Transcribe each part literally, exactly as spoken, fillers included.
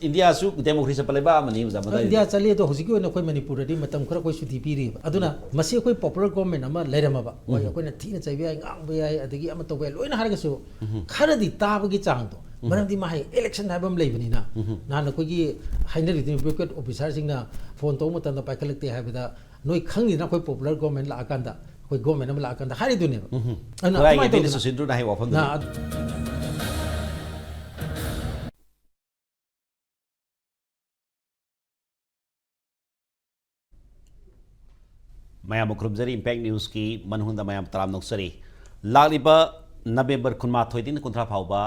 ꯏꯟꯗꯤꯌꯥꯁꯨ democracy ꯆꯠꯄ ꯂꯩꯕꯥꯛ ꯑꯃꯅꯤ, ꯑꯣꯖꯥ, ꯃꯇꯥꯏꯗꯗꯤ꯫ ꯏꯟꯗꯤꯌꯥ ꯆꯠꯂꯤ, ꯑꯗꯣ ꯍꯧꯖꯤꯛꯀꯤ ꯑꯣꯏꯅ ꯑꯩꯈꯣꯏ ꯃꯅꯤꯄꯨꯔꯗꯗꯤ ꯃꯇꯝ ꯈꯔ ꯑꯩꯈꯣꯏ ꯁꯨꯇꯤ ꯄꯤꯔꯤꯕ꯫ ꯑꯗꯨꯅ ꯃꯁꯤ ꯑꯩꯈꯣꯏ ꯄꯣꯄꯨꯂꯔ ꯒꯣꯔꯃꯦꯟ ꯑꯃ ꯂꯩꯔꯝꯃꯕ, ꯍꯣꯏ, ꯑꯩꯈꯣꯏꯅ ꯊꯤꯅ ꯆꯩꯕ ꯌꯥꯏ, ꯉꯥꯡꯕ ꯌꯥꯏ, ꯑꯗꯒꯤ ꯑꯃ ꯇꯧꯕ ꯌꯥꯏ, ꯂꯣꯏꯅ ꯍꯥꯏꯔꯒꯁꯨ ꯈꯔꯗꯤ ꯇꯥꯕꯒꯤ ꯆꯥꯡꯗꯣ, ꯃꯔꯝꯗꯤ ꯃꯥ ꯍꯌꯦꯡ ꯏꯂꯦꯛꯁꯟ ꯍꯥꯏꯕ ꯑꯃ ꯂꯩꯕꯅꯤꯅ꯫ ꯅꯍꯥꯟ ꯑꯩꯈꯣꯏꯒꯤ ꯍꯥꯏꯅꯔꯤꯗꯨꯅꯤ, ꯕ꯭ꯌꯨꯔꯣꯀ꯭ꯔꯦꯠ ꯑꯣꯐꯤꯁꯥꯔꯁꯤꯡꯅ ꯐꯣꯟ ꯇꯧꯕ ꯃꯇꯝꯗ ꯄꯥꯏꯈꯠꯂꯛꯇꯦ ꯍꯥꯏꯕꯗ, ꯅꯣꯏ ꯈꯪꯉꯤꯗꯅ, ꯑꯩꯈꯣꯏ ꯄꯣꯄꯨꯂꯔ ꯒꯣꯔꯃꯦꯟ ꯂꯥꯛꯑꯀꯥꯟꯗ, ꯑꯩꯈꯣꯏ ꯒꯣꯔꯃꯦꯟ ꯑꯃ ꯂꯥꯛꯑꯀꯥꯟꯗ ꯍꯥꯏꯔꯤꯗꯨꯅꯦꯕ꯫ ꯑꯗꯨꯅ ꯈꯨꯔꯥꯏꯒꯤ ꯑꯗꯨꯃꯥꯏꯅ ꯃꯤꯅ ꯇꯧꯗꯅ ꯁꯨꯁꯤꯟꯗ꯭ꯔꯨꯅ ꯍꯥꯏꯕ ꯋꯥꯐꯝꯗꯨꯅꯤ꯫ ꯅ-, ꯑꯗꯨ-, ꯃꯌꯥꯝꯕꯨ ꯈꯨꯔꯨꯝꯖꯔꯤ, ꯏꯝꯄꯦꯛ ꯅ꯭ꯌꯨꯁꯀꯤ ꯃꯅꯨꯡꯗ ꯃꯌꯥꯝ ꯇꯔꯥꯝꯅ ꯑꯣꯛꯆꯔꯤ꯫ ꯂꯥꯛꯂꯤꯕ ꯅꯕꯦꯝꯕꯔ ꯀꯨꯟꯃꯥꯊꯣꯏꯗꯒꯤꯅ ꯀꯨꯟꯊ꯭ꯔꯥ ꯐꯥꯎꯕ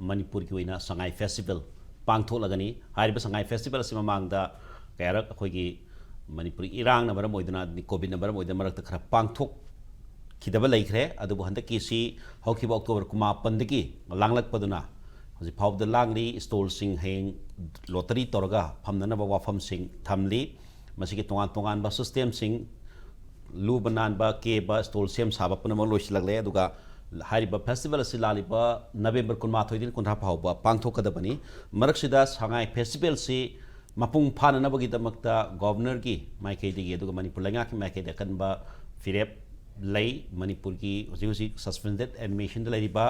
ꯃꯅꯤꯄꯨꯔꯒꯤ ꯑꯣꯏꯅ ꯁꯉꯥꯏ ꯐꯦꯁꯇꯤꯚꯦꯜ ꯄꯥꯡꯊꯣꯛꯂꯒꯅꯤ꯫ ꯍꯥꯏꯔꯤꯕ ꯁꯉꯥꯏ ꯐꯦꯁꯇꯤꯚꯦꯜ ꯑꯁꯤ ꯃꯃꯥꯡꯗ ꯀꯌꯥꯔꯛ ꯑꯩꯈꯣꯏꯒꯤ ꯃꯅꯤꯄꯨꯔꯒꯤ ꯏꯔꯥꯡꯅ ꯃꯔꯝ ꯑꯣꯏꯗꯨꯅ, ꯀꯣꯚꯤꯗꯅ ꯃꯔꯝ ꯑꯣꯏꯗꯨꯅ ꯃꯔꯛꯇ ꯈꯔ ꯄꯥꯡꯊꯣꯛꯈꯤꯗꯕ ꯂꯩꯈ꯭ꯔꯦ꯫ ꯑꯗꯨꯕꯨ ꯍꯟꯗꯛꯀꯤꯁꯤ ꯍꯧꯈꯤꯕ ꯑꯣꯛꯇꯣꯕꯔ ꯀꯨꯟꯃꯥꯄꯟꯗꯒꯤ ꯂꯥꯡꯂꯛꯄꯗꯨꯅ ꯍꯧꯖꯤꯛ ꯐꯥꯎꯕꯗ ꯂꯥꯡꯂꯤ꯫ ꯏꯁꯇꯣꯜꯁꯤꯡ ꯍꯌꯦꯡ ꯂꯣꯇꯔꯤ ꯇꯧꯔꯒ ꯐꯝꯅꯅꯕ ꯋꯥꯐꯝꯁꯤꯡ ꯊꯝꯂꯤ꯫ ꯃꯁꯤꯒꯤ ꯇꯣꯉꯥꯟ ꯇꯣꯉꯥꯟꯕ ꯁꯤꯁꯇꯦꯝꯁꯤꯡ, ꯂꯨꯕ ꯅꯥꯟꯕ, ꯀꯦꯕ, ꯏꯁꯇꯣꯜ ꯁꯦꯝ ꯁꯥꯕ ꯄꯨꯝꯅꯃꯛ ꯂꯣꯏꯁꯤꯜꯂꯛꯂꯦ꯫ ꯑꯗꯨꯒ ꯍꯥꯏꯔꯤꯕ ꯐꯦꯁꯇꯤꯚꯦꯜ ꯑꯁꯤ ꯂꯥꯛꯂꯤꯕ ꯅꯕꯦꯝꯕꯔ ꯀꯨꯟꯃꯥꯊꯣꯏꯗꯒꯤ ꯀꯨꯟꯊ꯭ꯔꯥ ꯐꯥꯎꯕ ꯄꯥꯡꯊꯣꯛꯀꯗꯕꯅꯤ꯫ ꯃꯔꯛꯁꯤꯗ ꯁꯉꯥꯏ ꯐꯦꯁꯇꯤꯚꯦꯜꯁꯤ ꯃꯄꯨꯡ ꯐꯥꯅꯅꯕꯒꯤꯗꯃꯛꯇ ꯒꯣꯚꯔꯅꯔꯒꯤ ꯃꯥꯏꯀꯩꯗꯒꯤ ꯑꯗꯨꯒ ꯃꯅꯤꯄꯨꯔ ꯂꯩꯉꯥꯛꯀꯤ ꯃꯥꯏꯀꯩꯗ ꯑꯀꯟꯕ ꯐꯤꯔꯦꯞ ꯂꯩ꯫ ꯃꯅꯤꯄꯨꯔꯒꯤ ꯍꯧꯖꯤꯛ ꯍꯧꯖꯤꯛ ꯁꯁꯄꯦꯟꯗꯦꯠ ꯑꯦꯅꯤꯃꯦꯁꯟꯗ ꯂꯩꯔꯤꯕ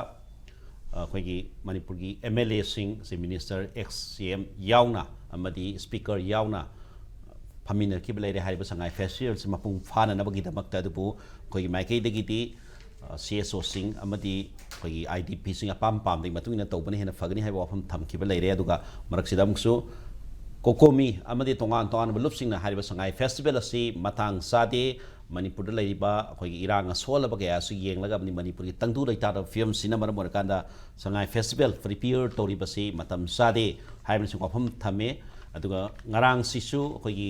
ꯑꯩꯈꯣꯏꯒꯤ ꯃꯅꯤꯄꯨꯔꯒꯤ ꯑꯦꯝ ꯑꯦꯜ ꯑꯦꯁꯤꯡ, chief minister, ex C M ꯌꯥꯎꯅ ꯑꯃꯗꯤ ꯁ꯭ꯄꯤꯀꯔ ꯌꯥꯎꯅ ꯐꯝꯃꯤꯟꯅꯈꯤꯕ ꯂꯩꯔꯦ꯫ ꯍꯥꯏꯔꯤꯕ ꯁꯉꯥꯏ ꯐꯦꯁꯇꯤꯚꯦꯜꯁꯤ ꯃꯄꯨꯡ ꯐꯥꯅꯅꯕꯒꯤꯗꯃꯛꯇ꯫ ꯑꯗꯨꯕꯨ ꯑꯩꯈꯣꯏꯒꯤ ꯃꯥꯏꯀꯩꯗꯒꯤꯗꯤ, ꯑ, ꯁꯤ ꯑꯦꯁ ꯑꯣꯁꯤꯡ ꯑꯃꯗꯤ ꯑꯩꯈꯣꯏꯒꯤ ꯑꯥꯏ ꯗꯤ ꯄꯤꯁꯤꯡ ꯑꯄꯥꯝ ꯄꯥꯝꯗꯒꯤ ꯃꯇꯨꯡ ꯏꯟꯅ ꯇꯧꯕꯅ ꯍꯦꯟꯅ ꯐꯒꯅꯤ ꯍꯥꯏꯕ ꯋꯥꯐꯝ ꯊꯝꯈꯤꯕ ꯂꯩꯔꯦ꯫ ꯑꯗꯨꯒ ꯃꯔꯛꯁꯤꯗ ꯑꯃꯨꯛꯁꯨ ꯀꯣꯀꯣꯃꯤ ꯑꯃꯗꯤ ꯇꯣꯉꯥꯟ ꯇꯣꯉꯥꯟꯕ ꯂꯨꯞꯁꯤꯡꯅ ꯍꯥꯏꯔꯤꯕ ꯁꯉꯥꯏ ꯐꯦꯁꯇꯤꯚꯦꯜ ꯑꯁꯤ ꯃꯇꯥꯡ ꯆꯥꯗꯦ, ꯃꯅꯤꯄꯨꯔꯗ ꯂꯩꯔꯤꯕ ꯑꯩꯈꯣꯏꯒꯤ ꯏꯔꯥꯡ ꯑꯁꯣꯜꯂꯕ ꯀꯌꯥ ꯑꯁꯤ ꯌꯦꯡꯂꯒ ꯑꯃꯗꯤ ꯃꯅꯤꯄꯨꯔꯒꯤ ꯇꯪꯗꯨ ꯂꯩꯇꯥꯗꯕ ꯐꯤꯕꯝꯁꯤꯅ ꯃꯔꯝ ꯑꯣꯏꯔꯀꯥꯟꯗ ꯁꯉꯥꯏ ꯐꯦꯁꯇꯤꯚꯦꯜ ꯄ꯭ꯔꯤꯄꯤꯌꯔ ꯇꯧꯔꯤꯕꯁꯤ ꯃꯇꯝ ꯆꯥꯗꯦ ꯍꯥꯏꯕꯅꯁꯨ ꯋꯥꯐꯝ ꯊꯝꯃꯦ꯫ ꯑꯗꯨꯒ ꯉꯔꯥꯡꯁꯤꯁꯨ ꯑꯩꯈꯣꯏꯒꯤ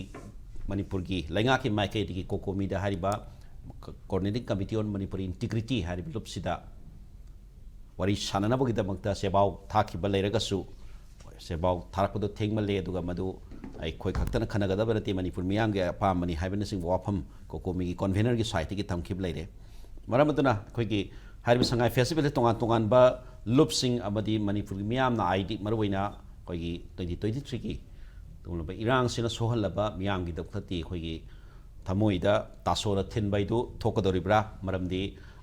ꯃꯅꯤꯄꯨꯔꯒꯤ ꯂꯩꯉꯥꯛꯀꯤ ꯃꯥꯏꯀꯩꯗꯒꯤ ꯀꯣꯀꯣꯃꯤꯗ ꯍꯥꯏꯔꯤꯕ Coordinating Committee on Manipuri Integrity ꯍꯥꯏꯔꯤꯕ ꯂꯨꯞꯁꯤꯗ ꯋꯥꯔꯤ ꯁꯥꯟꯅꯅꯕꯒꯤꯗꯃꯛꯇ ꯆꯦꯕꯥꯎ ꯊꯥꯈꯤꯕ ꯂꯩꯔꯒꯁꯨ, ꯆꯦꯕꯥꯎ ꯊꯥꯔꯛꯄꯗꯣ ꯊꯦꯡꯃꯜꯂꯦ, ꯑꯗꯨꯒ ꯃꯗꯨ ꯑꯩꯈꯣꯏ ꯈꯛꯇꯅ ꯈꯟꯅꯒꯗꯕ ꯅꯠꯇꯦ, ꯃꯅꯤꯄꯨꯔ ꯃꯤꯌꯥꯝꯒꯤ ꯑꯄꯥꯝꯕꯅꯤ ꯍꯥꯏꯕꯅꯆꯤꯡꯕ ꯋꯥꯐꯝ ꯀꯣꯀꯣꯃꯤꯒꯤ ꯀꯣꯟꯚꯦꯅꯔꯒꯤ ꯁꯥꯏꯠꯇꯒꯤ ꯊꯝꯈꯤꯕ ꯂꯩꯔꯦ꯫ ꯃꯔꯝ ꯑꯗꯨꯅ ꯑꯩꯈꯣꯏꯒꯤ ꯍꯥꯏꯔꯤꯕ ꯁꯉꯥꯏ ꯐꯦꯁꯇꯤꯚꯦꯜꯗ ꯇꯣꯉꯥꯟ ꯇꯣꯉꯥꯟꯕ ꯂꯨꯞꯁꯤꯡ ꯑꯃꯗꯤ ꯃꯅꯤꯄꯨꯔꯒꯤ ꯃꯤꯌꯥꯝꯅ, ꯑꯥꯏ ꯗꯤ, ꯃꯔꯨꯑꯣꯏꯅ ꯑꯩꯈꯣꯏꯒꯤ ꯇ꯭ꯋꯦꯟꯇꯤ ꯇ꯭ꯋꯦꯟꯇꯤ ꯊ꯭ꯔꯤꯒꯤ ꯑꯗꯨꯒꯨꯝꯂꯕ ꯏꯔꯥꯡꯁꯤꯅ ꯁꯣꯛꯍꯜꯂꯕ ꯃꯤꯌꯥꯝꯒꯤꯗꯃꯛꯇꯗꯤ ꯑꯩꯈꯣꯏꯒꯤ ꯊꯃꯣꯏꯗ ꯇꯥꯁꯣꯅ ꯊꯤꯟꯕ ꯍꯥꯏꯗꯨ ꯊꯣꯛꯀꯗꯧꯔꯤꯕ꯭ꯔꯥ? ꯃꯔꯝꯗꯤ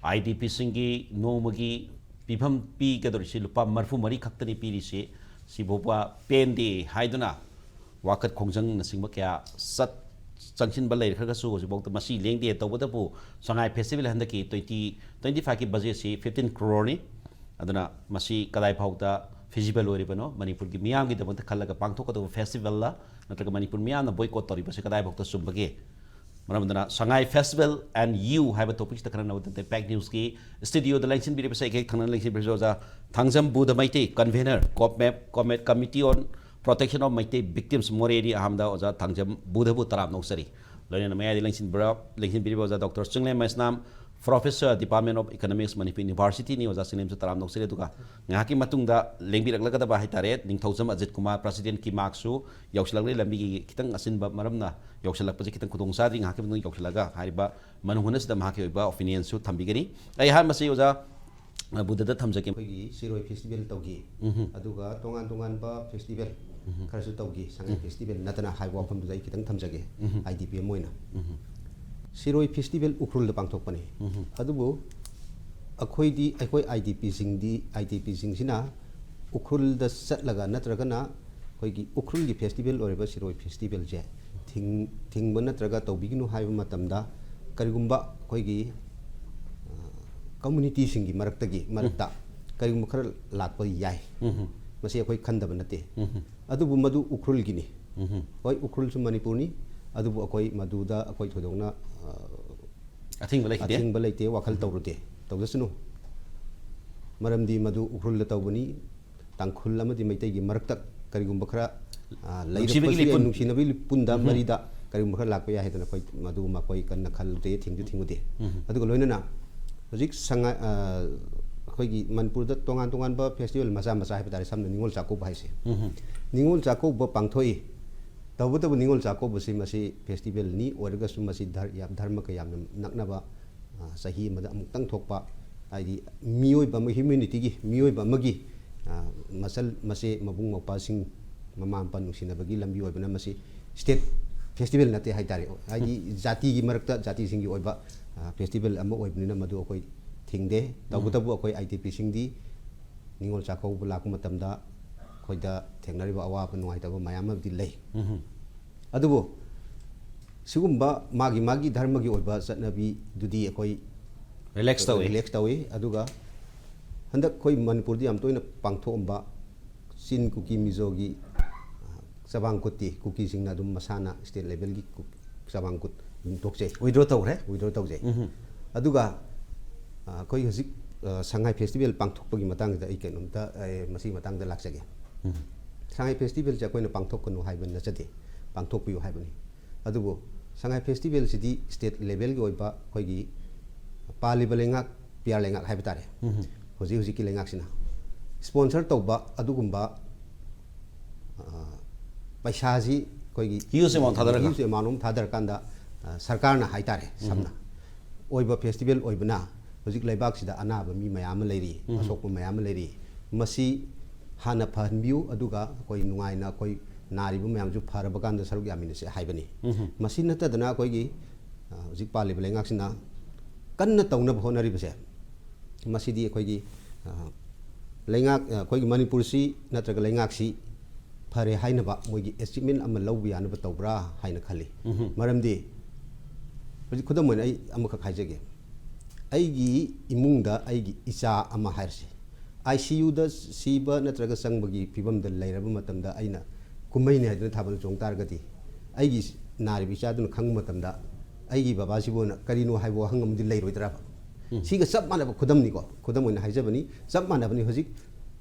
ꯑꯥꯏ ꯗꯤ ꯄꯤꯁꯤꯡꯒꯤ ꯅꯣꯡꯃꯒꯤ ꯄꯤꯐꯝ ꯄꯤꯒꯗꯧꯔꯤꯁꯤ ꯂꯨꯄꯥ ꯃꯔꯤꯐꯨ ꯃꯔꯤ ꯈꯛꯇꯅꯤ ꯄꯤꯔꯤꯁꯤ꯫ ꯁꯤꯐꯥꯎꯕ ꯄꯦꯟꯗꯦ ꯍꯥꯏꯗꯨꯅ ꯋꯥꯀꯠ ꯈꯣꯡꯖꯪꯅꯆꯤꯡꯕ ꯀꯌꯥ ꯆꯠ ꯆꯪꯁꯤꯟꯕ ꯂꯩꯈ꯭ꯔꯒꯁꯨ ꯍꯧꯖꯤꯛꯐꯥꯎꯗ ꯃꯁꯤ ꯂꯦꯡꯗꯦ꯫ ꯇꯧꯕꯇꯕꯨ ꯁꯉꯥꯏ ꯐꯦꯁꯇꯤꯚꯦꯜ ꯍꯟꯗꯛꯀꯤ ꯇ꯭ꯋꯦꯟꯇꯤ ꯇ꯭ꯋꯦꯟꯇꯤ ꯐꯥꯏꯚꯀꯤ ꯕꯖꯦꯠꯁꯤ ꯐꯤꯐꯇꯤꯟ ꯀ꯭ꯔꯣꯔꯅꯤ꯫ ꯑꯗꯨꯅ ꯃꯁꯤ ꯀꯗꯥꯏ ꯐꯥꯎꯗ ꯐꯤꯖꯤꯕꯜ ꯑꯣꯏꯔꯤꯕꯅꯣ? ꯃꯅꯤꯄꯨꯔꯒꯤ ꯃꯤꯌꯥꯝꯒꯤꯗꯃꯛꯇ ꯈꯜꯂꯒ ꯄꯥꯡꯊꯣꯛꯀꯗꯧꯕ ꯐꯦꯁꯇꯤꯚꯦꯜꯂ, ꯅꯠꯇ꯭ꯔꯒ ꯃꯅꯤꯄꯨꯔ ꯃꯤꯌꯥꯝꯅ ꯕꯣꯏꯀꯣꯠ ꯇꯧꯔꯤꯕꯁꯤ ꯀꯗꯥꯏ ꯐꯥꯎꯗ ꯆꯨꯝꯕꯒꯦ? ꯃꯔꯝ ꯑꯗꯨꯅ ꯁꯉꯥꯏ ꯐꯦꯁꯇꯤꯚꯦꯜ ꯑꯦꯟ ꯌꯨ ꯍꯥꯏꯕ ꯇꯣꯄꯤꯛꯁꯤꯗ ꯈꯟꯅꯅꯕ ꯏꯝꯄꯦꯛ ꯅ꯭ꯌꯨꯁꯀꯤ ꯁ꯭ꯇꯨꯗꯤꯑꯣꯗ ꯂꯦꯡꯁꯤꯟꯕꯤꯔꯤꯕꯁꯦ ꯑꯩꯒꯤ ꯍꯦꯛ ꯊꯪꯅꯅ ꯂꯦꯡꯁꯤꯟꯕꯤꯔꯤꯕꯁꯦ ꯑꯣꯖꯥ ꯊꯥꯡꯖꯝ ꯕꯨꯙ ꯃꯩꯇꯩ, ꯀꯟꯚꯦꯅꯔ, ꯀꯣꯞꯃꯦꯞ, COMET committee on protection of Meitei victims ꯃꯣꯔꯦꯅꯤ꯫ ꯑꯍꯥꯟꯕꯗ ꯑꯣꯖꯥ ꯊꯥꯡꯖꯝ ꯕꯨꯙꯕꯨ ꯇꯔꯥꯝꯅ ꯑꯣꯛꯆꯔꯤ꯫ ꯂꯣꯏꯅꯅ ꯃꯌꯥꯏꯗ ꯂꯦꯡꯁꯤꯟꯕꯤꯔ-, ꯂꯦꯡꯁꯤꯟꯕꯤꯔꯤꯕ Oja doctor Chinglem Meisnam, professor, department of economics, Manipur ꯌꯨꯅꯤꯚꯔꯁꯤꯇꯤꯅꯤ꯫ ꯑꯣꯖꯥ ꯆꯤꯡꯂꯦꯝꯁꯨ ꯇꯔꯥꯝꯅ ꯑꯣꯛꯆꯔꯤ꯫ ꯑꯗꯨꯒ ꯉꯥꯏꯍꯥꯛꯀꯤ ꯃꯇꯨꯡꯗ ꯂꯦꯡꯕꯤꯔꯛꯂꯒꯗꯕ ꯍꯥꯏ ꯇꯥꯔꯦ, ꯅꯤꯡꯊꯧꯖꯝ ꯑꯖꯤꯠ ꯀꯨꯃꯥꯔ, ꯄ꯭ꯔꯁꯤꯗꯦꯟ ꯀꯤꯃꯥꯛꯁꯨ ꯌꯧꯁꯤꯜꯂꯛꯂꯦ꯫ ꯂꯝꯕꯤꯒꯤ ꯈꯤꯇꯪ ꯑꯆꯤꯟꯕ ꯃꯔꯝꯅ ꯌꯧꯁꯤꯜꯂꯛꯄꯁꯤ ꯈꯤꯇꯪ ꯈꯨꯗꯣꯡ ꯆꯥꯗ꯭ꯔꯤ꯫ ꯉꯥꯏꯍꯥꯛꯀꯤ ꯃꯇꯨꯡꯗ ꯌꯧꯁꯤꯜꯂꯒ ꯍꯥꯏꯔꯤꯕ ꯃꯅꯨꯡ ꯍꯨꯠꯅꯁꯤꯗ ꯃꯍꯥꯛꯀꯤ ꯑꯣꯏꯕ ꯑꯣꯄꯤꯅꯤꯌꯟꯁꯨ ꯊꯝꯕꯤꯒꯅꯤ꯫ ꯑꯩ ꯑꯍꯥꯟꯕꯁꯤ ꯑꯣꯖꯥ ꯕꯨꯙꯗ ꯊꯝꯖꯒꯦ꯫ ꯑꯩꯈꯣꯏꯒꯤ ꯁꯤꯔꯣꯏ ꯐꯦꯁꯇꯤꯚꯦꯜ ꯇꯧꯈꯤ, ꯎꯝꯍꯨꯝ꯫ ꯑꯗꯨꯒ ꯇꯣꯉꯥꯟ ꯇꯣꯉꯥꯟꯕ ꯐꯦꯁꯇꯤꯚꯦꯜ ꯎꯝ꯫ ꯈꯔꯁꯨ ꯇꯧꯈꯤ꯫ ꯁꯉꯥꯏ ꯎꯝ꯫ ꯐꯦꯁꯇꯤꯚꯦꯜ ꯅꯠꯇꯅ ꯍꯥꯏꯕ ꯋꯥꯐꯝꯗꯨꯗ ꯑꯩ ꯈꯤꯇꯪ ꯊꯝꯖꯒꯦ, ꯎꯝ꯫ ꯑꯥꯏ ꯗꯤ ꯄꯤ ꯑꯃ ꯑꯣꯏꯅ꯫ ꯎꯝ꯫ ꯁꯤꯔꯣꯏ ꯐꯦꯁꯇꯤꯚꯦꯜ ꯎꯈ꯭ꯔꯨꯜꯗ ꯄꯥꯡꯊꯣꯛꯄꯅꯤ꯫ ꯎꯝ꯫ ꯑꯗꯨꯕꯨ ꯑꯩꯈꯣꯏꯗꯤ, ꯑꯩꯈꯣꯏ ꯑꯥꯏ ꯗꯤ ꯄꯤꯁꯤꯡꯗꯤ, ꯑꯥꯏ ꯗꯤ ꯄꯤꯁꯤꯡꯁꯤꯅ ꯎꯈ꯭ꯔꯨꯜꯗ ꯆꯠꯂꯒ ꯅꯠꯇ꯭ꯔꯒꯅ ꯑꯩꯈꯣꯏꯒꯤ ꯎꯈ꯭ꯔꯨꯜꯒꯤ ꯐꯦꯁꯇꯤꯚꯦꯜ ꯑꯣꯏꯔꯤꯕ ꯁꯤꯔꯣꯏ ꯐꯦꯁꯇꯤꯚꯦꯜꯁꯦ ꯊꯤꯡ-, ꯊꯤꯡꯕ ꯅꯠꯇ꯭ꯔꯒ ꯇꯧꯕꯤꯒꯅꯨ ꯍꯥꯏꯕ ꯃꯇꯝꯗ ꯀꯔꯤꯒꯨꯝꯕ ꯑꯩꯈꯣꯏꯒꯤ, ꯑ, ꯀꯝꯃꯨꯅꯤꯇꯤꯁꯤꯡꯒꯤ ꯃꯔꯛꯇꯒꯤ, ꯎꯝ꯫ ꯃꯔꯛꯇ ꯀꯔꯤꯒꯨꯝꯕ ꯈꯔ ꯂꯥꯛꯄ ꯌꯥꯏ꯫ ꯎꯝ꯫ ꯃꯁꯤ ꯑꯩꯈꯣꯏ ꯈꯟꯗꯕ ꯅꯠꯇꯦ꯫ ꯎꯝ꯫ ꯑꯗꯨꯕꯨ ꯃꯗꯨ ꯎꯈ꯭ꯔꯨꯜꯒꯤꯅꯤ꯫ ꯎꯝ꯫ ꯍꯣꯏ, ꯎꯈ꯭ꯔꯨꯜꯁꯨ ꯃꯅꯤꯄꯨꯔꯅꯤ, ꯑꯗꯨꯕꯨ ꯑꯩꯈꯣꯏ ꯃꯗꯨꯗ ꯑꯩꯈꯣꯏ ꯊꯣꯏꯗꯣꯛꯅ, ꯑ, ꯑꯊꯤꯡꯕ ꯂꯩꯈꯤꯗꯦ꯫ ꯑꯊꯤꯡꯕ ꯂꯩꯇꯦ, ꯋꯥꯈꯜ ꯎꯝ꯫ ꯇꯧꯔꯨꯗꯦ, ꯇꯧꯖꯁꯅꯨ꯫ ꯃꯔꯝꯗꯤ ꯃꯗꯨ ꯎꯈ꯭ꯔꯨꯜꯗ ꯇꯧꯕꯅꯤ, ꯇꯥꯡꯈꯨꯜ ꯑꯃꯗꯤ ꯃꯩꯇꯩꯒꯤ ꯃꯔꯛꯇ ꯀꯔꯤꯒꯨꯝꯕ ꯈꯔ, ꯑ, ꯅꯨꯡꯁꯤꯕꯒꯤ ꯂꯩꯔꯛꯄꯁꯨ ꯌꯥꯏ, ꯂꯤꯄꯨꯟ꯫ ꯅꯨꯡꯁꯤꯅꯕꯒꯤ ꯂꯤꯄꯨꯟꯗ ꯎꯝ꯫ ꯃꯔꯤꯗ ꯀꯔꯤꯒꯨꯝꯕ ꯈꯔ ꯂꯥꯛꯄ ꯌꯥꯏ ꯍꯥꯏꯗꯅ ꯑꯩꯈꯣꯏ ꯃꯗꯨ ꯃꯈꯣꯏ ꯀꯟꯅ ꯈꯜꯂꯨꯗꯦ, ꯊꯤꯡꯁꯨ ꯊꯤꯡꯉꯨꯗꯦ꯫ ꯎꯝ꯫ ꯑꯗꯨꯒ ꯂꯣꯏꯅꯅ ꯍꯧꯖꯤꯛ ꯁꯉꯥꯏ, ꯑ, ꯑꯩꯈꯣꯏꯒꯤ ꯃꯅꯤꯄꯨꯔꯗ ꯇꯣꯉꯥꯟ ꯇꯣꯉꯥꯟꯕ ꯐꯦꯁꯇꯤꯚꯦꯜ ꯃꯆꯥ ꯃꯆꯥ ꯍꯥꯏꯕ ꯇꯥꯔꯦ, ꯁꯝꯅ ꯅꯤꯉꯣꯜ ꯆꯥꯛꯀꯧꯕ ꯍꯥꯏꯁꯦ꯫ ꯎꯝ꯫ ꯅꯤꯉꯣꯜ ꯆꯥꯛꯀꯧꯕ ꯄꯥꯡꯊꯣꯛꯏ꯫ ꯇꯧꯕꯇꯕꯨ ꯅꯤꯉꯣꯜ ꯆꯥꯛꯀꯧꯕꯁꯤ ꯃꯁꯤ ꯐꯦꯁꯇꯤꯚꯦꯜꯅꯤ ꯑꯣꯏꯔꯒꯁꯨ ꯃꯁꯤ ꯙꯔ-, ꯌꯥꯝ ꯙꯔꯃꯒ ꯌꯥꯝꯅ ꯅꯛꯅꯕ, ꯑ, ꯆꯍꯤ ꯑꯃꯗ ꯑꯃꯨꯛꯇꯪ ꯊꯣꯛꯄ, ꯍꯥꯏꯗꯤ ꯃꯤꯑꯣꯏꯕ ꯑꯃ, ꯍ꯭ꯌꯨꯃꯦꯅꯤꯇꯤꯒꯤ ꯃꯤꯑꯣꯏꯕ ꯑꯃꯒꯤ ꯑ, ꯃꯆꯜ ꯃꯆꯦ ꯃꯕꯨꯡ ꯃꯧꯄ꯭ꯋꯥꯁꯤꯡ, ꯃꯃꯥ ꯃꯄꯥ ꯅꯨꯡꯁꯤꯅꯕꯒꯤ ꯂꯝꯕꯤ ꯑꯣꯏꯕꯅ ꯃꯁꯤ state festival ꯅꯠꯇꯦ ꯍꯥꯏꯇꯥꯔꯦ꯫ ꯍꯥꯏꯗꯤ ꯖꯥꯇꯤꯒꯤ ꯃꯔꯛꯇ ꯖꯥꯇꯤꯁꯤꯡꯒꯤ ꯑꯣꯏꯕ, ꯑ, festival ꯑꯃ ꯑꯣꯏꯕꯅꯤꯅ ꯃꯗꯨ ꯑꯩꯈꯣꯏ ꯊꯤꯡꯗꯦ꯫ ꯇꯧꯕꯇꯕꯨ ꯑꯩꯈꯣꯏ I D P ꯁꯤꯡꯗꯤ ꯅꯤꯉꯣꯜ ꯆꯥꯛꯀꯧꯕ ꯂꯥꯛꯄ ꯃꯇꯝꯗ ꯑꯩꯈꯣꯏꯗ ꯊꯦꯡꯅꯔꯤꯕ ꯑꯋꯥꯕ ꯅꯨꯡꯉꯥꯏꯇꯕ ꯃꯌꯥꯝ ꯑꯃꯗꯤ ꯂꯩ꯫ ꯑꯗꯨꯕꯨ ꯁꯤꯒꯨꯝꯕ ꯃꯥꯒꯤ ꯃꯥꯒꯤ ꯙꯔꯃꯒꯤ ꯑꯣꯏꯕ ꯆꯠꯅꯕꯤꯗꯨꯗꯤ ꯑꯩꯈꯣꯏ relax ꯇꯧꯏ꯫ Relax ꯇꯧꯏ꯫ ꯑꯗꯨꯒ ꯍꯟꯗꯛ ꯑꯩꯈꯣꯏ ꯃꯅꯤꯄꯨꯔꯗ ꯌꯥꯝ ꯇꯣꯏꯅ ꯄꯥꯡꯊꯣꯛꯑꯝꯕ ꯆꯤꯟ ꯀꯨꯀꯤ ꯃꯤꯖꯣꯒꯤ, ꯑ, ꯆꯕꯥꯡ ꯀꯨꯠꯇꯤ ꯀꯨꯀꯤꯁꯤꯡꯅ ꯑꯗꯨꯝ ꯃꯁꯥꯅ state level ꯒꯤ ꯀꯨ-, ꯆꯕꯥꯡ ꯀꯨꯠ ꯑꯗꯨꯝ ꯊꯣꯛꯆꯩ꯫ Withdraw ꯇꯧꯈ꯭ꯔꯦ? Withdraw ꯇꯧꯖꯩ꯫ ꯑꯗꯨꯒ, ꯑ, ꯑꯩꯈꯣꯏ ꯍꯧꯖꯤꯛ, ꯑ, ꯁꯉꯥꯏ festival ꯄꯥꯡꯊꯣꯛꯄꯒꯤ ꯃꯇꯥꯡꯁꯤꯗ ꯑꯩ ꯀꯩꯅꯣꯝꯇ, ꯑ, ꯃꯁꯤꯒꯤ ꯃꯇꯥꯡꯗ ꯂꯥꯛꯆꯒꯦ꯫ ꯁꯉꯥꯏ festival ꯁꯦ ꯑꯩꯈꯣꯏꯅ ꯄꯥꯡꯊꯣꯛꯀꯅꯨ ꯍꯥꯏꯕ ꯅꯠꯆꯗꯦ, ꯄꯥꯡꯊꯣꯛꯄꯤꯌꯨ ꯍꯥꯏꯕꯅꯤ꯫ ꯑꯗꯨꯕꯨ ꯁꯉꯥꯏ festival ꯁꯤꯗꯤ state level ꯒꯤ ꯑꯣꯏꯕ ꯑꯩꯈꯣꯏꯒꯤ ꯄꯥꯜꯂꯤꯕ ꯂꯩꯉꯥꯛ, ꯄꯤꯌꯥꯔ ꯂꯩꯉꯥꯛ ꯍꯥꯏꯕ ꯇꯥꯔꯦ, ꯍꯧꯖꯤꯛ ꯍꯧꯖꯤꯛꯀꯤ ꯂꯩꯉꯥꯛꯁꯤꯅ sponsor ꯇꯧꯕ ꯑꯗꯨꯒꯨꯝꯕ, ꯑ, ꯄꯩꯁꯥꯁꯤ ꯑꯩꯈꯣꯏꯒꯤ huge amount ꯊꯥꯗꯔꯒ? Huge amount ꯑꯃ ꯊꯥꯗꯔꯀꯥꯟꯗ, ꯑ, ꯁꯔꯀꯥꯔꯅ ꯍꯥꯏꯇꯥꯔꯦ, ꯁꯝꯅ ꯑꯣꯏꯕ festival ꯑꯣꯏꯕꯅ ꯍꯧꯖꯤꯛ ꯂꯩꯕꯥꯛꯁꯤꯗ ꯑꯅꯥꯕ ꯃꯤ ꯃꯌꯥꯝ ꯑꯃ ꯂꯩꯔꯤ, ꯑꯁꯣꯛꯄ ꯃꯌꯥꯝ ꯑꯃ ꯂꯩꯔꯤ꯫ ꯃꯁꯤ ꯍꯥꯟꯅ ꯐꯍꯟꯕꯤꯌꯨ, ꯑꯗꯨꯒ ꯑꯩꯈꯣꯏ ꯅꯨꯡꯉꯥꯏꯅ ꯑꯩꯈꯣꯏ ꯅꯥꯔꯤꯕ ꯃꯌꯥꯝꯁꯨ ꯐꯔꯕ ꯀꯥꯟꯗ ꯁꯔꯨꯛ ꯌꯥꯃꯤꯟꯅꯁꯦ ꯍꯥꯏꯕꯅꯤ꯫ ꯃꯁꯤ ꯅꯠꯇꯗꯅ ꯑꯩꯈꯣꯏꯒꯤ, ꯑ, ꯍꯧꯖꯤꯛ ꯄꯥꯜꯂꯤꯕ ꯂꯩꯉꯥꯛꯁꯤꯅ ꯀꯟꯅ ꯇꯧꯅꯕ ꯍꯣꯠꯅꯔꯤꯕꯁꯦ, ꯃꯁꯤꯗꯤ ꯑꯩꯈꯣꯏꯒꯤ, ꯑ, ꯂꯩꯉꯥꯛ, ꯑ, ꯑꯩꯈꯣꯏꯒꯤ ꯃꯅꯤꯄꯨꯔꯁꯤ ꯅꯠꯇ꯭ꯔꯒ ꯂꯩꯉꯥꯛꯁꯤ ꯐꯔꯦ ꯍꯥꯏꯅꯕ ꯃꯣꯏꯒꯤ achievement ꯑꯃ ꯂꯧꯕ ꯌꯥꯅꯕ ꯇꯧꯕ꯭ꯔꯥ ꯍꯥꯏꯅ ꯈꯜꯂꯤ꯫ ꯃꯔꯝꯗꯤ ꯍꯧꯖꯤꯛ ꯈꯨꯗꯝ ꯑꯣꯏꯅ ꯑꯩ ꯑꯃꯈꯛ ꯍꯥꯏꯖꯒꯦ꯫ ꯑꯩꯒꯤ ꯏꯃꯨꯡꯗ ꯑꯩꯒꯤ ꯏꯆꯥ ꯑꯃ ꯍꯥꯏꯔꯁꯤ, I C U ꯗ ꯁꯤꯕ ꯅꯠꯇ꯭ꯔꯒ ꯆꯪꯕꯒꯤ ꯐꯤꯕꯝꯗ ꯂꯩꯔꯕ ꯃꯇꯝꯗ ꯑꯩꯅ ꯀꯨꯝꯍꯩꯅꯤ ꯍꯥꯏꯗꯨꯅ ꯊꯥꯕꯜ ꯆꯣꯡ ꯇꯥꯔꯒꯗꯤ ꯑꯩꯒꯤ ꯅꯥꯔꯤꯕ ꯏꯆꯥꯗꯨꯅ ꯈꯪꯕ ꯃꯇꯝꯗ ꯑꯩꯒꯤ ꯕꯕꯥꯁꯤꯕꯨꯅ ꯀꯔꯤꯅꯣ ꯍꯥꯏꯕ ꯋꯥꯍꯪ ꯑꯃꯗꯤ ꯂꯩꯔꯣꯏꯗ꯭ꯔꯕ? ꯁꯤꯒ ꯆꯞ ꯃꯥꯟꯅꯕ ꯈꯨꯗꯝꯅꯤꯀꯣ, ꯈꯨꯗꯝ ꯑꯣꯏꯅ ꯍꯥꯏꯖꯕꯅꯤ, ꯆꯞ ꯃꯥꯟꯅꯕꯅꯤ꯫ ꯍꯧꯖꯤꯛ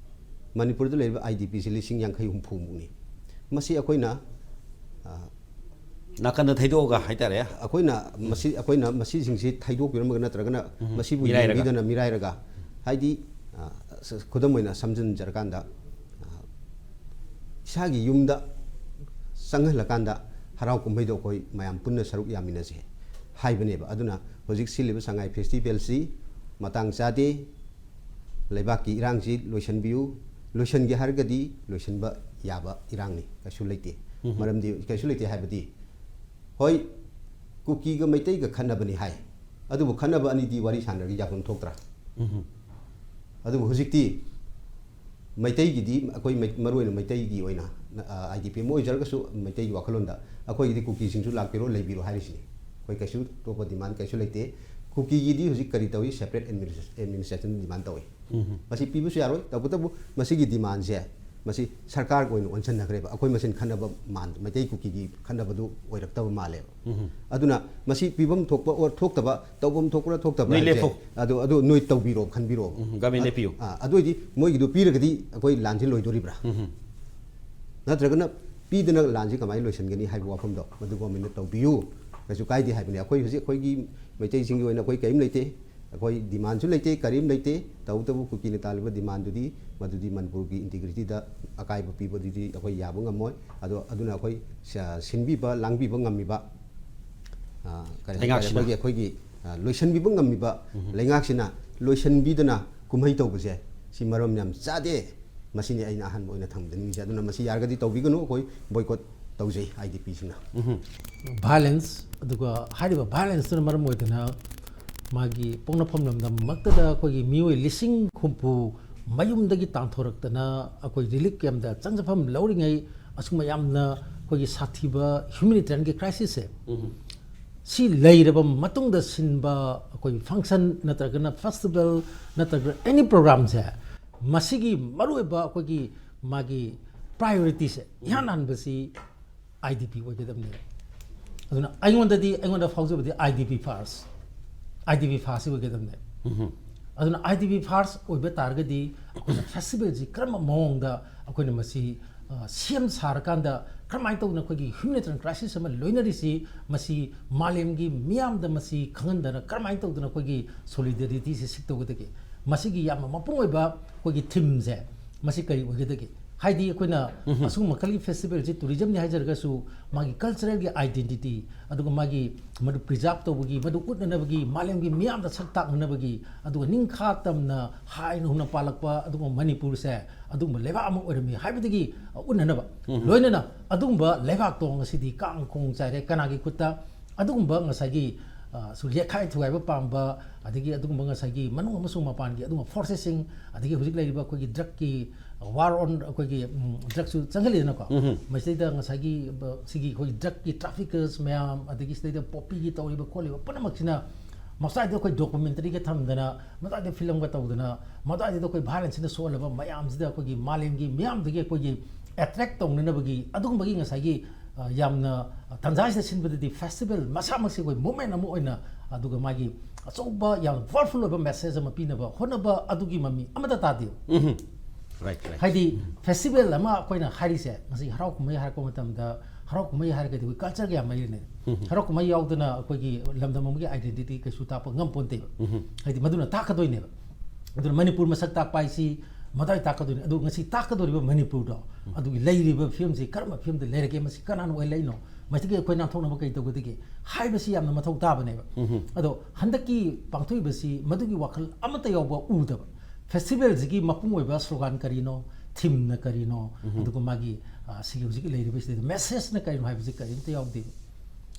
ꯃꯅꯤꯄꯨꯔꯗ ꯂꯩꯔꯤꯕ I D P ꯁꯤ ꯂꯤꯁꯤꯡ ꯌꯥꯡꯈꯩ ꯍꯨꯝꯐꯨ ꯃꯨꯛꯅꯤ꯫ ꯃꯁꯤ ꯑꯩꯈꯣꯏꯅ, ꯑ, ꯅꯥꯀꯟꯗ ꯊꯩꯗꯣꯛꯑꯒ ꯍꯥꯏꯇꯥꯔꯦ꯫ ꯑꯩꯈꯣꯏꯅ ꯃꯁꯤ, ꯑꯩꯈꯣꯏꯅ ꯃꯁꯤꯁꯤꯡꯁꯤ ꯊꯩꯗꯣꯛꯄꯤꯔꯝꯃꯒ ꯅꯠꯇ꯭ꯔꯒꯅ ꯃꯁꯤꯕꯨ ꯃꯤꯔꯥꯏꯔꯒ꯫ ꯌꯦꯡꯕꯤꯗꯅ ꯃꯤꯔꯥꯏꯔꯒ, ꯍꯥꯏꯗꯤ, ꯑ, ꯈꯨꯗꯝ ꯑꯣꯏꯅ ꯁꯝꯖꯤꯟꯖꯔꯀꯥꯟꯗ, ꯑ, ꯏꯁꯥꯒꯤ ꯌꯨꯝꯗ ꯆꯪꯍꯜꯂꯀꯥꯟꯗ ꯍꯔꯥꯎ ꯀꯨꯝꯍꯩꯗꯣ ꯑꯩꯈꯣꯏ ꯃꯌꯥꯝ ꯄꯨꯟꯅ ꯁꯔꯨꯛ ꯌꯥꯃꯤꯟꯅꯁꯦ ꯍꯥꯏꯕꯅꯦꯕ꯫ ꯑꯗꯨꯅ ꯍꯧꯖꯤꯛ ꯁꯤꯜꯂꯤꯕ ꯁꯉꯥꯏ festival ꯁꯤ ꯃꯇꯥꯡ ꯆꯥꯗꯦ, ꯂꯩꯕꯥꯛꯀꯤ ꯏꯔꯥꯡꯁꯤ ꯂꯣꯏꯁꯤꯟꯕꯤꯌꯨ, ꯂꯣꯏꯁꯤꯟꯒꯦ ꯍꯥꯏꯔꯒꯗꯤ ꯂꯣꯏꯁꯤꯟꯕ ꯌꯥꯕ ꯏꯔꯥꯡꯅꯤ, ꯀꯩꯁꯨ ꯂꯩꯇꯦ꯫ ꯎꯝ꯫ ꯃꯔꯝꯗꯤ ꯀꯩꯁꯨ ꯂꯩꯇꯦ ꯍꯥꯏꯕꯗꯤ, ꯍꯣꯏ, ꯀꯨꯀꯤꯒ ꯃꯩꯇꯩꯒ ꯈꯠꯅꯕꯅꯤ ꯍꯥꯏ, ꯑꯗꯨꯕꯨ ꯈꯠꯅꯕ ꯑꯅꯤꯗꯤ ꯋꯥꯔꯤ ꯁꯥꯟꯅꯔꯒ ꯌꯥꯐꯝ ꯊꯣꯛꯇ꯭ꯔꯥ? ꯎꯝ꯫ ꯑꯗꯨꯕꯨ ꯍꯧꯖꯤꯛꯇꯤ ꯃꯩꯇꯩꯒꯤꯗꯤ, ꯑꯩꯈꯣꯏ ꯃꯩ-, ꯃꯔꯨꯑꯣꯏꯅ ꯃꯩꯇꯩꯒꯤ ꯑꯣꯏꯅ, ꯑ, ꯑꯥꯏ ꯗꯤ ꯄꯤ ꯑꯃ ꯑꯣꯏꯖꯔꯒꯁꯨ, ꯃꯩꯇꯩꯒꯤ ꯋꯥꯈꯜꯂꯣꯟꯗ ꯑꯩꯈꯣꯏꯒꯤꯗꯤ ꯀꯨꯀꯤꯁꯤꯡꯁꯨ ꯂꯥꯛꯄꯤꯔꯣ, ꯂꯩꯕꯤꯔꯣ ꯍꯥꯏꯔꯤꯁꯤꯅꯤ꯫ ꯑꯩꯈꯣꯏ ꯀꯩꯁꯨ ꯑꯇꯣꯞꯄ demand ꯀꯩꯁꯨ ꯂꯩꯇꯦ꯫ ꯀꯨꯀꯤꯒꯤꯗꯤ ꯍꯧꯖꯤꯛ ꯀꯔꯤ ꯇꯧꯏ? Separate administration demand ꯇꯧꯏ꯫ ꯎꯝ꯫ ꯃꯁꯤ ꯄꯤꯕꯁꯨ ꯌꯥꯔꯣꯏ꯫ ꯇꯧꯕꯇꯕꯨ ꯃꯁꯤꯒꯤ demandꯁꯦ, ꯃꯁꯤ ꯁꯔꯀꯥꯔꯒꯤ ꯑꯣꯏꯅ ꯑꯣꯟꯁꯤꯟꯅꯈ꯭ꯔꯦꯕ꯫ ꯑꯩꯈꯣꯏ ꯃꯁꯦꯟ ꯈꯟꯅꯕ ꯃꯥꯟ-, ꯃꯩꯇꯩ ꯀꯨꯀꯤꯒꯤ ꯈꯟꯅꯕꯗꯨ ꯑꯣꯏꯔꯛꯇꯕ ꯃꯥꯜꯂꯦꯕ꯫ ꯎꯝ꯫ ꯑꯗꯨꯅ ꯃꯁꯤ ꯄꯤꯐꯝ ꯊꯣꯛꯄ or ꯊꯣꯛꯇꯕ, ꯇꯧꯐꯝ ꯊꯣꯛꯄ꯭ꯔꯥ ꯊꯣꯛꯇꯕ꯭ꯔꯥ ꯅꯣꯏ ꯍꯥꯏꯕꯁꯦ, ꯂꯦꯞꯄꯣ꯫ ꯑꯗꯨ, ꯑꯗꯨ ꯅꯣꯏ ꯇꯧꯕꯤꯔꯣ, ꯈꯟꯕꯤꯔꯣ꯫ ꯎꯝ, government ꯑ-, ꯂꯦꯞꯄꯤꯌꯨ꯫ ꯑ, ꯑꯗꯨ ꯑꯣꯏꯗꯤ ꯃꯣꯏꯒꯤꯗꯨ ꯄꯤꯔꯒꯗꯤ ꯑꯩꯈꯣꯏ ꯂꯥꯟꯁꯤ ꯂꯣꯏꯗꯣꯔꯤꯕ꯭ꯔꯥ? ꯎꯝ꯫ ꯅꯠꯇ꯭ꯔꯒꯅ ꯄꯤꯗꯅ ꯂꯥꯟꯁꯤ ꯀꯃꯥꯏꯅ ꯂꯣꯏꯁꯤꯟꯒꯅꯤ ꯍꯥꯏꯕ ꯋꯥꯐꯝꯗꯣ ꯃꯗꯨ governmentꯅ ꯇꯧꯕꯤꯌꯨ꯫ ꯀꯩꯁꯨ ꯀꯥꯏꯗꯦ ꯍꯥꯏꯕꯅꯤ꯫ ꯑꯩꯈꯣꯏ ꯍꯧꯖꯤꯛ ꯑꯩꯈꯣꯏꯒꯤ ꯃꯩꯇꯩꯁꯤꯡꯒꯤ ꯑꯣꯏꯅ ꯑꯩꯈꯣꯏ ꯀꯔꯤꯝ ꯂꯩꯇꯦ꯫ ꯑꯩꯈꯣꯏ demandꯁꯨ ꯂꯩꯇꯦ, ꯀꯔꯤꯝ ꯂꯩꯇꯦ꯫ ꯇꯧꯕꯇꯕꯨ ꯀꯨꯀꯤꯅ ꯇꯥꯜꯂꯤꯕ demandꯗꯨꯗꯤ ꯃꯗꯨꯗꯤ ꯃꯅꯤꯄꯨꯔꯒꯤ integrityꯗ ꯑꯀꯥꯏꯕ ꯄꯤꯕꯗꯨꯗꯤ ꯑꯩꯈꯣꯏ ꯌꯥꯕ ꯉꯝꯃꯣꯏ꯫ ꯑꯗꯣ ꯑꯗꯨꯅ ꯑꯩꯈꯣꯏ ꯁ-, ꯁꯤꯟꯕꯤꯕ ꯂꯥꯡꯕꯤꯕ ꯉꯝꯃꯤꯕ, ꯑ, ꯀꯔꯤ ꯍꯥꯏꯇꯥꯔꯦ, ꯂꯩꯉꯥꯛꯁꯤꯅ꯫ ꯑꯩꯈꯣꯏꯒꯤ, ꯑꯩꯈꯣꯏꯒꯤ, ꯑ, ꯂꯣꯏꯁꯤꯟꯕꯤꯕ ꯉꯝꯃꯤꯕ ꯎꯝ꯫ ꯂꯩꯉꯥꯛꯁꯤꯅ ꯂꯣꯏꯁꯤꯟꯕꯤꯗꯅ ꯀꯨꯝꯍꯩ ꯇꯧꯕꯁꯦ, ꯁꯤ ꯃꯔꯝ ꯌꯥꯝ ꯆꯥꯗꯦ꯫ ꯃꯁꯤꯅꯤ ꯑꯩꯅ ꯑꯍꯥꯟꯕ ꯑꯣꯏꯅ ꯊꯝꯖꯅꯤꯡꯉꯤꯁꯦ꯫ ꯑꯗꯨꯅ ꯃꯁꯤ ꯌꯥꯔꯒꯗꯤ ꯇꯧꯕꯤꯒꯅꯨ, ꯑꯩꯈꯣꯏ boycott ꯇꯧꯖꯩ ꯑꯥꯏ ꯗꯤ ꯄꯤꯁꯤꯡꯅ꯫ ꯎꯝ꯫ Violence, ꯑꯗꯨꯒ ꯍꯥꯏꯔꯤꯕ violenceꯇꯨꯅ ꯃꯔꯝ ꯑꯣꯏꯗꯅ ꯃꯥꯒꯤ ꯄꯣꯛꯅꯐꯝ ꯂꯝꯗꯝꯃꯛꯇꯗ ꯑꯩꯈꯣꯏꯒꯤ ꯃꯤꯑꯣꯏ ꯂꯤꯁꯤꯡ ꯍꯨꯝꯐꯨ ꯃꯌꯨꯝꯗꯒꯤ ꯇꯥꯟꯊꯣꯔꯛꯇꯅ ꯑꯩꯈꯣꯏ relief campꯇ ꯆꯪꯖꯐꯝ ꯂꯧꯔꯤꯉꯩ, ꯑꯁꯨꯝꯕ ꯌꯥꯝꯅ ꯑꯩꯈꯣꯏꯒꯤ ꯁꯥꯊꯤꯕ humanitarianꯒꯤ crisisꯁꯦ, ꯎꯝ꯫ ꯁꯤ ꯂꯩꯔꯕ ꯃꯇꯨꯡꯗ ꯁꯤꯟꯕ ꯑꯩꯈꯣꯏ function ꯅꯠꯇ꯭ꯔꯒꯅ festival ꯅꯠꯇ꯭ꯔꯒ any programꯁꯦ, ꯃꯁꯤꯒꯤ ꯃꯔꯨꯑꯣꯏꯕ ꯑꯩꯈꯣꯏꯒꯤ ꯃꯥꯒꯤ priorityꯁꯦ ꯏꯍꯥꯟ ꯍꯥꯟꯕꯁꯤ ꯑꯥꯏ ꯗꯤ ꯄꯤ ꯑꯣꯏꯒꯗꯕꯅꯦ꯫ ꯑꯗꯨꯅ ꯑꯩꯉꯣꯟꯗꯗꯤ, ꯑꯩꯉꯣꯟꯗ ꯐꯥꯎꯖꯕꯗꯤ I D P first, I D P first ꯑꯣꯏꯒꯗꯕꯅꯦ꯫ ꯎꯝ꯫ ꯑꯗꯨꯅ ꯑꯥꯏ ꯗꯤ ꯄꯤ first ꯑꯣꯏꯕ ꯇꯥꯔꯒꯗꯤ ꯑꯩꯈꯣꯏꯅ festivalꯁꯤ ꯀꯔꯝꯕ ꯃꯑꯣꯡꯗ ꯑꯩꯈꯣꯏꯅ ꯃꯁꯤ, ꯑ, ꯁꯦꯝ ꯁꯥꯔꯀꯥꯟꯗ ꯀꯔꯝꯍꯥꯏꯅ ꯇꯧꯗꯅ ꯑꯩꯈꯣꯏꯒꯤ humanitarian crisis ꯑꯃ ꯂꯣꯏꯅꯔꯤꯁꯤ, ꯃꯁꯤ ꯃꯥꯂꯦꯝꯒꯤ ꯃꯤꯌꯥꯝꯗ ꯃꯁꯤ ꯈꯪꯍꯟꯗꯅ ꯀꯔꯝꯍꯥꯏꯅ ꯇꯧꯗꯅ ꯑꯩꯈꯣꯏꯒꯤ solidarityꯁꯤ seek ꯇꯧꯒꯗꯒꯦ? ꯃꯁꯤꯒꯤ ꯌꯥꯝꯅ ꯃꯄꯨꯡ ꯑꯣꯏꯕ ꯑꯩꯈꯣꯏꯒꯤ themeꯁꯦ ꯃꯁꯤ ꯀꯔꯤ ꯑꯣꯏꯒꯗꯒꯦ? ꯍꯥꯏꯗꯤ ꯑꯩꯈꯣꯏꯅ ꯑꯁꯤꯒꯨꯝꯕ ꯃꯈꯜꯒꯤ ꯐꯦꯁꯇꯤꯚꯦꯜꯁꯤ ꯇꯨꯔꯤꯖꯝꯅꯤ ꯍꯥꯏꯖꯔꯒꯁꯨ, ꯃꯥꯒꯤ ꯀꯜꯆꯔꯦꯜꯒꯤ ꯑꯥꯏꯗꯦꯟꯇꯤꯇꯤ, ꯑꯗꯨꯒ ꯃꯥꯒꯤ ꯃꯗꯨ ꯄ꯭ꯔꯤꯖꯥꯔꯚ ꯇꯧꯕꯒꯤ, ꯃꯗꯨ ꯎꯠꯅꯅꯕꯒꯤ, ꯃꯥꯂꯦꯝꯒꯤ ꯃꯤꯌꯥꯝꯗ ꯁꯛ ꯇꯥꯛꯅꯅꯕꯒꯤ, ꯑꯗꯨꯒ ꯅꯤꯡꯈꯥ ꯇꯝꯅ ꯍꯥꯏꯅ ꯍꯨꯝꯅ ꯄꯥꯜꯂꯛꯄ ꯑꯗꯨꯒꯨꯝꯕ ꯃꯅꯤꯄꯨꯔꯁꯦ ꯑꯗꯨꯒꯨꯝꯕ ꯂꯩꯕꯥꯛ ꯑꯃ ꯑꯣꯏꯔꯝꯃꯤ ꯍꯥꯏꯕꯗꯒꯤ, ꯑ, ꯎꯠꯅꯅꯕ꯫ ꯂꯣꯏꯅꯅ ꯑꯗꯨꯒꯨꯝꯕ ꯂꯩꯕꯥꯛꯇꯣ ꯉꯁꯤꯗꯤ ꯀꯥꯡ ꯈꯣꯡ ꯆꯥꯏꯔꯦ ꯀꯅꯥꯒꯤ ꯈꯨꯠꯇ? ꯑꯗꯨꯒꯨꯝꯕ ꯉꯁꯥꯏꯒꯤ, ꯑ, ꯁꯨ ꯌꯦꯠꯈꯥꯏ ꯊꯨꯒꯥꯏꯕ ꯄꯥꯝꯕ, ꯑꯗꯒꯤ ꯑꯗꯨꯒꯨꯝꯕ ꯉꯁꯥꯏꯒꯤ ꯃꯅꯨꯡ ꯑꯃꯁꯨꯡ ꯃꯄꯥꯟꯒꯤ ꯑꯗꯨꯒꯨꯝꯕ ꯐꯣꯔꯁꯦꯁꯁꯤꯡ, ꯑꯗꯒꯤ ꯍꯧꯖꯤꯛ ꯂꯩꯔꯤꯕ ꯑꯩꯈꯣꯏꯒꯤ ꯗ꯭ꯔꯒꯀꯤ, ꯑ, ꯋꯥꯔ ꯑꯣꯟ ꯑꯩꯈꯣꯏꯒꯤ, ꯎꯝ, ꯗ꯭ꯔꯒꯁꯨ ꯆꯪꯍꯜꯂꯤꯗꯅꯀꯣ꯫ ꯃꯁꯤꯗꯩꯗ ꯉꯁꯥꯏꯒꯤ, ꯑ, ꯁꯤꯒꯤ ꯑꯩꯈꯣꯏꯒꯤ ꯗ꯭ꯔꯒꯀꯤ ꯇ꯭ꯔꯥꯐꯤꯀꯔꯁ ꯃꯌꯥꯝ, ꯑꯗꯒꯤ ꯁꯤꯗꯩꯗ ꯄꯣꯄꯤꯒꯤ ꯇꯧꯔꯤꯕ ꯈꯣꯠꯂꯤꯕ ꯄꯨꯝꯅꯃꯛꯁꯤꯅ ꯃꯁꯥꯏꯗ ꯑꯩꯈꯣꯏ ꯗꯣꯀꯨꯃꯦꯟꯇꯔꯤꯒ ꯊꯝꯗꯅ, ꯃꯁꯥꯏꯗ ꯐꯤꯂꯝꯒ ꯇꯧꯗꯅ, ꯃꯁꯥꯏꯗ ꯑꯩꯈꯣꯏ ꯚꯥꯏꯂꯦꯟꯁꯤꯅ ꯁꯣꯛꯍꯜꯂꯕ ꯃꯌꯥꯝꯁꯤꯗ ꯑꯩꯈꯣꯏꯒꯤ ꯃꯥꯂꯦꯝꯒꯤ ꯃꯤꯌꯥꯝꯗꯒꯤ ꯑꯩꯈꯣꯏꯒꯤ ꯑꯦꯇ꯭ꯔꯦꯛ ꯇꯧꯅꯅꯕꯒꯤ ꯑꯗꯨꯒꯨꯝꯕꯒꯤ ꯉꯁꯥꯏꯒꯤ, ꯑ, ꯌꯥꯝꯅ ꯇꯟꯖꯥꯁꯤꯗ ꯁꯤꯟꯕꯗꯗꯤ ꯐꯦꯁꯇꯤꯚꯦꯜ ꯃꯁꯥꯃꯛꯁꯤ ꯑꯩꯈꯣꯏ ꯃꯨꯚꯃꯦꯟ ꯑꯃ ꯑꯣꯏꯅ, ꯑꯗꯨꯒ ꯃꯥꯒꯤ ꯑꯆꯧꯕ ꯌꯥꯝ ꯄꯥꯋꯔꯐꯨꯜ ꯑꯣꯏꯕ ꯃꯦꯁꯦꯖ ꯑꯃ ꯄꯤꯅꯕ ꯍꯣꯠꯅꯕ ꯑꯗꯨꯒꯤ ꯃꯃꯤ ꯑꯃꯠꯇ ꯇꯥꯗꯦꯕ꯫ ꯔꯥꯏꯠ ꯔꯥꯏꯠ ꯍꯥꯏꯗꯤ ꯐꯦꯁꯇꯤꯚꯦꯜ ꯑꯃ ꯑꯩꯈꯣꯏꯅ ꯍꯥꯏꯔꯤꯁꯦ, ꯉꯁꯤ ꯍꯔꯥꯎ ꯀꯨꯝꯍꯩ ꯍꯥꯏꯔꯛꯄ ꯃꯇꯝꯗ, ꯍꯔꯥꯎ ꯀꯨꯝꯍꯩ ꯍꯥꯏꯔꯒꯗꯤ ꯑꯩꯈꯣꯏ ꯀꯜꯆꯔꯒ ꯌꯥꯝ ꯃꯔꯤ ꯂꯩꯅꯩ꯫ ꯍꯔꯥꯎ ꯀꯨꯝꯍꯩ ꯌꯥꯎꯗꯅ ꯑꯩꯈꯣꯏꯒꯤ ꯂꯝꯗꯝ ꯑꯃꯒꯤ ꯑꯥꯏꯗꯦꯟꯇꯤꯇꯤ ꯀꯩꯁꯨ ꯇꯥꯛꯄ ꯉꯝꯄꯣꯟꯇꯦꯕ꯫ ꯍꯥꯏꯗꯤ ꯃꯗꯨꯅ ꯇꯥꯛꯀꯗꯣꯏꯅꯦꯕ꯫ ꯑꯗꯨꯅ ꯃꯅꯤꯄꯨꯔ ꯃꯁꯛ ꯇꯥꯛꯄ ꯍꯥꯏꯁꯤ ꯃꯗꯥꯏ ꯇꯥꯛꯀꯗꯣꯏꯅꯤ꯫ ꯑꯗꯨ ꯉꯁꯤ ꯇꯥꯛꯀꯗꯧꯔꯤꯕ ꯃꯅꯤꯄꯨꯔꯗꯣ, ꯑꯗꯨꯒꯤ ꯂꯩꯔꯤꯕ ꯐꯤꯕꯝꯁꯤ ꯀꯔꯝꯕ ꯐꯤꯕꯝꯗ ꯂꯩꯔꯒꯦ, ꯃꯁꯤ ꯀꯅꯥꯅ ꯑꯣꯏꯍꯜꯂꯛꯏꯅꯣ, ꯃꯁꯤꯗꯒꯤ ꯑꯩꯈꯣꯏ ꯅꯥꯟꯊꯣꯛꯅꯕ ꯀꯔꯤ ꯇꯧꯒꯗꯒꯦ ꯍꯥꯏꯕꯁꯤ ꯌꯥꯝꯅ ꯃꯊꯧ ꯇꯥꯕꯅꯦꯕ꯫ ꯑꯗꯣ ꯍꯟꯗꯛꯀꯤ ꯄꯥꯡꯊꯣꯛꯏꯕꯁꯤ ꯃꯗꯨꯒꯤ ꯋꯥꯈꯜ ꯑꯃꯠꯇ ꯌꯥꯎꯕ ꯎꯗꯕ꯫ ꯐꯦꯁꯇꯤꯚꯦꯜꯁꯤꯒꯤ ꯃꯄꯨꯡ ꯑꯣꯏꯕ ꯁ꯭ꯂꯣꯒꯥꯟ ꯀꯔꯤꯅꯣ, ꯊꯤꯝꯅ ꯀꯔꯤꯅꯣ, ꯑꯗꯨꯒ ꯃꯥꯒꯤ, ꯑ, ꯁꯤꯒꯤ ꯍꯧꯖꯤꯛ ꯂꯩꯔꯤꯕꯁꯤꯗꯩꯗ ꯃꯦꯁꯦꯖꯅ ꯀꯔꯤꯅꯣ ꯍꯥꯏꯕꯁꯤ ꯀꯔꯤꯝꯇ ꯌꯥꯎꯗꯦ꯫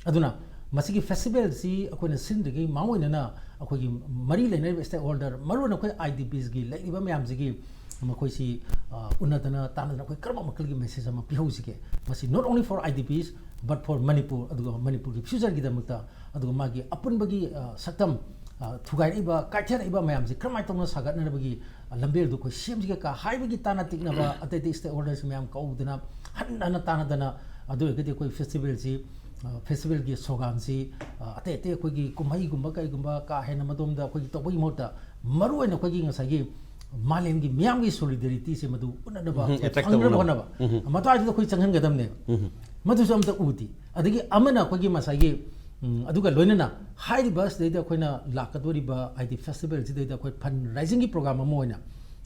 ꯑꯗꯨꯅ ꯃꯁꯤꯒꯤ ꯐꯦꯁꯇꯤꯚꯦꯜꯁꯤ ꯑꯩꯈꯣꯏꯅ ꯁꯤꯟꯗ꯭ꯔꯤꯉꯩ ꯃꯥꯡꯑꯣꯏꯅꯅ ꯑꯩꯈꯣꯏꯒꯤ ꯃꯔꯤ ꯂꯩꯅꯔꯤꯕ ꯁ꯭ꯇꯦꯛ ꯍꯣꯜꯗꯔ, ꯃꯔꯨꯑꯣꯏꯅ ꯑꯩꯈꯣꯏ ꯑꯥꯏ ꯗꯤ ꯄꯤꯁꯒꯤ ꯂꯩꯔꯤꯕ ꯃꯌꯥꯝꯁꯤꯒꯤ ꯃꯈꯣꯏꯁꯤ, ꯑ, ꯎꯅꯗꯅ ꯇꯥꯟꯅꯗꯅ ꯑꯩꯈꯣꯏ ꯀꯔꯝꯕ ꯃꯈꯜꯒꯤ ꯃꯦꯁꯦꯖ ꯑꯃ ꯄꯤꯍꯧꯁꯤꯒꯦ? ꯃꯁꯤ not only for I D Ps but for Manipur, ꯑꯗꯨꯒ ꯃꯅꯤꯄꯨꯔꯒꯤ ꯐ꯭ꯌꯨꯆꯔꯒꯤꯗꯃꯛꯇ, ꯑꯗꯨꯒ ꯃꯥꯒꯤ ꯑꯄꯨꯟꯕꯒꯤ, ꯑ, ꯁꯛꯇꯝ, ꯑ, ꯊꯨꯒꯥꯏꯔꯛꯏꯕ, ꯀꯥꯏꯊꯔꯛꯏꯕ ꯃꯌꯥꯝꯁꯤ ꯀꯔꯝꯍꯥꯏꯅ ꯇꯧꯅ ꯁꯥꯒꯠꯅꯅꯕꯒꯤ, ꯑ, ꯂꯝꯕꯦꯜꯗꯨ ꯑꯩꯈꯣꯏ ꯁꯦꯝꯁꯤꯒꯦ ꯀ ꯍꯥꯏꯕꯒꯤ ꯇꯥꯟꯅ ꯇꯤꯛꯅꯕ ꯑꯇꯩ ꯑꯇꯩ ꯁ꯭ꯇꯦꯛ ꯍꯣꯜꯗꯔꯁ ꯃꯌꯥꯝ ꯀꯧꯗꯅ ꯍꯟꯅ ꯍꯟꯅ ꯇꯥꯟꯅꯗꯅ, ꯑꯗꯨ ꯑꯣꯏꯔꯒꯗꯤ ꯑꯩꯈꯣꯏ ꯐꯦꯁꯇꯤꯚꯦꯜꯁꯤ, ꯑ, ꯐꯦꯁꯇꯤꯚꯦꯜꯒꯤ ꯁ꯭ꯂꯣꯒꯥꯟꯁꯤ, ꯑ, ꯑꯇꯩ ꯑꯇꯩ ꯑꯩꯈꯣꯏꯒꯤ ꯀꯨꯝꯍꯩꯒꯨꯝꯕ ꯀꯩꯒꯨꯝꯕ ꯀꯥ ꯍꯦꯟꯅ ꯃꯗꯣꯝꯗ ꯑꯩꯈꯣꯏꯒꯤ ꯇꯧꯕꯒꯤ ꯃꯍꯨꯠꯇ ꯃꯔꯨꯑꯣꯏꯅ ꯑꯩꯈꯣꯏꯒꯤ ꯉꯁꯥꯏꯒꯤ ꯃꯥꯂꯦꯝꯒꯤ ꯃꯤꯌꯥꯝꯒꯤ ꯁꯣꯂꯤꯗꯦꯔꯤꯇꯤꯁꯦ ꯃꯗꯨ ꯎꯠꯅꯅꯕ, ꯎꯝ, ꯑꯩꯈꯣꯏ attract ꯐꯪꯅꯕ ꯇꯧꯅꯕ꯫ ꯍꯣꯠꯅꯕ, ꯃꯗꯨꯋꯥꯏꯗꯨꯗ ꯑꯩꯈꯣꯏ ꯆꯪꯍꯟꯒꯗꯕꯅꯦꯕ꯫ ꯃꯗꯨꯁꯨ ꯑꯝꯇ ꯎꯗꯦ꯫ ꯑꯗꯒꯤ ꯑꯃꯅ ꯑꯩꯈꯣꯏꯒꯤ ꯉꯁꯥꯏꯒꯤ, ꯎꯝ, ꯑꯗꯨꯒ ꯂꯣꯏꯅꯅ ꯍꯥꯏꯔꯤꯕ ꯁꯤꯗꯩꯗ ꯑꯩꯈꯣꯏꯅ ꯂꯥꯛꯀꯗꯧꯔꯤꯕ ꯍꯥꯏꯗꯤ ꯐꯦꯁꯇꯤꯚꯦꯜꯁꯤꯗꯩꯗ ꯑꯩꯈꯣꯏ ꯐꯟ ꯔꯥꯏꯖꯤꯡꯒꯤ ꯄ꯭ꯔꯣꯒ꯭ꯔꯥꯝ ꯑꯃ ꯑꯣꯏꯅ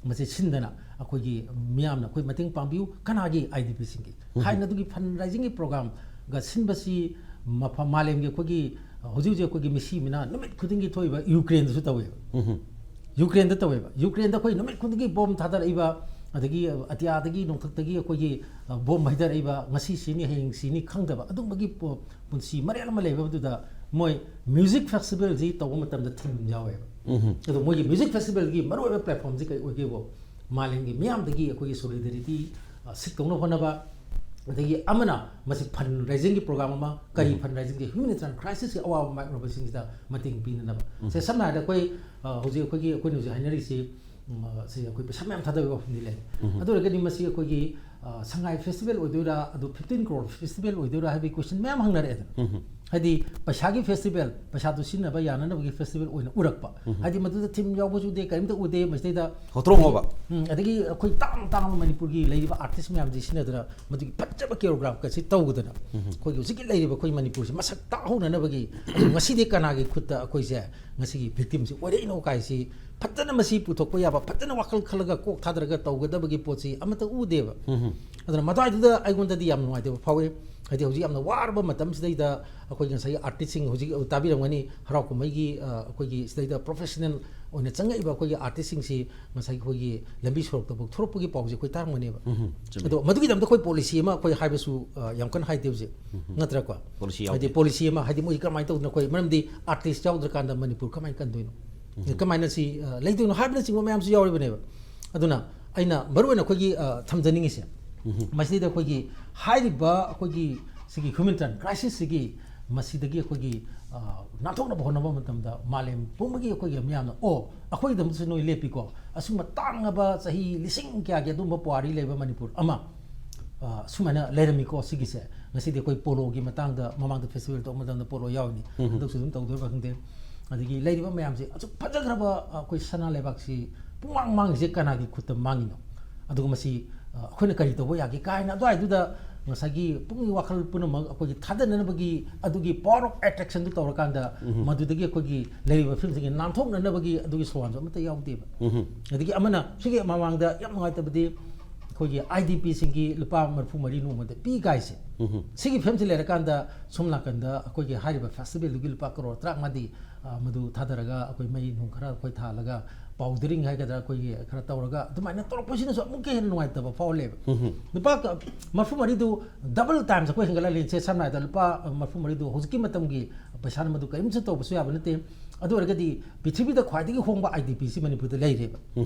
ꯃꯁꯤ ꯁꯤꯟꯗꯅ ꯑꯩꯈꯣꯏꯒꯤ ꯃꯤꯌꯥꯝꯅ ꯑꯩꯈꯣꯏ ꯃꯇꯦꯡ ꯄꯥꯡꯕꯤꯌꯨ꯫ ꯀꯅꯥꯒꯤ? I D ꯄꯤꯁꯤꯡꯒꯤ꯫ ꯊꯥꯏꯅ ꯑꯗꯨꯒꯤ ꯐꯟ ꯔꯦꯖꯤꯡꯒꯤ ꯄ꯭ꯔꯣꯒ꯭ꯔꯥꯝꯒ ꯁꯤꯟꯕꯁꯤ ꯃꯐꯝ, ꯃꯥꯂꯦꯝꯒꯤ ꯑꯩꯈꯣꯏꯒꯤ, ꯑ, ꯍꯧꯖꯤꯛ ꯍꯧꯖꯤꯛ ꯑꯩꯈꯣꯏꯒꯤ ꯃꯤꯁꯤ ꯃꯤꯅꯥ ꯅꯨꯃꯤꯠ ꯈꯨꯗꯤꯡꯒꯤ ꯊꯣꯛꯏꯕ ꯌꯨꯀ꯭ꯔꯦꯟꯗꯁꯨ ꯇꯧꯋꯦꯕ꯫ ꯌꯨꯀ꯭ꯔꯦꯟꯗ ꯇꯧꯋꯦꯕ꯫ ꯌꯨꯀ꯭ꯔꯦꯟꯗ ꯑꯩꯈꯣꯏ ꯅꯨꯃꯤꯠ ꯈꯨꯗꯤꯡꯒꯤ ꯕꯣꯝ ꯊꯥꯗꯔꯛꯏꯕ, ꯑꯗꯒꯤ ꯑꯇꯤꯌꯥꯗꯒꯤ, ꯅꯣꯡꯊꯛꯇꯒꯤ ꯑꯩꯈꯣꯏꯒꯤ, ꯑ, ꯕꯣꯝ ꯍꯩꯊꯔꯛꯏꯕ, ꯉꯁꯤ ꯁꯤꯅꯤ, ꯍꯌꯦꯡ ꯁꯤꯅꯤ ꯈꯪꯗꯕ ꯑꯗꯨꯝꯕꯒꯤ ꯄꯣ-, ꯄꯨꯟꯁꯤ ꯃꯔꯦꯜ ꯑꯃ ꯂꯩꯕꯗꯨꯗ ꯃꯣꯏ ꯃ꯭ꯌꯨꯖꯤꯛ ꯐꯦꯁꯇꯤꯚꯦꯜꯁꯤ ꯇꯧꯕ ꯃꯇꯝꯗ ꯊꯤꯝ ꯌꯥꯎꯋꯦꯕ꯫ ꯑꯗꯣ ꯃꯣꯏꯒꯤ ꯃ꯭ꯌꯨꯖꯤꯛ ꯐꯦꯁꯇꯤꯚꯦꯜꯒꯤ ꯃꯔꯨꯑꯣꯏꯕ ꯄ꯭ꯂꯦꯠꯐꯣꯝꯁꯤ ꯀꯩ ꯑꯣꯏꯒꯦꯕꯨ, ꯃꯥꯂꯦꯝꯒꯤ ꯃꯤꯌꯥꯝꯗꯒꯤ ꯑꯩꯈꯣꯏꯒꯤ ꯁꯣꯂꯤꯗꯔꯤꯇꯤ, ꯑ, ꯁꯤꯛ ꯇꯧꯅꯕ ꯍꯣꯠꯅꯕ, ꯑꯗꯒꯤ ꯑꯃꯅ ꯃꯁꯤ ꯐꯟ ꯔꯦꯖꯤꯡꯒꯤ ꯄ꯭ꯔꯣꯒ꯭ꯔꯥꯝ ꯑꯃ, ꯀꯔꯤ ꯐꯟ ꯔꯦꯖꯤꯡꯒꯤ? ꯍ꯭ꯌꯨꯃꯦꯅꯤꯇꯥꯔꯤꯌꯥꯟ ꯀ꯭ꯔꯥꯏꯁꯤꯁꯀꯤ ꯑꯋꯥꯕ ꯃꯥꯌꯣꯛꯅꯕꯁꯤꯡꯁꯤꯗ ꯃꯇꯦꯡ ꯄꯤꯅꯅꯕ꯫ ꯁꯦ, ꯁꯝꯅ ꯍꯥꯏꯔꯕꯗ ꯑꯩꯈꯣꯏ, ꯑ, ꯍꯧꯖꯤꯛ ꯑꯩꯈꯣꯏꯒꯤ, ꯑꯩꯈꯣꯏꯅ ꯍꯧꯖꯤꯛ ꯍꯥꯏꯅꯔꯤꯁꯤ, ꯎꯝ, ꯑ, ꯁꯤ ꯑꯩꯈꯣꯏ ꯄꯩꯁꯥ ꯃꯌꯥꯝ ꯊꯥꯗꯕꯒꯤ ꯋꯥꯐꯝꯗꯤ ꯂꯩ꯫ ꯑꯗꯨ ꯑꯣꯏꯔꯒꯗꯤ ꯃꯁꯤ ꯑꯩꯈꯣꯏꯒꯤ, ꯑ, ꯁꯉꯥꯏ ꯐꯦꯁꯇꯤꯚꯦꯜ ꯑꯣꯏꯗꯣꯏꯔꯥ, ꯑꯗꯨ ꯐꯤꯐꯇꯤꯟ ꯀ꯭ꯔꯣꯔ ꯐꯦꯁꯇꯤꯚꯦꯜ ꯑꯣꯏꯗꯣꯏꯔꯥ ꯍꯥꯏꯕꯒꯤ ꯀꯣꯏꯁꯟ ꯃꯌꯥꯝ ꯍꯪꯅꯔꯛꯑꯦꯗꯅ꯫ ꯍꯥꯏꯗꯤ ꯄꯩꯁꯥꯒꯤ ꯐꯦꯁꯇꯤꯚꯦꯜ, ꯄꯩꯁꯥꯗꯨ ꯁꯤꯖꯤꯟꯅꯕ ꯌꯥꯅꯅꯕꯒꯤ ꯐꯦꯁꯇꯤꯚꯦꯜ ꯑꯣꯏꯅ ꯎꯔꯛꯄ꯫ ꯍꯥꯏꯗꯤ ꯃꯗꯨꯗ ꯊꯤꯝ ꯌꯥꯎꯕꯁꯨ ꯎꯗꯦ, ꯀꯔꯤꯝꯇ ꯎꯗꯦ꯫ ꯃꯁꯤꯗꯩꯗ ꯍꯣꯇ꯭ꯔꯣꯡ ꯍꯣꯕ꯫ ꯎꯝ, ꯑꯗꯒꯤ ꯑꯩꯈꯣꯏ ꯇꯥꯡ ꯇꯥꯡꯕ ꯃꯅꯤꯄꯨꯔꯒꯤ ꯂꯩꯔꯤꯕ ꯑꯥꯔꯇꯤꯁ ꯃꯌꯥꯝꯁꯤ ꯁꯤꯟꯅꯗꯅ ꯃꯗꯨꯒꯤ ꯐꯖꯕ ꯀꯣꯔꯤꯌꯣꯒ꯭ꯔꯥꯐꯀꯁꯤ ꯇꯧꯗꯅ ꯑꯩꯈꯣꯏꯒꯤ ꯍꯧꯖꯤꯛꯀꯤ ꯂꯩꯔꯤꯕ ꯑꯩꯈꯣꯏ ꯃꯅꯤꯄꯨꯔꯁꯤ ꯃꯁꯛ ꯇꯥꯛꯍꯧꯅꯅꯕꯒꯤ, ꯑꯗꯨ ꯉꯁꯤꯗꯤ ꯀꯅꯥꯒꯤ ꯈꯨꯠꯇ ꯑꯩꯈꯣꯏꯁꯦ ꯉꯁꯤꯒꯤ ꯚꯤꯛꯇꯤꯝꯁꯤ ꯑꯣꯏꯔꯛꯏꯅꯣ ꯀꯥꯏꯁꯤ ꯐꯖꯅ ꯃꯁꯤ ꯄꯨꯊꯣꯛꯄ ꯌꯥꯕ, ꯐꯖꯅ ꯋꯥꯈꯜ ꯈꯜꯂꯒ ꯀꯣꯛ ꯊꯥꯗꯔꯒ ꯇꯧꯒꯗꯕꯒꯤ ꯄꯣꯠꯁꯤ ꯑꯃꯠꯇ ꯎꯗꯦꯕ꯫ ꯑꯗꯨꯅ ꯃꯗꯨꯋꯥꯏꯗꯨꯗ ꯑꯩꯉꯣꯟꯗꯗꯤ ꯌꯥꯝ ꯅꯨꯡꯉꯥꯏꯇꯕ ꯐꯥꯎꯏ꯫ ꯍꯥꯏꯗꯤ ꯍꯧꯖꯤꯛ ꯌꯥꯝꯅ ꯋꯥꯔꯕ ꯃꯇꯝꯁꯤꯗꯩꯗ ꯑꯩꯈꯣꯏꯒꯤ ꯉꯁꯥꯏꯒꯤ ꯑꯥꯔꯇꯤꯁꯁꯤꯡ ꯍꯧꯖꯤꯛ ꯇꯥꯕꯤꯔꯝꯒꯅꯤ, ꯍꯔꯥꯎ ꯀꯨꯝꯍꯩꯒꯤ, ꯑ, ꯑꯩꯈꯣꯏꯒꯤ ꯁꯤꯗꯩꯗ ꯄ꯭ꯔꯣꯐꯦꯁꯅꯦꯜ ꯑꯣꯏꯅ ꯆꯪꯉꯛꯏꯕ ꯑꯩꯈꯣꯏꯒꯤ ꯑꯥꯔꯇꯤꯁꯁꯤꯡꯁꯤ ꯉꯁꯥꯏꯒꯤ ꯑꯩꯈꯣꯏꯒꯤ ꯂꯝꯕꯤ ꯁꯣꯔꯣꯛꯇ ꯐꯥꯎ ꯊꯣꯔꯛꯄꯒꯤ ꯄꯥꯎꯁꯦ ꯑꯩꯈꯣꯏ ꯇꯥꯔꯝꯒꯅꯦꯕ꯫ ꯆꯨꯝꯃꯤ꯫ ꯑꯗꯣ ꯃꯗꯨꯒꯤꯗꯃꯛꯇ ꯑꯩꯈꯣꯏ ꯄꯣꯂꯤꯁꯤ ꯑꯃ ꯑꯩꯈꯣꯏ ꯍꯥꯏꯕꯁꯨ, ꯑ, ꯌꯥꯝ ꯀꯟꯅ ꯍꯥꯏꯗꯦ ꯍꯧꯖꯤꯛ꯫ ꯅꯠꯇ꯭ꯔꯀꯣ? ꯄꯣꯂꯤꯁꯤ ꯍꯥꯏꯗꯤ ꯌꯥꯎꯗꯦ꯫ ꯄꯣꯂꯤꯁꯤ ꯑꯃ, ꯍꯥꯏꯗꯤ ꯃꯣꯏ ꯀꯔꯝꯍꯥꯏꯅ ꯇꯧꯗꯅ ꯑꯩꯈꯣꯏ, ꯃꯔꯝꯗꯤ ꯑꯥꯔꯇꯤꯁ ꯌꯥꯎꯗ꯭ꯔꯀꯥꯟꯗ ꯃꯅꯤꯄꯨꯔ ꯀꯃꯥꯏꯅ ꯀꯟꯗꯣꯏꯅꯣ? ꯀꯃꯥꯏꯅ ꯁꯤ, ꯑ, ꯂꯩꯗꯣꯏꯅꯣ ꯍꯥꯏꯕꯅꯆꯤꯡꯕ ꯃꯌꯥꯝꯁꯨ ꯌꯥꯎꯔꯤꯕꯅꯦꯕ꯫ ꯑꯗꯨꯅ ꯑꯩꯅ ꯃꯔꯨꯑꯣꯏꯅ ꯑꯩꯈꯣꯏꯒꯤ, ꯑ, ꯊꯝꯖꯅꯤꯡꯉꯤꯁꯦ, ꯃꯁꯤꯗꯩꯗ ꯑꯩꯈꯣꯏꯒꯤ ꯍꯥꯏꯔꯤꯕ ꯑꯩꯈꯣꯏꯒꯤ ꯁꯤꯒꯤ ꯍ꯭ꯌꯨꯃꯦꯅꯤꯇꯥꯔꯤꯌꯥꯟ ꯀ꯭ꯔꯥꯏꯁꯤꯁꯁꯤꯒꯤ ꯃꯁꯤꯗꯒꯤ ꯑꯩꯈꯣꯏꯒꯤ, ꯑ, ꯅꯥꯟꯊꯣꯛꯅꯕ ꯍꯣꯠꯅꯕ ꯃꯇꯝꯗ ꯃꯥꯂꯦꯝ ꯄꯨꯝꯕꯒꯤ ꯑꯩꯈꯣꯏꯒꯤ ꯃꯤꯌꯥꯝꯅ, "ꯑꯣ, ꯑꯩꯈꯣꯏꯒꯤꯗꯃꯛꯇꯁꯨ ꯅꯣꯏ ꯂꯦꯞꯄꯤꯀꯣ, ꯑꯁꯨꯝꯕ ꯇꯥꯡꯉꯕ ꯆꯍꯤ ꯂꯤꯁꯤꯡ ꯀꯌꯥꯒꯤ ꯑꯗꯨꯝꯕ ꯄꯨꯋꯥꯔꯤ ꯂꯩꯕ ꯃꯅꯤꯄꯨꯔ ꯑꯃ, ꯑ, ꯁꯨꯃꯥꯏꯅ ꯂꯩꯔꯝꯃꯤꯀꯣ ꯁꯤꯒꯤꯁꯦ"꯫ ꯉꯁꯤꯗꯤ ꯑꯩꯈꯣꯏ ꯄꯣꯂꯣꯒꯤ ꯃꯇꯥꯡꯗ, ꯃꯃꯥꯡꯗ ꯐꯦꯁꯇꯤꯚꯦꯜ ꯇꯧꯕ ꯃꯇꯝꯗ ꯄꯣꯂꯣ ꯌꯥꯎꯔꯤꯅꯤ, ꯍꯟꯗꯛꯁꯨ ꯑꯗꯨꯝ ꯇꯧꯗꯣꯏꯕ꯭ꯔꯥ ꯈꯪꯗꯦ꯫ ꯑꯗꯒꯤ ꯂꯩꯔꯤꯕ ꯃꯌꯥꯝꯁꯦ ꯑꯁꯨꯛ ꯐꯖꯈ꯭ꯔꯕ, ꯑ, ꯑꯩꯈꯣꯏ ꯁꯅꯥ ꯂꯩꯕꯥꯛꯁꯤ ꯄꯨꯡꯃꯥꯡ ꯃꯥꯡꯉꯤꯁꯦ ꯀꯅꯥꯒꯤ ꯈꯨꯠꯇ ꯃꯥꯡꯉꯤꯅꯣ? ꯑꯗꯨꯒ ꯃꯁꯤ, ꯑ, ꯑꯩꯈꯣꯏꯅ ꯀꯔꯤ ꯇꯧꯕ ꯌꯥꯒꯦ ꯀꯥꯏꯅ ꯑꯗꯨꯋꯥꯏꯗꯨꯗ ꯉꯁꯥꯏꯒꯤ ꯄꯨꯛꯅꯤꯡ ꯋꯥꯈꯜ ꯄꯨꯝꯅꯃꯛ ꯑꯩꯈꯣꯏꯒꯤ ꯊꯥꯗꯅꯅꯕꯒꯤ ꯑꯗꯨꯒꯤ power of attractionꯗꯨ ꯇꯧꯔꯀꯥꯟꯗ ꯃꯗꯨꯗꯒꯤ ꯑꯩꯈꯣꯏꯒꯤ ꯂꯩꯔꯤꯕ filmꯁꯤꯡꯒꯤ ꯅꯥꯟꯊꯣꯛꯅꯅꯕꯒꯤ ꯑꯗꯨꯒꯤ ꯁꯣꯔꯥꯟꯁꯨ ꯑꯃꯠꯇ ꯌꯥꯎꯗꯦꯕ꯫ ꯑꯗꯒꯤ ꯑꯃꯅ ꯁꯤꯒꯤ ꯃꯃꯥꯡꯗ ꯌꯥꯝ ꯅꯨꯡꯉꯥꯏꯇꯕꯗꯤ ꯑꯩꯈꯣꯏꯒꯤ IDPꯁꯤꯡꯒꯤ ꯂꯨꯄꯥ ꯃꯔꯤꯐꯨ ꯃꯔꯤ ꯅꯣꯡꯃꯗ ꯄꯤ ꯀꯥꯏꯁꯦ꯫ ꯁꯤꯒꯤ filmꯁꯤ ꯂꯩꯔꯀꯥꯟꯗ ꯁꯣꯝ ꯅꯥꯀꯟꯗ ꯑꯩꯈꯣꯏꯒꯤ ꯍꯥꯏꯔꯤꯕ festivalꯗꯨꯒꯤ ꯂꯨꯄꯥ ꯀꯔꯣꯔ ꯇꯔꯥꯃꯉꯥꯗꯤ, ꯑ, ꯃꯗꯨ ꯊꯥꯗꯔꯒ ꯑꯩꯈꯣꯏ ꯃꯩ ꯅꯨꯡ ꯈꯔ ꯑꯩꯈꯣꯏ ꯊꯥꯜꯂꯒ powdering ꯍꯥꯏꯒꯗ꯭ꯔꯥ ꯑꯩꯈꯣꯏꯒꯤ ꯈꯔ ꯇꯧꯔꯒ ꯑꯗꯨꯃꯥꯏꯅ ꯇꯧꯔꯛꯄꯁꯤꯅꯁꯨ ꯑꯃꯨꯛꯀ ꯍꯦꯟꯅ ꯅꯨꯡꯉꯥꯏꯇꯕ ꯐꯥꯎꯍꯜꯂꯦꯕ꯫ ꯂꯨꯄꯥ ꯀ-, ꯃꯔꯤꯐꯨ ꯃꯔꯤꯗꯨ double times ꯑꯩꯈꯣꯏ ꯍꯦꯟꯒꯠꯍꯜꯂꯤꯁꯦ ꯁꯝꯅ ꯍꯥꯏꯔꯕꯗ ꯂꯨꯄꯥ ꯃꯔꯤꯐꯨ ꯃꯔꯤꯗꯨ ꯍꯧꯖꯤꯛꯀꯤ ꯃꯇꯝꯒꯤ ꯄꯩꯁꯥꯅ ꯃꯗꯨ ꯀꯔꯤꯝꯁꯨ ꯇꯧꯕꯁꯨ ꯌꯥꯕ ꯅꯠꯇꯦ꯫ ꯑꯗꯨ ꯑꯣꯏꯔꯒꯗꯤ ꯄ꯭ꯔꯤꯊꯤꯕꯤꯗ ꯈ꯭ꯋꯥꯏꯗꯒꯤ ꯍꯣꯡꯕ IDPꯁꯤ ꯃꯅꯤꯄꯨꯔꯗ ꯂꯩꯔꯦꯕ꯫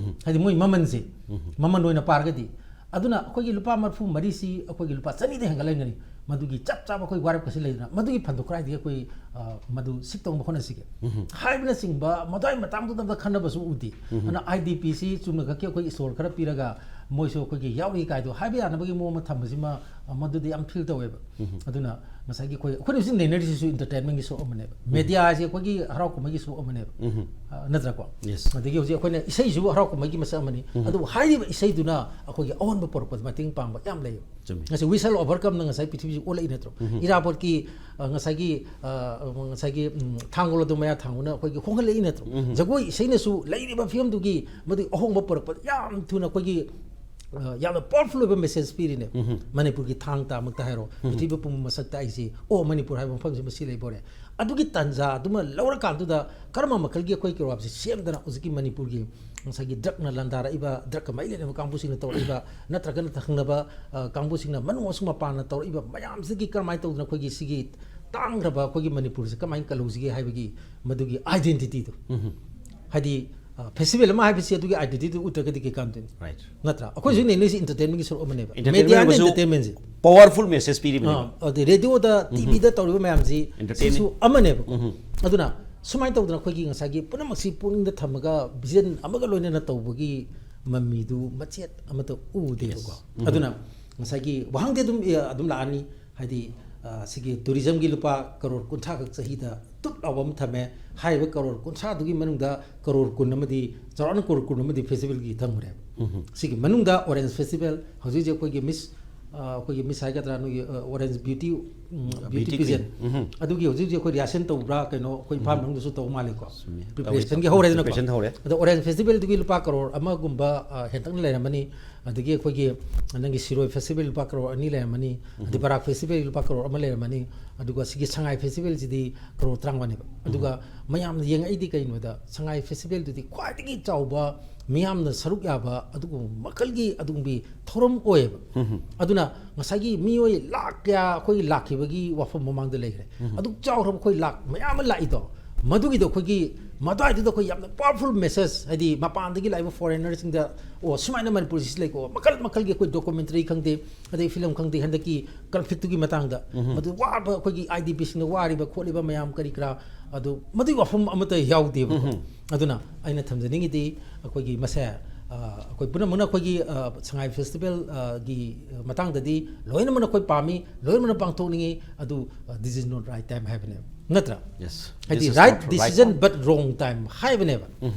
ꯍꯥꯏꯗꯤ ꯃꯣꯏ ꯃꯃꯜꯁꯦ, ꯃꯃꯜ ꯑꯣꯏꯅ ꯄꯥꯔꯒꯗꯤ꯫ ꯑꯗꯨꯅ ꯑꯩꯈꯣꯏꯒꯤ ꯂꯨꯄꯥ ꯃꯔꯤꯐꯨ ꯃꯔꯤꯁꯤ ꯑꯩꯈꯣꯏꯒꯤ ꯂꯨꯄꯥ ꯆꯅꯤꯗ ꯍꯦꯟꯒꯠꯍꯟꯒꯅꯤ꯫ ꯃꯗꯨꯒꯤ ꯆꯞ ꯆꯥꯕ ꯑꯩꯈꯣꯏ ꯋꯥꯔꯦꯞꯀꯁꯤ ꯂꯩꯗꯅ ꯃꯗꯨꯒꯤ ꯐꯟꯗꯣ ꯀꯗꯥꯏꯗꯒꯤ ꯑꯩꯈꯣꯏ, ꯑ, ꯃꯗꯨ seek ꯇꯧꯅꯕ ꯍꯣꯠꯅꯁꯤꯒꯦ ꯍꯥꯏꯕꯅꯆꯤꯡꯕ ꯃꯗꯨꯒꯤ ꯃꯇꯥꯡꯗꯨꯗ ꯑꯝꯇ ꯈꯟꯅꯕꯁꯨ ꯎꯗꯦ꯫ ꯑꯗꯨꯅ IDPꯁꯤ ꯆꯨꯝꯅꯈꯛꯀꯤ ꯑꯩꯈꯣꯏ store ꯈꯔ ꯄꯤꯔꯒ ꯃꯣꯏꯁꯨ ꯑꯩꯈꯣꯏꯒꯤ ꯌꯥꯎꯔꯤ ꯀꯥꯏꯗꯣ ꯍꯥꯏꯕ ꯌꯥꯅꯕꯒꯤ ꯃꯑꯣꯡ ꯑꯃ ꯊꯝꯕꯁꯤꯃ, ꯑ, ꯃꯗꯨꯗꯤ ꯌꯥꯝ feel ꯇꯧꯋꯦꯕ꯫ ꯑꯗꯨꯅ ꯉꯁꯥꯏꯒꯤ ꯑꯩꯈꯣꯏ, ꯑꯩꯈꯣꯏꯅ ꯍꯧꯖꯤꯛ ꯅꯩꯅꯔꯤꯁꯤꯁꯨ entertainmentꯒꯤ ꯁꯔꯨꯛ ꯑꯃꯅꯦꯕ꯫ Media ꯍꯥꯏꯁꯦ ꯑꯩꯈꯣꯏꯒꯤ ꯍꯔꯥꯎ ꯀꯨꯝꯍꯩꯒꯤ ꯁꯔꯨꯛ ꯑꯃꯅꯦꯕ꯫ ꯑ, ꯅꯠꯇ꯭ꯔꯥꯀꯣ? Yes. ꯑꯗꯒꯤ ꯍꯧꯖꯤꯛ ꯑꯩꯈꯣꯏꯅ ꯏꯁꯩꯁꯨ ꯍꯔꯥꯎ ꯀꯨꯝꯍꯩꯒꯤ ꯃꯁꯛ ꯑꯃꯅꯤ꯫ ꯑꯗꯨꯕꯨ ꯍꯥꯏꯔꯤꯕ ꯏꯁꯩꯗꯨꯅ ꯑꯩꯈꯣꯏꯒꯤ ꯑꯑꯣꯟꯕ ꯄꯨꯔꯛꯄꯗ ꯃꯇꯦꯡ ꯄꯥꯡꯕ ꯌꯥꯝ ꯂꯩꯌꯦꯕ꯫ ꯆꯨꯝꯃꯤ꯫ ꯉꯁꯤ We Shall Overcomeꯅ ꯉꯁꯥꯏ ꯄ꯭ꯔꯤꯊꯤꯕꯤꯁꯤ ꯑꯣꯜꯂꯛꯏ ꯅꯠꯇ꯭ꯔꯣ? ꯏꯔꯥꯕꯣꯠꯀꯤ, ꯑ, ꯉꯁꯥꯏꯒꯤ, ꯑ, ꯉꯁꯥꯏꯒꯤ, ꯎꯝ, ꯊꯥꯡꯒꯣꯜ ꯑꯗꯨ ꯃꯌꯥ ꯊꯥꯡꯒꯣꯜꯅ ꯑꯩꯈꯣꯏꯒꯤ ꯍꯣꯡꯍꯜꯂꯛꯏ ꯅꯠꯇ꯭ꯔꯣ? ꯖꯒꯣꯏ ꯏꯁꯩꯅꯁꯨ ꯂꯩꯔꯤꯕ ꯐꯤꯕꯝꯗꯨꯒꯤ ꯃꯗꯨꯒꯤ ꯑꯍꯣꯡꯕ ꯄꯨꯔꯛꯄꯗ ꯌꯥꯝ ꯊꯨꯅ ꯑꯩꯈꯣꯏꯒꯤ, ꯑ, ꯌꯥꯝꯅ powerful ꯑꯣꯏꯕ message ꯄꯤꯔꯤꯅꯦ꯫ ꯃꯅꯤꯄꯨꯔꯒꯤ ꯊꯥꯡ ꯇꯥꯃꯛꯇ ꯍꯥꯏꯔꯣ, ꯄ꯭ꯔꯤꯊꯤꯕꯤ ꯄꯨꯝꯕ ꯃꯁꯛ ꯇꯥꯛꯏꯁꯤ, ꯑꯣ, ꯃꯅꯤꯄꯨꯔ ꯍꯥꯏꯕ ꯃꯐꯝꯁꯤ ꯃꯁꯤ ꯂꯩꯕ ꯑꯣꯏꯔꯦ꯫ ꯑꯗꯨꯒꯤ ꯇꯥꯟꯖꯥ ꯑꯗꯨꯃ ꯂꯧꯔꯀꯥꯟꯗꯨꯗ ꯀꯔꯝꯕ ꯃꯈꯜꯒꯤ ꯑꯩꯈꯣꯏ ꯀꯔꯕꯥꯔꯁꯦ ꯁꯦꯝꯗꯅ ꯍꯧꯖꯤꯛꯀꯤ ꯃꯅꯤꯄꯨꯔꯒꯤ ꯉꯁꯥꯏꯒꯤ drugꯅ ꯂꯥꯟꯗꯥꯔꯛꯏꯕ, drugꯀ ꯃꯔꯤ ꯂꯩꯅꯕ ꯀꯥꯡꯕꯨꯁꯤꯡꯅ ꯇꯧꯔꯛꯏꯕ, ꯅꯠꯇ꯭ꯔꯒꯅ ꯊꯪꯅꯕ, ꯑ, ꯀꯥꯡꯕꯨꯁꯤꯡꯅ ꯃꯅꯨꯡ ꯑꯃꯁꯨꯡ ꯃꯄꯥꯟꯅ ꯇꯧꯔꯛꯏꯕ ꯃꯌꯥꯝꯁꯤꯗꯒꯤ ꯀꯔꯝꯍꯥꯏꯅ ꯇꯧꯗꯅ ꯑꯩꯈꯣꯏꯒꯤ ꯁꯤꯒꯤ ꯇꯥꯡꯈ꯭ꯔꯕ ꯑꯩꯈꯣꯏꯒꯤ ꯃꯅꯤꯄꯨꯔꯁꯦ ꯀꯃꯥꯏꯅ ꯀꯜꯍꯧꯁꯤꯒꯦ ꯍꯥꯏꯕꯒꯤ ꯃꯗꯨꯒꯤ identityꯗꯣ꯫ ꯍꯥꯏꯗꯤ, ꯑ, festival ꯑꯃ ꯍꯥꯏꯕꯁꯤ ꯑꯗꯨꯒꯤ identityꯗꯨ ꯎꯠꯇ꯭ꯔꯒꯗꯤ ꯀꯩ ꯀꯥꯟꯗꯣꯏꯅꯣ? Right. ꯅꯠꯇ꯭ꯔꯥ? ꯑꯩꯈꯣꯏꯁꯨ ꯅꯩꯅꯔꯤꯁꯤ entertainmentꯒꯤ ꯁꯔꯨꯛ ꯑꯃꯅꯦꯕ꯫ Entertainment Mediaꯅ ꯑꯃꯁꯨ entertainmentꯁꯦ꯫ Powerful message ꯄꯤꯔꯤꯕꯅꯦꯕ꯫ ꯑꯥ, ꯑꯗꯩ radioꯗ, TVꯗ ꯇꯧꯔꯤꯕ ꯃꯌꯥꯝꯁꯤ Entertaining. ꯁꯤꯁꯨ ꯑꯃꯅꯦꯕ꯫ ꯑꯗꯨꯅ ꯁꯨꯃꯥꯏꯅ ꯇꯧꯗꯅ ꯑꯩꯈꯣꯏꯒꯤ ꯉꯁꯥꯏꯒꯤ ꯄꯨꯝꯅꯃꯛꯁꯤ ꯄꯨꯛꯅꯤꯡꯗ ꯊꯝꯃꯒ vision ꯑꯃꯒ ꯂꯣꯏꯅꯅ ꯇꯧꯕꯒꯤ ꯃꯃꯤꯗꯨ ꯃꯆꯦꯠ ꯑꯃꯠꯇ ꯎꯗꯦꯕꯀꯣ꯫ Yes. ꯑꯗꯨꯅ ꯉꯁꯥꯏꯒꯤ ꯋꯥꯍꯪꯗꯤ ꯑꯗꯨꯝ, ꯑꯦ, ꯑꯗꯨꯝ ꯂꯥꯛꯑꯅꯤ꯫ ꯍꯥꯏꯗꯤ, ꯑ, ꯁꯤꯒꯤ tourismꯒꯤ ꯂꯨꯄꯥ ꯀꯔꯣꯔ ꯀꯨꯟꯊ꯭ꯔꯥ ꯈꯛ ꯆꯍꯤꯗ ꯇꯨꯞ ꯂꯥꯎꯕ ꯑꯃ ꯊꯝꯃꯦ꯫ ꯍꯥꯏꯔꯤꯕ ꯀꯔꯣꯔ ꯀꯨꯟꯊ꯭ꯔꯥꯗꯨꯒꯤ ꯃꯅꯨꯡꯗ ꯀꯔꯣꯔ ꯀꯨꯟ ꯑꯃꯗꯤ, ꯆꯥꯎꯔꯥꯛꯅ ꯀꯔꯣꯔ ꯀꯨꯟ ꯑꯃꯗꯤ festivalꯒꯤ ꯊꯝꯈ꯭ꯔꯦꯕ꯫ ꯁꯤꯒꯤ ꯃꯅꯨꯡꯗ Orange Festival, ꯍꯧꯖꯤꯛ ꯍꯧꯖꯤꯛ ꯑꯩꯈꯣꯏꯒꯤ Miss ꯑꯩꯈꯣꯏꯒꯤ ꯃꯤꯁ ꯍꯥꯏꯒꯗ꯭ꯔꯥ, ꯅꯣꯏꯒꯤ ꯑꯣꯔꯦꯟꯖ ꯕ꯭ꯌꯨꯇꯤ, ꯕ꯭ꯌꯨꯇꯤ Beauty ꯄꯤꯖꯦꯟ, ꯎꯝ꯫ ꯑꯗꯨꯒꯤ ꯍꯧꯖꯤꯛ ꯍꯧꯖꯤꯛ ꯑꯩꯈꯣꯏ ꯔꯤꯍꯥꯔꯁꯦꯜ ꯇꯧꯕ꯭ꯔꯥ, ꯀꯩꯅꯣ ꯑꯩꯈꯣꯏ ꯏꯝꯐꯥꯜ ꯃꯅꯨꯡꯗꯁꯨ ꯇꯧꯕ ꯃꯥꯜꯂꯦꯀꯣ? ꯆꯨꯝꯃꯤ. ꯄ꯭ꯔꯤꯄꯦꯔꯦꯁꯟꯒꯤ ꯍꯧꯔꯦꯗꯅꯀꯣ? Preparation ꯍꯧꯔꯦ. ꯑꯗꯣ ꯑꯣꯔꯦꯟꯖ ꯐꯦꯁꯇꯤꯚꯦꯜꯗꯨꯒꯤ ꯂꯨꯄꯥ ꯀꯔꯣꯔ ꯑꯃꯒꯨꯝꯕ ꯑ, ꯍꯦꯟꯇꯛꯅ ꯂꯩꯔꯝꯃꯅꯤ. ꯑꯗꯒꯤ ꯑꯩꯈꯣꯏꯒꯤ ꯅꯪꯒꯤ ꯁꯤꯔꯣꯏ ꯐꯦꯁꯇꯤꯚꯦꯜ ꯂꯨꯄꯥ ꯀꯔꯣꯔ ꯑꯅꯤ ꯂꯩꯔꯝꯃꯅꯤ. ꯑꯗꯩ ꯕꯔꯥꯛ ꯐꯦꯁꯇꯤꯚꯦꯜ ꯂꯨꯄꯥ ꯀꯔꯣꯔ ꯑꯃ ꯂꯩꯔꯝꯃꯅꯤ. ꯑꯗꯨꯒ ꯁꯤꯒꯤ ꯁꯉꯥꯏ ꯐꯦꯁꯇꯤꯚꯦꯜꯁꯤꯗꯤ ꯀꯔꯣꯔ ꯇꯔꯥꯃꯉꯥꯅꯦꯕ. ꯑꯗꯨꯒ ꯃꯌꯥꯝꯅ ꯌꯦꯡꯉꯛꯏꯗꯤ ꯀꯩꯅꯣꯗ, ꯁꯉꯥꯏ ꯐꯦꯁꯇꯤꯚꯦꯜꯗꯨꯗꯤ ꯈ꯭ꯋꯥꯏꯗꯒꯤ ꯆꯥꯎꯕ, ꯃꯤꯌꯥꯝꯅ ꯁꯔꯨꯛ ꯌꯥꯕ ꯑꯗꯨꯒꯨꯝꯕ ꯃꯈꯜꯒꯤ ꯑꯗꯨꯒꯨꯝꯕꯤ ꯊꯧꯔꯝ ꯑꯣꯏꯌꯦꯕ. ꯑꯗꯨꯅ ꯉꯁꯥꯏꯒꯤ ꯃꯤꯑꯣꯏ ꯂꯥꯛ ꯀꯌꯥ ꯑꯩꯈꯣꯏꯒꯤ ꯂꯥꯛꯈꯤꯕꯒꯤ ꯋꯥꯐꯝ ꯃꯃꯥꯡꯗ ꯂꯩꯈ꯭ꯔꯦ. ꯑꯗꯨꯛ ꯆꯥꯎꯈ꯭ꯔꯕ ꯑꯩꯈꯣꯏ ꯂꯥꯛ ꯃꯌꯥꯝ ꯑꯃ ꯂꯥꯛꯏꯗꯣ, ꯃꯗꯨꯒꯤꯗꯣ ꯑꯩꯈꯣꯏꯒꯤ ꯃꯗꯨꯋꯥꯏꯗꯨꯗ ꯑꯩꯈꯣꯏ ꯌꯥꯝꯅ ꯄꯥꯋꯔꯐꯨꯜ ꯃꯦꯁꯦꯖ, ꯍꯥꯏꯗꯤ ꯃꯄꯥꯟꯗꯒꯤ ꯂꯥꯛꯏꯕ ꯐꯣꯔꯦꯅꯔꯁꯤꯡꯗ, ꯑꯣ, ꯁꯨꯃꯥꯏꯅ ꯃꯅꯤꯄꯨꯔꯁꯤꯁꯨ ꯂꯩꯀꯣ, ꯃꯈꯜ ꯃꯈꯜꯒꯤ ꯑꯩꯈꯣꯏ ꯗꯣꯀꯨꯃꯦꯟꯇꯔꯤ ꯈꯪꯗꯦ, ꯑꯗꯩ ꯐꯤꯂꯝ ꯈꯪꯗꯦ, ꯍꯟꯗꯛꯀꯤ ꯀꯟꯐ꯭ꯂꯤꯛꯇꯨꯒꯤ ꯃꯇꯥꯡꯗ, ꯃꯗꯨ ꯋꯥꯕ ꯑꯩꯈꯣꯏꯒꯤ ꯑꯥꯏ ꯗꯤ ꯄꯤꯁꯤꯡꯅ ꯋꯥꯔꯤꯕ ꯈꯣꯠꯂꯤꯕ ꯃꯌꯥꯝ ꯀꯔꯤ ꯀꯔꯥ, ꯑꯗꯨ ꯃꯗꯨꯒꯤ ꯋꯥꯐꯝ ꯑꯃꯠꯇ ꯌꯥꯎꯗꯦꯕꯀꯣ. ꯑꯗꯨꯅ ꯑꯩꯅ ꯊꯝꯖꯅꯤꯡꯉꯤꯗꯤ, ꯑꯩꯈꯣꯏꯒꯤ ꯃꯁꯦ, ꯑ, ꯑꯩꯈꯣꯏ ꯄꯨꯝꯅꯃꯛꯅ ꯑꯩꯈꯣꯏꯒꯤ, ꯑ, ꯁꯉꯥꯏ ꯐꯦꯁꯇꯤꯚꯦꯜ, ꯑ, ꯒꯤ ꯃꯇꯥꯡꯗꯗꯤ ꯂꯣꯏꯅꯃꯛꯅ ꯑꯩꯈꯣꯏ ꯄꯥꯝꯃꯤ, ꯂꯣꯏꯅꯃꯛꯅ ꯄꯥꯡꯊꯣꯛꯅꯤꯡꯉꯤ. ꯑꯗꯨ, ꯑ, this is not right time ꯍꯥꯏꯕꯅꯦꯕ, ꯅꯠꯇ꯭ꯔꯥ? Yes. ꯍꯥꯏꯗꯤ This is right not right decision time. But wrong time ꯍꯥꯏꯕꯅꯦꯕ.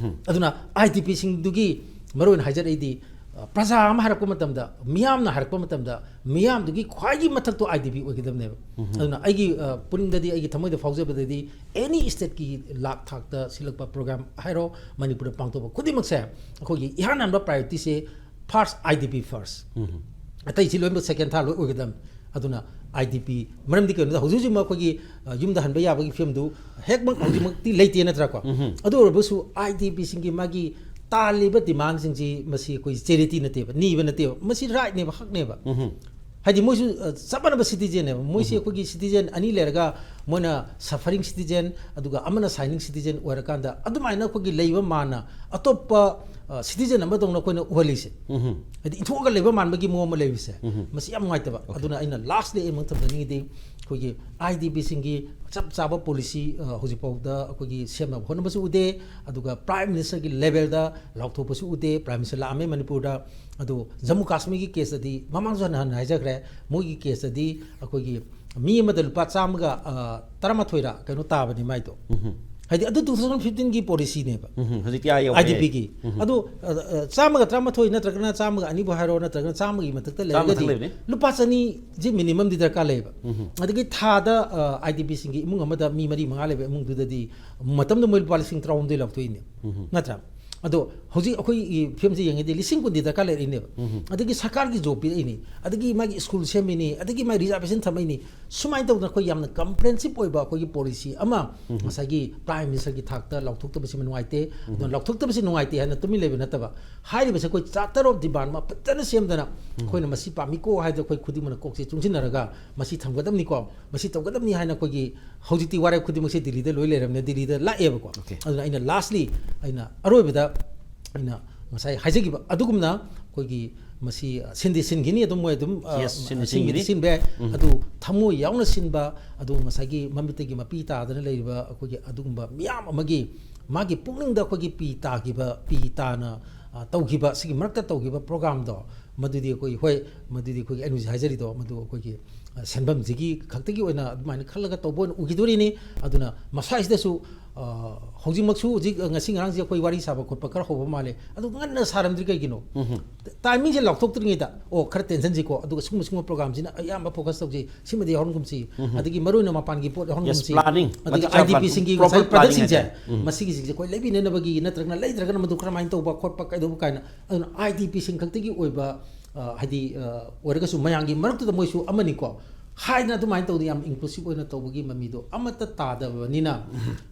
ꯑꯗꯨꯅ ꯑꯥꯏ ꯗꯤ ꯄꯤꯁꯤꯡꯗꯨꯒꯤ ꯃꯔꯨꯑꯣꯏꯅ ꯍꯥꯏꯖꯔꯛꯏꯗꯤ, ꯑ, ꯄ꯭ꯔꯖꯥ ꯑꯃ ꯍꯥꯏꯔꯛꯄ ꯃꯇꯝꯗ, ꯃꯤꯌꯥꯝꯅ ꯍꯥꯏꯔꯛꯄ ꯃꯇꯝꯗ, ꯃꯤꯌꯥꯝꯗꯨꯒꯤ ꯈ꯭ꯋꯥꯏꯒꯤ ꯃꯊꯛꯇꯣ ꯑꯥꯏ ꯗꯤ ꯄꯤ ꯑꯣꯏꯒꯗꯕꯅꯦꯕ. ꯑꯗꯨꯅ ꯑꯩꯒꯤ, ꯑ, ꯄꯨꯛꯅꯤꯡꯗꯗꯤ, ꯑꯩꯒꯤ ꯊꯃꯣꯏꯗ ꯐꯥꯎꯖꯕꯗꯗꯤ, ꯑꯦꯅꯤ ꯁ꯭ꯇꯦꯠꯀꯤ ꯂꯥꯛ ꯊꯥꯛꯇ ꯁꯤꯜꯂꯛꯄ ꯄ꯭ꯔꯣꯒ꯭ꯔꯥꯝ ꯍꯥꯏꯔꯣ, ꯃꯅꯤꯄꯨꯔꯗ ꯄꯥꯡꯊꯣꯛꯄ ꯈꯨꯗꯤꯡꯃꯛꯁꯦ, ꯑꯩꯈꯣꯏꯒꯤ ꯏꯍꯥꯟ ꯍꯥꯟꯕ ꯄ꯭ꯔꯥꯏꯌꯣꯔꯤꯇꯤꯁꯦ first I D P first. ꯑꯇꯩꯁꯤ ꯂꯣꯏꯅꯃꯛ ꯁꯦꯀꯦꯟ ꯊꯥꯔ ꯂꯣꯏ ꯑꯣꯏꯒꯗꯕꯅꯤ. ꯑꯗꯨꯅ ꯑꯥꯏ ꯗꯤ ꯄꯤ, ꯃꯔꯝꯗꯤ ꯀꯩꯅꯣꯗ ꯍꯧꯖꯤꯛ ꯍꯧꯖꯤꯛꯃꯛ ꯑꯩꯈꯣꯏꯒꯤ, ꯑ, ꯌꯨꯝꯗ ꯍꯟꯕ ꯌꯥꯕꯒꯤ ꯐꯤꯕꯝꯗꯨ ꯍꯦꯛꯃꯛ ꯍꯧꯖꯤꯛꯃꯛꯇꯤ ꯂꯩꯇꯦ, ꯅꯠꯇ꯭ꯔꯥꯀꯣ? ꯑꯗꯨ ꯑꯣꯏꯔꯕꯁꯨ ꯑꯥꯏ ꯗꯤ ꯄꯤꯁꯤꯡꯒꯤ ꯃꯥꯒꯤ ꯇꯥꯜꯂꯤꯕ ꯗꯤꯃꯥꯟꯁꯤꯡꯁꯤ, ꯃꯁꯤ ꯑꯩꯈꯣꯏ ꯆꯦꯔꯤꯇꯤ ꯅꯠꯇꯦꯕ, ꯅꯤꯕ ꯅꯠꯇꯦꯕ, ꯃꯁꯤ ꯔꯥꯏꯠꯅꯦꯕ, ꯍꯛꯅꯦꯕ. ꯍꯥꯏꯗꯤ ꯃꯣꯏꯁꯨ, ꯑ, ꯆꯞ ꯃꯥꯟꯅꯕ ꯁꯤꯇꯤꯖꯦꯟꯅꯦꯕ. ꯃꯣꯏꯁꯤ ꯑꯩꯈꯣꯏꯒꯤ ꯁꯤꯇꯤꯖꯦꯟ ꯑꯅꯤ ꯂꯩꯔꯒ, ꯃꯣꯏꯅ ꯁꯐꯔꯤꯡ ꯁꯤꯇꯤꯖꯦꯟ, ꯑꯗꯨꯒ ꯑꯃꯅ ꯁꯥꯏꯅꯤꯡ ꯁꯤꯇꯤꯖꯦꯟ ꯑꯣꯏꯔꯀꯥꯟꯗ, ꯑꯗꯨꯃꯥꯏꯅ ꯑꯩꯈꯣꯏꯒꯤ ꯂꯩꯕ ꯃꯥꯟꯅ ꯑꯇꯣꯞꯄ, ꯑ, ꯁꯤꯇꯤꯖꯦꯟ ꯑꯃꯗꯧꯅ ꯑꯩꯈꯣꯏꯅ ꯎꯍꯜꯂꯤꯁꯦ, ꯍꯥꯏꯗꯤ ꯏꯟꯊꯣꯛꯑꯒ ꯂꯩꯕ ꯃꯥꯟꯕꯒꯤ ꯃꯑꯣꯡ ꯑꯃ ꯂꯩꯕꯁꯦ, ꯃꯁꯤ ꯌꯥꯝ ꯅꯨꯡꯉꯥꯏꯇꯕ. ꯑꯗꯨꯅ ꯑꯩꯅ ꯂꯥꯁꯂꯤ ꯑꯩ ꯑꯃꯨꯛ ꯊꯝꯖꯅꯤꯡꯉꯤꯗꯤ, ꯑꯩꯈꯣꯏꯒꯤ ꯑꯥꯏ ꯗꯤ ꯄꯤꯁꯤꯡꯒꯤ ꯆꯞ ꯆꯥꯕ ꯄꯣꯂꯤꯁꯤ, ꯑ, ꯍꯧꯖꯤꯛꯐꯥꯎꯗ ꯑꯩꯈꯣꯏꯒꯤ ꯁꯦꯝꯅꯕ ꯍꯣꯠꯅꯕꯁꯨ ꯎꯗꯦ, ꯑꯗꯨꯒ ꯄ꯭ꯔꯥꯏꯝ ꯃꯤꯅꯤꯁꯇꯔꯒꯤ ꯂꯦꯚꯦꯜꯗ ꯂꯥꯎꯊꯣꯛꯄꯁꯨ ꯎꯗꯦ. ꯄ꯭ꯔꯥꯏꯝ ꯃꯤꯅꯤꯁꯇꯔ ꯂꯥꯛꯑꯝꯃꯦ ꯃꯅꯤꯄꯨꯔꯗ, ꯑꯗꯣ ꯖꯝꯃꯨ ꯀꯥꯁꯃꯤꯔꯒꯤ ꯀꯦꯁꯇꯗꯤ, ꯃꯃꯥꯡꯁꯨ ꯍꯟꯅ ꯍꯟꯅ ꯍꯥꯏꯖꯈ꯭ꯔꯦ, ꯃꯣꯏꯒꯤ ꯀꯦꯁꯇꯗꯤ ꯑꯩꯈꯣꯏꯒꯤ ꯃꯤ ꯑꯃꯗ ꯂꯨꯄꯥ ꯆꯥꯝꯃꯒ, ꯑ, ꯇꯔꯥꯃꯥꯊꯣꯏꯔ ꯀꯩꯅꯣ ꯇꯥꯕꯅꯤ ꯃꯥꯏꯗꯣ. ꯍꯥꯏꯗꯤ ꯑꯗꯨ two thousand fifteen ꯒꯤ policy ꯅꯦꯕ꯫ ꯎꯝ, ꯍꯧꯖꯤꯛꯇꯤ ꯑꯥ ꯌꯧꯈ꯭ꯔꯦ꯫ IDP ꯒꯤ ꯑꯗꯨ ꯑ, ꯑ, ꯆꯥꯝꯃꯒ ꯇꯔꯥꯃꯥꯊꯣꯏ ꯅꯠꯇ꯭ꯔꯒꯅ ꯆꯥꯝꯃꯒ ꯑꯅꯤꯕꯨ ꯍꯥꯏꯔꯣ, ꯅꯠꯇ꯭ꯔꯒꯅ ꯆꯥꯝꯃꯒꯤ ꯃꯊꯛꯇ ꯆꯥꯝꯃ ꯃꯊꯛ ꯂꯩꯔꯒꯗꯤ ꯂꯩꯕꯅꯤ꯫ ꯂꯨꯄꯥ ꯆꯅꯤꯁꯤ minimum ꯗꯤ ꯗꯔꯀꯥꯔ ꯂꯩꯌꯦꯕ꯫ ꯑꯗꯒꯤ ꯊꯥꯗ IDP ꯁꯤꯡꯒꯤ ꯏꯃꯨꯡ ꯑꯃꯗ ꯃꯤ ꯃꯔꯤ ꯃꯉꯥ ꯂꯩꯕ ꯏꯃꯨꯡꯗꯨꯗꯗꯤ ꯃꯇꯝꯗ ꯃꯣꯏ ꯂꯨꯄꯥ ꯂꯤꯁꯤꯡ ꯇꯔꯥꯍꯨꯝꯗꯣꯏ ꯂꯧꯊꯣꯛꯏꯅꯦ, ꯅꯠꯇ꯭ꯔꯥ? ꯑꯗꯣ ꯍꯧꯖꯤꯛ ꯑꯩꯈꯣꯏꯒꯤ ꯐꯤꯕꯝꯁꯤ ꯌꯦꯡꯉꯗꯤ ꯂꯤꯁꯤꯡ ꯀꯨꯟꯗꯤ ꯗꯔꯀꯥꯔ ꯂꯩꯔꯛꯏꯅꯦꯕ꯫ ꯑꯗꯒꯤ ꯁꯔꯀꯥꯔꯒꯤ job ꯄꯤꯔꯛꯏꯅꯤ, ꯑꯗꯒꯤ ꯃꯥꯒꯤ school ꯁꯦꯝꯃꯤꯅꯤ, ꯑꯗꯒꯤ ꯃꯥꯒꯤ reservation ꯊꯝꯃꯛꯏꯅꯤ, ꯁꯨꯃꯥꯏꯅ ꯇꯧꯗꯅ ꯑꯩꯈꯣꯏ ꯌꯥꯝꯅ comprehensive ꯑꯣꯏꯕ ꯑꯩꯈꯣꯏꯒꯤ policy ꯑꯃ ꯉꯁꯥꯏꯒꯤ Prime Minister ꯒꯤ ꯊꯥꯛꯇ ꯂꯥꯎꯊꯣꯛꯇꯕꯁꯤ ꯅꯨꯡꯉꯥꯏꯇꯦ꯫ ꯑꯗꯨꯅ ꯂꯥꯎꯊꯣꯛꯇꯕꯁꯤ ꯅꯨꯡꯉꯥꯏꯇꯦ ꯍꯥꯏꯅ ꯇꯨꯃꯤꯟ ꯂꯩꯕ ꯅꯠꯇꯕ, ꯍꯥꯏꯔꯤꯕꯁꯦ ꯑꯩꯈꯣꯏ Charter of Demand ꯑꯃ ꯐꯖꯅ ꯁꯦꯝꯗꯅ ꯑꯩꯈꯣꯏꯅ ꯃꯁꯤ ꯄꯥꯝꯃꯤꯀꯣ ꯍꯥꯏꯗꯅ ꯑꯩꯈꯣꯏ ꯈꯨꯗꯤꯡꯃꯛꯅ ꯀꯣꯛꯁꯦ ꯆꯨꯡꯁꯤꯟꯅꯔꯒ ꯃꯁꯤ ꯊꯝꯒꯗꯕꯅꯤꯀꯣ, ꯃꯁꯤ ꯇꯧꯒꯗꯕꯅꯤ ꯍꯥꯏꯅ ꯑꯩꯈꯣꯏꯒꯤ ꯍꯧꯖꯤꯛꯇꯤ ꯋꯥꯔꯦꯞ ꯈꯨꯗꯤꯡꯃꯛꯁꯦ ꯗꯤꯜꯂꯤꯗ ꯂꯣꯏ ꯂꯩꯔꯕꯅꯤꯅ ꯗꯤꯜꯂꯤꯗ ꯂꯥꯛꯑꯦꯕꯀꯣ꯫ Okay. ꯑꯗꯨꯅ ꯑꯩꯅ lastly ꯑꯩꯅ ꯑꯔꯣꯏꯕꯗ ꯑꯩꯅ ꯉꯁꯥꯏ ꯍꯥꯏꯖꯈꯤꯕ ꯑꯗꯨꯒꯨꯝꯅ ꯑꯩꯈꯣꯏꯒꯤ ꯃꯁꯤ ꯁꯤꯟꯗꯤ ꯁꯤꯟꯈꯤꯅꯤ, ꯑꯗꯨꯝ ꯃꯣꯏ ꯑꯗꯨꯝ ꯑ, Yes, ꯁꯤꯟꯗꯤ ꯁꯤꯟꯕꯗꯤ ꯁꯤꯟꯈꯤꯅꯤ꯫ ꯁꯤꯟꯕ ꯌꯥꯏ꯫ ꯑꯗꯨ ꯊꯃꯣꯏ ꯌꯥꯎꯅ ꯁꯤꯟꯕ, ꯑꯗꯨ ꯉꯁꯥꯏꯒꯤ ꯃꯃꯤꯠꯇꯒꯤ ꯃꯄꯤ ꯇꯥꯗꯅ ꯂꯩꯔꯤꯕ ꯑꯩꯈꯣꯏꯒꯤ ꯑꯗꯨꯒꯨꯝꯕ ꯃꯤꯌꯥꯝ ꯑꯃꯒꯤ ꯃꯥꯒꯤ ꯄꯨꯛꯅꯤꯡꯗ ꯑꯩꯈꯣꯏꯒꯤ ꯄꯤ ꯇꯥꯈꯤꯕ, ꯄꯤ ꯇꯥꯅ ꯑ, ꯇꯧꯈꯤꯕ, ꯁꯤꯒꯤ ꯃꯔꯛꯇ ꯇꯧꯈꯤꯕ program ꯗꯣ, ꯃꯗꯨꯗꯤ ꯑꯩꯈꯣꯏ, ꯍꯣꯏ, ꯃꯗꯨꯗꯤ ꯑꯩꯈꯣꯏꯒꯤ ꯑꯩꯅ ꯍꯧꯖꯤꯛ ꯍꯥꯏꯖꯔꯤꯗꯣ ꯃꯗꯨ ꯑꯩꯈꯣꯏꯒꯤ ꯑ, ꯁꯦꯟꯐꯝꯁꯤꯒꯤ ꯈꯛꯇꯒꯤ ꯑꯣꯏꯅ ꯑꯗꯨꯃꯥꯏꯅ ꯈꯜꯂꯒ ꯇꯧꯕ ꯑꯣꯏꯅ ꯎꯈꯤꯗꯣꯔꯤꯅꯤ꯫ ꯑꯗꯨꯅ ꯃꯁꯥꯁꯤꯗꯁꯨ ꯑ, ꯍꯧꯖꯤꯛꯃꯛꯁꯨ ꯍꯧꯖꯤꯛ ꯉꯁꯤ ꯉꯔꯥꯡꯁꯦ ꯑꯩꯈꯣꯏ ꯋꯥꯔꯤ ꯁꯥꯕ ꯈꯣꯠꯄ ꯈꯔ ꯍꯧꯕ ꯃꯥꯜꯂꯦ꯫ ꯑꯗꯨ ꯉꯟꯅ ꯁꯥꯔꯝꯗ꯭ꯔꯤ ꯀꯩꯒꯤꯅꯣ? Timing ꯁꯦ ꯂꯥꯎꯊꯣꯛꯇ꯭ꯔꯤꯉꯩꯗ, ꯑꯣ, ꯈꯔ tension ꯁꯤꯀꯣ, ꯑꯗꯨꯒ ꯁꯤꯒꯨꯝꯕ ꯁꯤꯒꯨꯝꯕ program ꯁꯤꯅ ꯑꯌꯥꯝꯕ focus ꯇꯧꯁꯤ, ꯁꯤꯃꯗꯤ ꯌꯥꯎꯍꯟꯒꯨꯝꯁꯤ, ꯑꯗꯒꯤ ꯃꯔꯨꯑꯣꯏꯅ ꯃꯄꯥꯟꯒꯤ ꯄꯣꯠ Yes, ꯌꯥꯎꯍꯟꯒꯨꯝꯁꯤ, planning. ꯑꯗꯒꯤ Master plan. IDP ꯁꯤꯡꯒꯤ Proper ꯉꯁꯥꯏ planning ꯄ꯭ꯔꯗꯛꯁꯤꯡꯁꯦ, ꯍꯥꯏꯇꯥꯔꯦ꯫ ꯎꯝ. ꯃꯁꯤꯒꯤꯁꯤꯡꯁꯦ ꯑꯩꯈꯣꯏ ꯂꯩꯕꯤꯅꯅꯕꯒꯤ ꯅꯠꯇ꯭ꯔꯒꯅ ꯂꯩꯗ꯭ꯔꯒꯅ ꯃꯗꯨ ꯀꯔꯝꯍꯥꯏꯅ ꯇꯧꯕ ꯈꯣꯠꯄ ꯀꯩꯗꯧꯕ ꯀꯥꯏꯅ, ꯑꯗꯨꯅ IDP ꯁꯤꯡ ꯈꯛꯇꯒꯤ ꯑꯣꯏꯕ, ꯑ, ꯍꯥꯏꯗꯤ, ꯑ, ꯑꯣꯏꯔꯒꯁꯨ ꯃꯌꯥꯝꯒꯤ ꯃꯔꯛꯇꯨꯗ ꯃꯣꯏꯁꯨ ꯑꯃꯅꯤꯀꯣ ꯍꯥꯏꯗꯅ ꯑꯗꯨꯃꯥꯏꯅ ꯇꯧꯗꯅ ꯌꯥꯝ inclusive ꯑꯣꯏꯅ ꯇꯧꯕꯒꯤ ꯃꯃꯤꯗꯣ ꯑꯃꯠꯇ ꯇꯥꯗꯕꯅꯤꯅ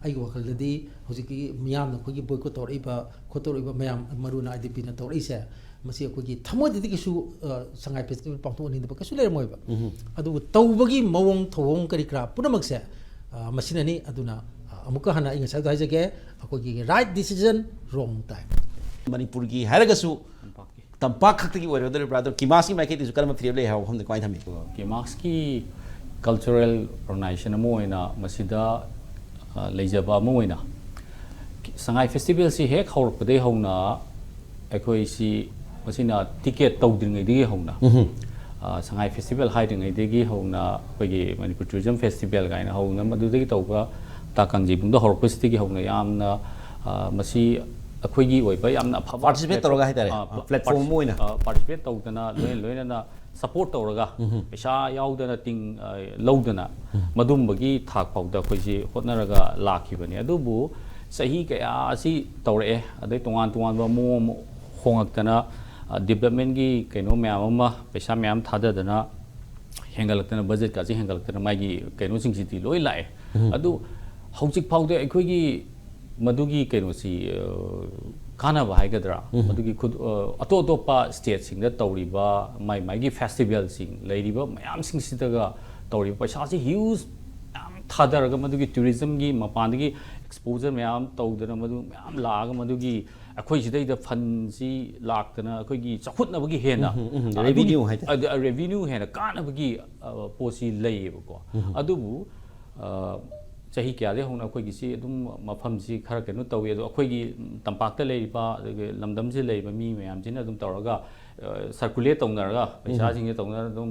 ꯑꯩꯒꯤ ꯋꯥꯈꯜꯗꯗꯤ ꯍꯧꯖꯤꯛꯀꯤ ꯃꯤꯌꯥꯝꯅ ꯑꯩꯈꯣꯏꯒꯤ boycott ꯇꯧꯔꯛꯏꯕ ꯈꯣꯠꯇꯧꯔꯛꯏꯕ ꯃꯌꯥꯝ, ꯃꯔꯨ ꯑꯣꯏꯅ IDP ꯅ ꯇꯧꯔꯛꯏꯁꯦ, ꯃꯁꯤ ꯑꯩꯈꯣꯏꯒꯤ ꯊꯃꯣꯏꯗꯗꯤ ꯀꯩꯁꯨ, ꯑ, ꯁꯉꯥꯏ festival ꯄꯥꯡꯊꯣꯛꯍꯟꯅꯤꯡꯗꯕ ꯀꯩꯁꯨ ꯂꯩꯔꯝꯃꯣꯏꯕ꯫ ꯑꯗꯨꯕꯨ ꯇꯧꯕꯒꯤ ꯃꯑꯣꯡ ꯊꯧꯑꯣꯡ ꯀꯔꯤ ꯀꯔꯥ ꯄꯨꯝꯅꯃꯛꯁꯦ, ꯑ, ꯃꯁꯤꯅꯅꯤ꯫ ꯑꯗꯨꯅ, ꯑ, ꯑꯃꯨꯛꯀ ꯍꯟꯅ ꯑꯩ ꯉꯁꯥꯏꯗꯣ ꯍꯥꯏꯖꯒꯦ, ꯑꯩꯈꯣꯏꯒꯤ right decision, wrong time꯫ ꯃꯅꯤꯄꯨꯔꯒꯤ ꯍꯥꯏꯔꯒꯁꯨ ꯇꯝꯄꯥꯛ ꯈꯛꯇꯒꯤ ꯑꯣꯏꯔꯣꯏꯗꯧꯔꯤꯕ꯭ꯔꯥ? ꯑꯗꯣ ꯀꯤꯃꯥꯁꯀꯤ ꯃꯥꯏꯀꯩꯗꯁꯨ ꯀꯔꯝꯕ ꯐꯤꯔꯦꯞ ꯂꯩ ꯍꯥꯏꯕ ꯋꯥꯐꯝꯗ ꯀꯃꯥꯏꯅ ꯊꯝꯃꯤ? ꯀꯤꯃꯥꯁꯀꯤ cultural organization ꯑꯃ ꯑꯣꯏꯅ ꯃꯁꯤꯗ, ꯑ, ꯂꯩꯖꯕ ꯑꯃ ꯑꯣꯏꯅ ꯁꯉꯥꯏ festival ꯁꯤ ꯍꯦꯛ ꯍꯧꯔꯛꯄꯗꯒꯤ ꯍꯧꯅ ꯑꯩꯈꯣꯏꯁꯤ ꯃꯁꯤꯅ ticket ꯇꯧꯗ꯭ꯔꯤꯉꯩꯗꯒꯤ ꯍꯧꯅ, ꯑ, ꯁꯉꯥꯏ festival ꯍꯥꯏꯗ꯭ꯔꯤꯉꯩꯗꯒꯤ ꯍꯧꯅ ꯑꯩꯈꯣꯏꯒꯤ ꯃꯅꯤꯄꯨꯔ tourism festival ꯀꯥꯏꯅ ꯍꯧꯅ ꯃꯗꯨꯗꯒꯤ ꯇꯧꯕ ꯇꯥ ꯀꯥꯡꯖꯩꯕꯨꯡꯗ ꯍꯧꯔꯛꯄꯁꯤꯗꯒꯤ ꯍꯧꯅ ꯌꯥꯝꯅ, ꯑ, ꯃꯁꯤ ꯑꯩꯈꯣꯏꯒꯤ ꯑꯣꯏꯕ ꯌꯥꯝꯅ ꯑꯐꯕ Participate ꯇꯧꯔꯒ ꯍꯥꯏꯇꯥꯔꯦ꯫ ꯑ, ꯑ, platform partic- ꯑꯣꯏꯅ꯫ ꯑ, participate ꯇꯧꯗꯅ, ꯂꯣꯏꯅ ꯂꯣꯏꯅꯅ support ꯇꯧꯔꯒ, ꯄꯩꯁꯥ ꯌꯥꯎꯗꯅ ꯇꯤꯡ-, ꯑ, ꯂꯧꯗꯅ, ꯃꯗꯨꯝꯕꯒꯤ ꯊꯥꯛ ꯐꯥꯎꯗ ꯑꯩꯈꯣꯏꯁꯤ ꯍꯣꯠꯅꯔꯒ ꯂꯥꯛꯈꯤꯕꯅꯤ꯫ ꯑꯗꯨꯕꯨ ꯆꯍꯤ ꯀꯌꯥ ꯑꯁꯤ ꯇꯧꯔꯛꯑꯦ, ꯑꯗꯩ ꯇꯣꯉꯥꯟ ꯇꯣꯉꯥꯟꯕ ꯃꯑꯣꯡ ꯑꯃ ꯍꯣꯡꯉꯛꯇꯅ, ꯑ, developmentꯀꯤ ꯀꯩꯅꯣ ꯃꯌꯥꯝ ꯑꯃ, ꯄꯩꯁꯥ ꯃꯌꯥꯝ ꯊꯥꯗꯗꯅ, ꯍꯦꯟꯒꯠꯂꯛꯇꯅ, budgetꯀꯥꯁꯦ ꯍꯦꯟꯒꯠꯂꯛꯇꯅ, ꯃꯥꯒꯤ ꯀꯩꯅꯣꯁꯤꯡꯁꯤꯗꯤ ꯂꯣꯏ ꯂꯥꯛꯑꯦ꯫ ꯑꯗꯨ ꯍꯧꯖꯤꯛ ꯐꯥꯎꯗ ꯑꯩꯈꯣꯏꯒꯤ ꯃꯗꯨꯒꯤ ꯀꯩꯅꯣꯁꯤ, ꯑ, ꯀꯥꯟꯅꯕ ꯍꯥꯏꯒꯗ꯭ꯔꯥ, ꯃꯗꯨꯒꯤ ꯈꯨꯠ-, ꯑ, ꯑꯇꯣꯞ ꯑꯇꯣꯞꯄ stateꯁꯤꯡꯗ ꯇꯧꯔꯤꯕ ꯃꯥꯏ ꯃꯥꯏꯒꯤ festivalꯁꯤꯡ ꯂꯩꯔꯤꯕ ꯃꯌꯥꯝꯁꯤꯡꯁꯤꯗꯒ ꯇꯧꯔꯤꯕ ꯄꯩꯁꯥꯁꯤ huge ꯌꯥꯝ ꯊꯥꯗꯔꯒ, ꯃꯗꯨꯒꯤ tourismꯒꯤ ꯃꯄꯥꯟꯗꯒꯤ exposure ꯃꯌꯥꯝ ꯇꯧꯗꯅ, ꯃꯗꯨ ꯃꯌꯥꯝ ꯂꯥꯛꯑꯒ, ꯃꯗꯨꯒꯤ ꯑꯩꯈꯣꯏ ꯁꯤꯗꯩꯗ fundꯁꯤ ꯂꯥꯛꯇꯅ ꯑꯩꯈꯣꯏꯒꯤ ꯆꯥꯎꯈꯠꯅꯕꯒꯤ ꯍꯦꯟꯅ, ꯎꯝ, ꯎꯝ, ꯎꯝ, ꯑꯗꯨꯝ, revenue ꯍꯥꯏꯇꯥꯔꯦ꯫ ꯑꯗ, revenue ꯍꯦꯟꯅ ꯀꯥꯟꯅꯕꯒꯤ, ꯑ, ꯄꯣꯠꯁꯤ ꯂꯩꯌꯦꯕꯀꯣ꯫ ꯑꯗꯨꯕꯨ, ꯑ, ꯆꯍꯤ ꯀꯌꯥꯗꯒꯤ ꯍꯧꯅ ꯑꯩꯈꯣꯏꯒꯤꯁꯤ ꯑꯗꯨꯝ ꯃꯐꯝꯁꯤ ꯈꯔ ꯀꯩꯅꯣ ꯇꯧꯋꯤ꯫ ꯑꯗꯣ ꯑꯩꯈꯣꯏꯒꯤ, ꯎꯝ, ꯇꯝꯄꯥꯛꯇ ꯂꯩꯔꯤꯕ, ꯑꯗꯒꯤ ꯂꯝꯗꯝꯁꯤꯗ ꯂꯩꯔꯤꯕ ꯃꯤ ꯃꯌꯥꯝꯁꯤꯅ ꯑꯗꯨꯝ ꯇꯧꯔꯒ, ꯑ, circulate ꯇꯧꯅꯔꯒ, ꯄꯩꯁꯥꯁꯤꯡꯁꯦ ꯇꯧꯅꯔꯒ ꯑꯗꯨꯝ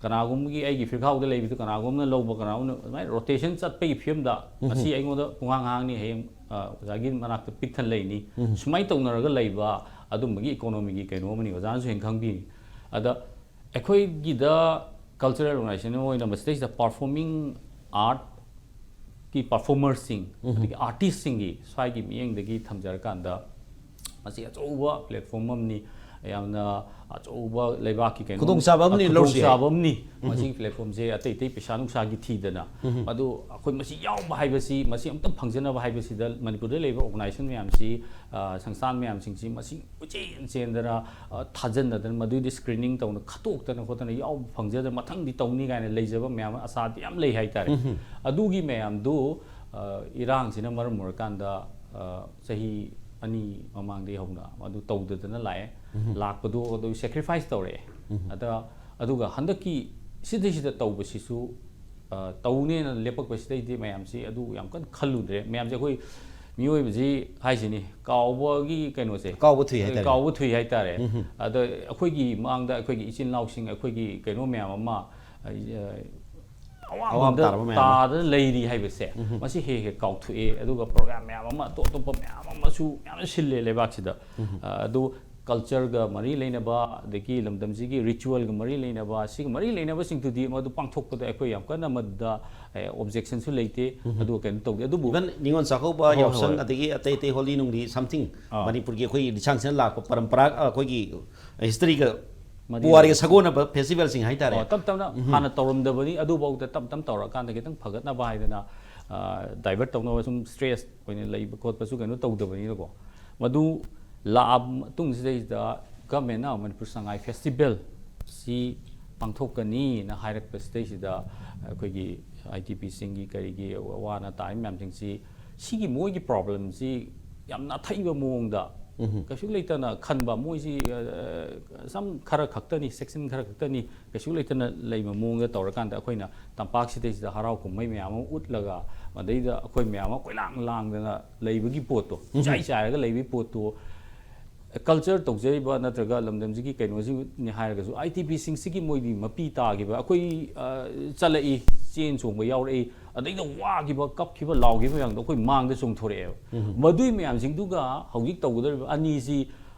ꯀꯅꯥꯒꯨꯝꯕꯒꯤ ꯑꯩꯒꯤ ꯐꯤꯔꯈꯥꯎꯗ ꯂꯩꯕꯗꯨ ꯀꯅꯥꯒꯨꯝꯕꯅ ꯂꯧꯕ, ꯀꯅꯥꯒꯨꯝꯕꯅ ꯑꯗꯨꯃꯥꯏꯅ rotation ꯆꯠꯄꯒꯤ ꯐꯤꯕꯝꯗ ꯉꯁꯤ ꯑꯩꯉꯣꯟꯗ ꯄꯨꯡꯍꯥꯡ ꯍꯥꯡꯅꯤ, ꯍꯌꯦꯡ, ꯑ, ꯑꯣꯖꯥꯒꯤ ꯃꯅꯥꯛꯇ ꯄꯤꯛ ꯊꯟꯅ ꯂꯩꯅꯤ꯫ ꯁꯨꯃꯥꯏꯅ ꯇꯧꯅꯔꯒ ꯂꯩꯕ ꯑꯗꯨꯝꯕꯒꯤ economyꯒꯤ ꯀꯩꯅꯣ ꯑꯃꯅꯤ, ꯑꯣꯖꯥꯅꯁꯨ ꯍꯦꯟꯅ ꯈꯪꯕꯤꯅꯤ꯫ ꯑꯗ ꯑꯩꯈꯣꯏꯒꯤꯗ cultural organization ꯑꯃ ꯑꯣꯏꯅ ꯃꯁꯤꯗꯩꯁꯤꯗ performing artꯀꯤ performerꯁꯤꯡ, ꯑꯗꯒꯤ artistꯁꯤꯡꯒꯤ ꯁ꯭ꯋꯥꯏꯒꯤ ꯃꯤꯠꯌꯦꯡꯗꯒꯤ ꯊꯝꯖꯔꯀꯥꯟꯗ, ꯃꯁꯤ ꯑꯆꯧꯕ platform ꯑꯃꯅꯤ, ꯌꯥꯝꯅ ꯑꯆꯧꯕ ꯂꯩꯕꯥꯛꯀꯤ ꯀꯩꯅꯣ, ꯈꯨꯗꯣꯡꯆꯥꯕ ꯑꯃꯅꯤ ꯂꯧꯔꯤꯁꯦ꯫ ꯈꯨꯗꯣꯡꯆꯥꯕ ꯑꯃꯅꯤ꯫ ꯃꯁꯤꯒꯤ platformꯁꯦ ꯑꯇꯩ ꯑꯇꯩ ꯄꯩꯁꯥ ꯅꯨꯡꯁꯥꯒꯤ ꯊꯤꯗꯅ, ꯑꯗꯨ ꯑꯩꯈꯣꯏ ꯃꯁꯤ ꯌꯥꯎꯕ ꯍꯥꯏꯕꯁꯤ, ꯃꯁꯤ ꯑꯃꯨꯛꯇꯪ ꯐꯪꯖꯅꯕ ꯍꯥꯏꯕꯁꯤꯗ ꯃꯅꯤꯄꯨꯔꯗ ꯂꯩꯔꯤꯕ organization ꯃꯌꯥꯝꯁꯤ, ꯑ, ꯁꯪꯁꯊꯥꯟ ꯃꯌꯥꯝꯁꯤꯡꯁꯤ ꯃꯁꯤ ꯀꯣꯏꯆꯦꯟ ꯆꯦꯟꯗꯅ, ꯑ, ꯊꯥꯖꯟꯅꯗꯅ, ꯃꯗꯨꯏꯗꯤ screening ꯇꯧꯅ ꯈꯠꯇꯣꯛꯇꯅ ꯈꯣꯠꯇꯅ ꯌꯥꯎꯕ ꯐꯪꯖꯗꯅ ꯃꯊꯪꯗꯤ ꯇꯧꯅꯤ ꯀꯥꯏꯅ ꯂꯩꯖꯕ ꯃꯌꯥꯝ ꯑꯃ ꯑꯁꯥꯗꯤ ꯌꯥꯝ ꯂꯩ ꯍꯥꯏꯇꯥꯔꯦ꯫ ꯑꯗꯨꯒꯤ ꯃꯌꯥꯝꯗꯨ, ꯑ, ꯏꯔꯥꯡꯁꯤꯅ ꯃꯔꯝ ꯑꯣꯏꯔꯀꯥꯟꯗ, ꯑ, ꯆꯍꯤ ꯑꯅꯤ ꯃꯃꯥꯡꯗꯒꯤ ꯍꯧꯅ ꯑꯗꯨ ꯇꯧꯗꯗꯅ ꯂꯥꯛꯑꯦ꯫ ꯂꯥꯛꯄꯗꯨ ꯑꯗꯨ sacrifice ꯇꯧꯔꯛꯑꯦ꯫ ꯑꯗ, ꯑꯗꯨꯒ ꯍꯟꯗꯛꯀꯤ ꯁꯤꯗꯩꯁꯤꯗ ꯇꯧꯕꯁꯤꯁꯨ, ꯑ, ꯇꯧꯅꯦꯅ ꯂꯦꯞꯄꯛꯄꯁꯤꯗꯩꯗꯤ ꯃꯌꯥꯝꯁꯤ ꯑꯗꯨ ꯌꯥꯝ ꯀꯟꯅ ꯈꯜꯂꯨꯗ꯭ꯔꯦ꯫ ꯃꯌꯥꯝꯁꯦ ꯑꯩꯈꯣꯏ ꯃꯤꯑꯣꯏꯕꯁꯤ ꯍꯥꯏꯁꯤꯅꯤ, ꯀꯥꯎꯕꯒꯤ ꯀꯩꯅꯣꯁꯦ, ꯀꯥꯎꯕ ꯊꯨꯏ ꯍꯥꯏꯇꯥꯔꯦ꯫ ꯀꯥꯎꯕ ꯊꯨꯏ ꯍꯥꯏꯇꯥꯔꯦ꯫ ꯑꯗ ꯑꯩꯈꯣꯏꯒꯤ ꯃꯥꯡꯗ ꯑꯩꯈꯣꯏꯒꯤ ꯏꯆꯤꯟ ꯏꯅꯥꯎꯁꯤꯡ, ꯑꯩꯈꯣꯏꯒꯤ ꯀꯩꯅꯣ ꯃꯌꯥꯝ ꯑꯃ, ꯑ, ꯑꯋꯥꯡꯕ ꯑꯋꯥꯡꯕ ꯑꯃꯗ ꯇꯥꯔꯕ ꯃꯌꯥꯝ ꯑꯃ꯫ ꯇꯥꯗꯅ ꯂꯩꯔꯤ ꯍꯥꯏꯕꯁꯦ, ꯎꯝ꯫ ꯃꯁꯤ ꯍꯦꯛ ꯍꯦꯛ ꯀꯥꯎꯊꯣꯛꯑꯦ꯫ ꯑꯗꯨꯒ ꯄ꯭ꯔꯣꯒ꯭ꯔꯥꯝ ꯃꯌꯥꯝ ꯑꯃ, ꯑꯇꯣꯞ ꯑꯇꯣꯞꯄ ꯃꯌꯥꯝ ꯑꯃꯁꯨ ꯃꯌꯥꯝ ꯁꯤꯜꯂꯦ ꯂꯩꯕꯥꯛꯁꯤꯗ꯫ ꯎꯝ꯫ ꯑ, ꯑꯗꯨ ꯀꯜꯆꯔꯒ ꯃꯔꯤ ꯂꯩꯅꯕ, ꯑꯗꯒꯤ ꯂꯝꯗꯝꯁꯤꯒꯤ ꯔꯤꯆꯨꯋꯦꯜꯒ ꯃꯔꯤ ꯂꯩꯅꯕ, ꯁꯤꯒ ꯃꯔꯤ ꯂꯩꯅꯕꯁꯤꯡꯗꯨꯗꯤ ꯃꯗꯨ ꯄꯥꯡꯊꯣꯛꯄꯗ ꯑꯩꯈꯣꯏ ꯌꯥꯝ ꯀꯟꯅ ꯃꯗꯨꯗ, ꯑꯦ, ꯑꯣꯕꯖꯦꯛꯁꯟꯁꯨ ꯂꯩꯇꯦ꯫ ꯎꯝ꯫ ꯑꯗꯨꯒ ꯀꯩꯅꯣ ꯇꯧꯗꯦ꯫ ꯑꯗꯨꯕꯨ Even ꯅꯤꯉꯣꯜ ꯆꯥꯛꯀꯧꯕ, ꯍꯣꯏ, ꯍꯣꯏ, ꯌꯥꯎꯁꯪ, ꯍꯣꯏ꯫ ꯑꯗꯒꯤ ꯑꯇꯩ ꯑꯇꯩ ꯍꯣꯂꯤ ꯅꯨꯡꯂꯤ something ꯑꯥ꯫ ꯃꯅꯤꯄꯨꯔꯒꯤ ꯑꯩꯈꯣꯏꯒꯤ ꯂꯤꯁꯥꯡ ꯁꯤꯠꯅ ꯂꯥꯛꯄ ꯄꯔꯝꯄꯔꯥ, ꯑꯩꯈꯣꯏꯒꯤ ꯍꯤꯁꯇ꯭ꯔꯤꯒ ꯃꯔꯤ ꯄꯨꯋꯥꯔꯤꯒ ꯂꯩꯅꯕ꯫ ꯁꯥꯒꯣꯟꯅꯕ ꯐꯦꯁꯇꯤꯚꯦꯜꯁꯤꯡ ꯍꯥꯏꯇꯥꯔꯦ꯫ ꯑꯣ, ꯇꯞ ꯇꯞꯅ ꯎꯝ꯫ ꯍꯥꯟꯅ ꯇꯧꯔꯝꯗꯕꯅꯤ, ꯑꯗꯨꯐꯥꯎꯗ ꯇꯞ ꯇꯞ ꯇꯧꯔꯀꯥꯟꯗ ꯈꯤꯇꯪ ꯐꯒꯠꯅꯕ ꯍꯥꯏꯗꯅ, ꯑ, ꯗꯥꯏꯚꯔꯠ ꯇꯧꯅꯕ ꯁꯨꯝ ꯁ꯭ꯇ꯭ꯔꯦꯁ ꯑꯣꯏꯅ ꯂꯩꯕ ꯈꯣꯠꯄꯁꯨ ꯀꯩꯅꯣ ꯇꯧꯗꯕꯅꯤꯅꯀꯣ꯫ ꯃꯗꯨ ꯂꯥꯛꯑ ꯃꯇꯨꯡꯁꯤꯗꯩꯗ ꯒꯃꯦꯟꯅ ꯃꯅꯤꯄꯨꯔ ꯁꯉꯥꯏ ꯐꯦꯁꯇꯤꯚꯦꯜ ꯁꯤ ꯄꯥꯡꯊꯣꯛꯀꯅꯤꯅ ꯍꯥꯏꯔꯛꯄꯁꯤꯗꯩꯁꯤꯗ ꯑꯩꯈꯣꯏꯒꯤ ꯑꯥꯏ ꯇꯤ ꯄꯤꯁꯤꯡꯒꯤ ꯀꯔꯤꯒꯤ ꯑꯋꯥ ꯑꯅꯥ ꯇꯥꯔꯤ ꯃꯌꯥꯝꯁꯤꯡꯁꯤ ꯁꯤꯒꯤ ꯃꯣꯏꯒꯤ ꯄ꯭ꯔꯣꯕ꯭ꯂꯦꯝꯁꯤ ꯌꯥꯝ ꯅꯥꯊꯩꯕ ꯃꯑꯣꯡꯗ ꯎꯝ꯫ ꯀꯩꯁꯨ ꯂꯩꯇꯅ ꯈꯟꯕ, ꯃꯣꯏꯁꯤ, ꯑ, ꯁꯝ ꯈꯔ ꯈꯛꯇꯅꯤ, ꯁꯦꯛꯁꯟ ꯈꯔ ꯈꯛꯇꯅꯤ, ꯀꯩꯁꯨ ꯂꯩꯇꯅ ꯂꯩꯕ ꯃꯑꯣꯡꯗ ꯇꯧꯔꯀꯥꯟꯗ ꯑꯩꯈꯣꯏꯅ ꯇꯝꯄꯥꯛꯁꯤꯗꯩꯁꯤꯗ ꯍꯔꯥꯎ ꯀꯨꯝꯍꯩ ꯃꯌꯥꯝ ꯑꯃ ꯎꯠꯂꯒ, ꯃꯗꯩꯗ ꯑꯩꯈꯣꯏ ꯃꯌꯥꯝ ꯑꯃ ꯀꯣꯏꯂꯥꯡ ꯂꯥꯡꯗꯅ ꯂꯩꯕꯒꯤ ꯄꯣꯠꯇꯣ, ꯎꯝ꯫ ꯏꯆꯥꯏ ꯆꯥꯏꯔꯒ ꯂꯩꯕꯒꯤ ꯄꯣꯠꯇꯣ, ꯀꯜꯆꯔ ꯇꯧꯖꯔꯤꯕ ꯅꯠꯇ꯭ꯔꯒ ꯂꯝꯗꯝꯁꯤꯒꯤ ꯀꯩꯅꯣꯁꯤꯅꯤ ꯍꯥꯏꯔꯒꯁꯨ, ꯑꯥꯏ ꯇꯤ ꯄꯤꯁꯤꯡꯁꯤꯒꯤ ꯃꯣꯏꯗꯤ ꯃꯄꯤ ꯇꯥꯈꯤꯕ, ꯑꯩꯈꯣꯏ, ꯑ, ꯆꯠꯂꯛꯏ, ꯆꯦꯟ ꯆꯣꯡꯕ ꯌꯥꯎꯔꯛꯏ, ꯑꯗꯩꯗ ꯋꯥꯈꯤꯕ, ꯀꯞꯈꯤꯕ, ꯂꯥꯎꯈꯤꯕ ꯃꯌꯥꯝꯗꯣ ꯑꯩꯈꯣꯏ ꯃꯥꯡꯗ ꯆꯣꯡꯊꯣꯔꯛꯑꯦꯕ꯫ ꯎꯝ꯫ ꯃꯗꯨꯏ ꯃꯌꯥꯝꯁꯤꯡꯗꯨꯒ ꯍꯧꯖꯤꯛ ꯇꯧꯒꯗꯧꯔꯤꯕ ꯑꯅꯤꯁꯤ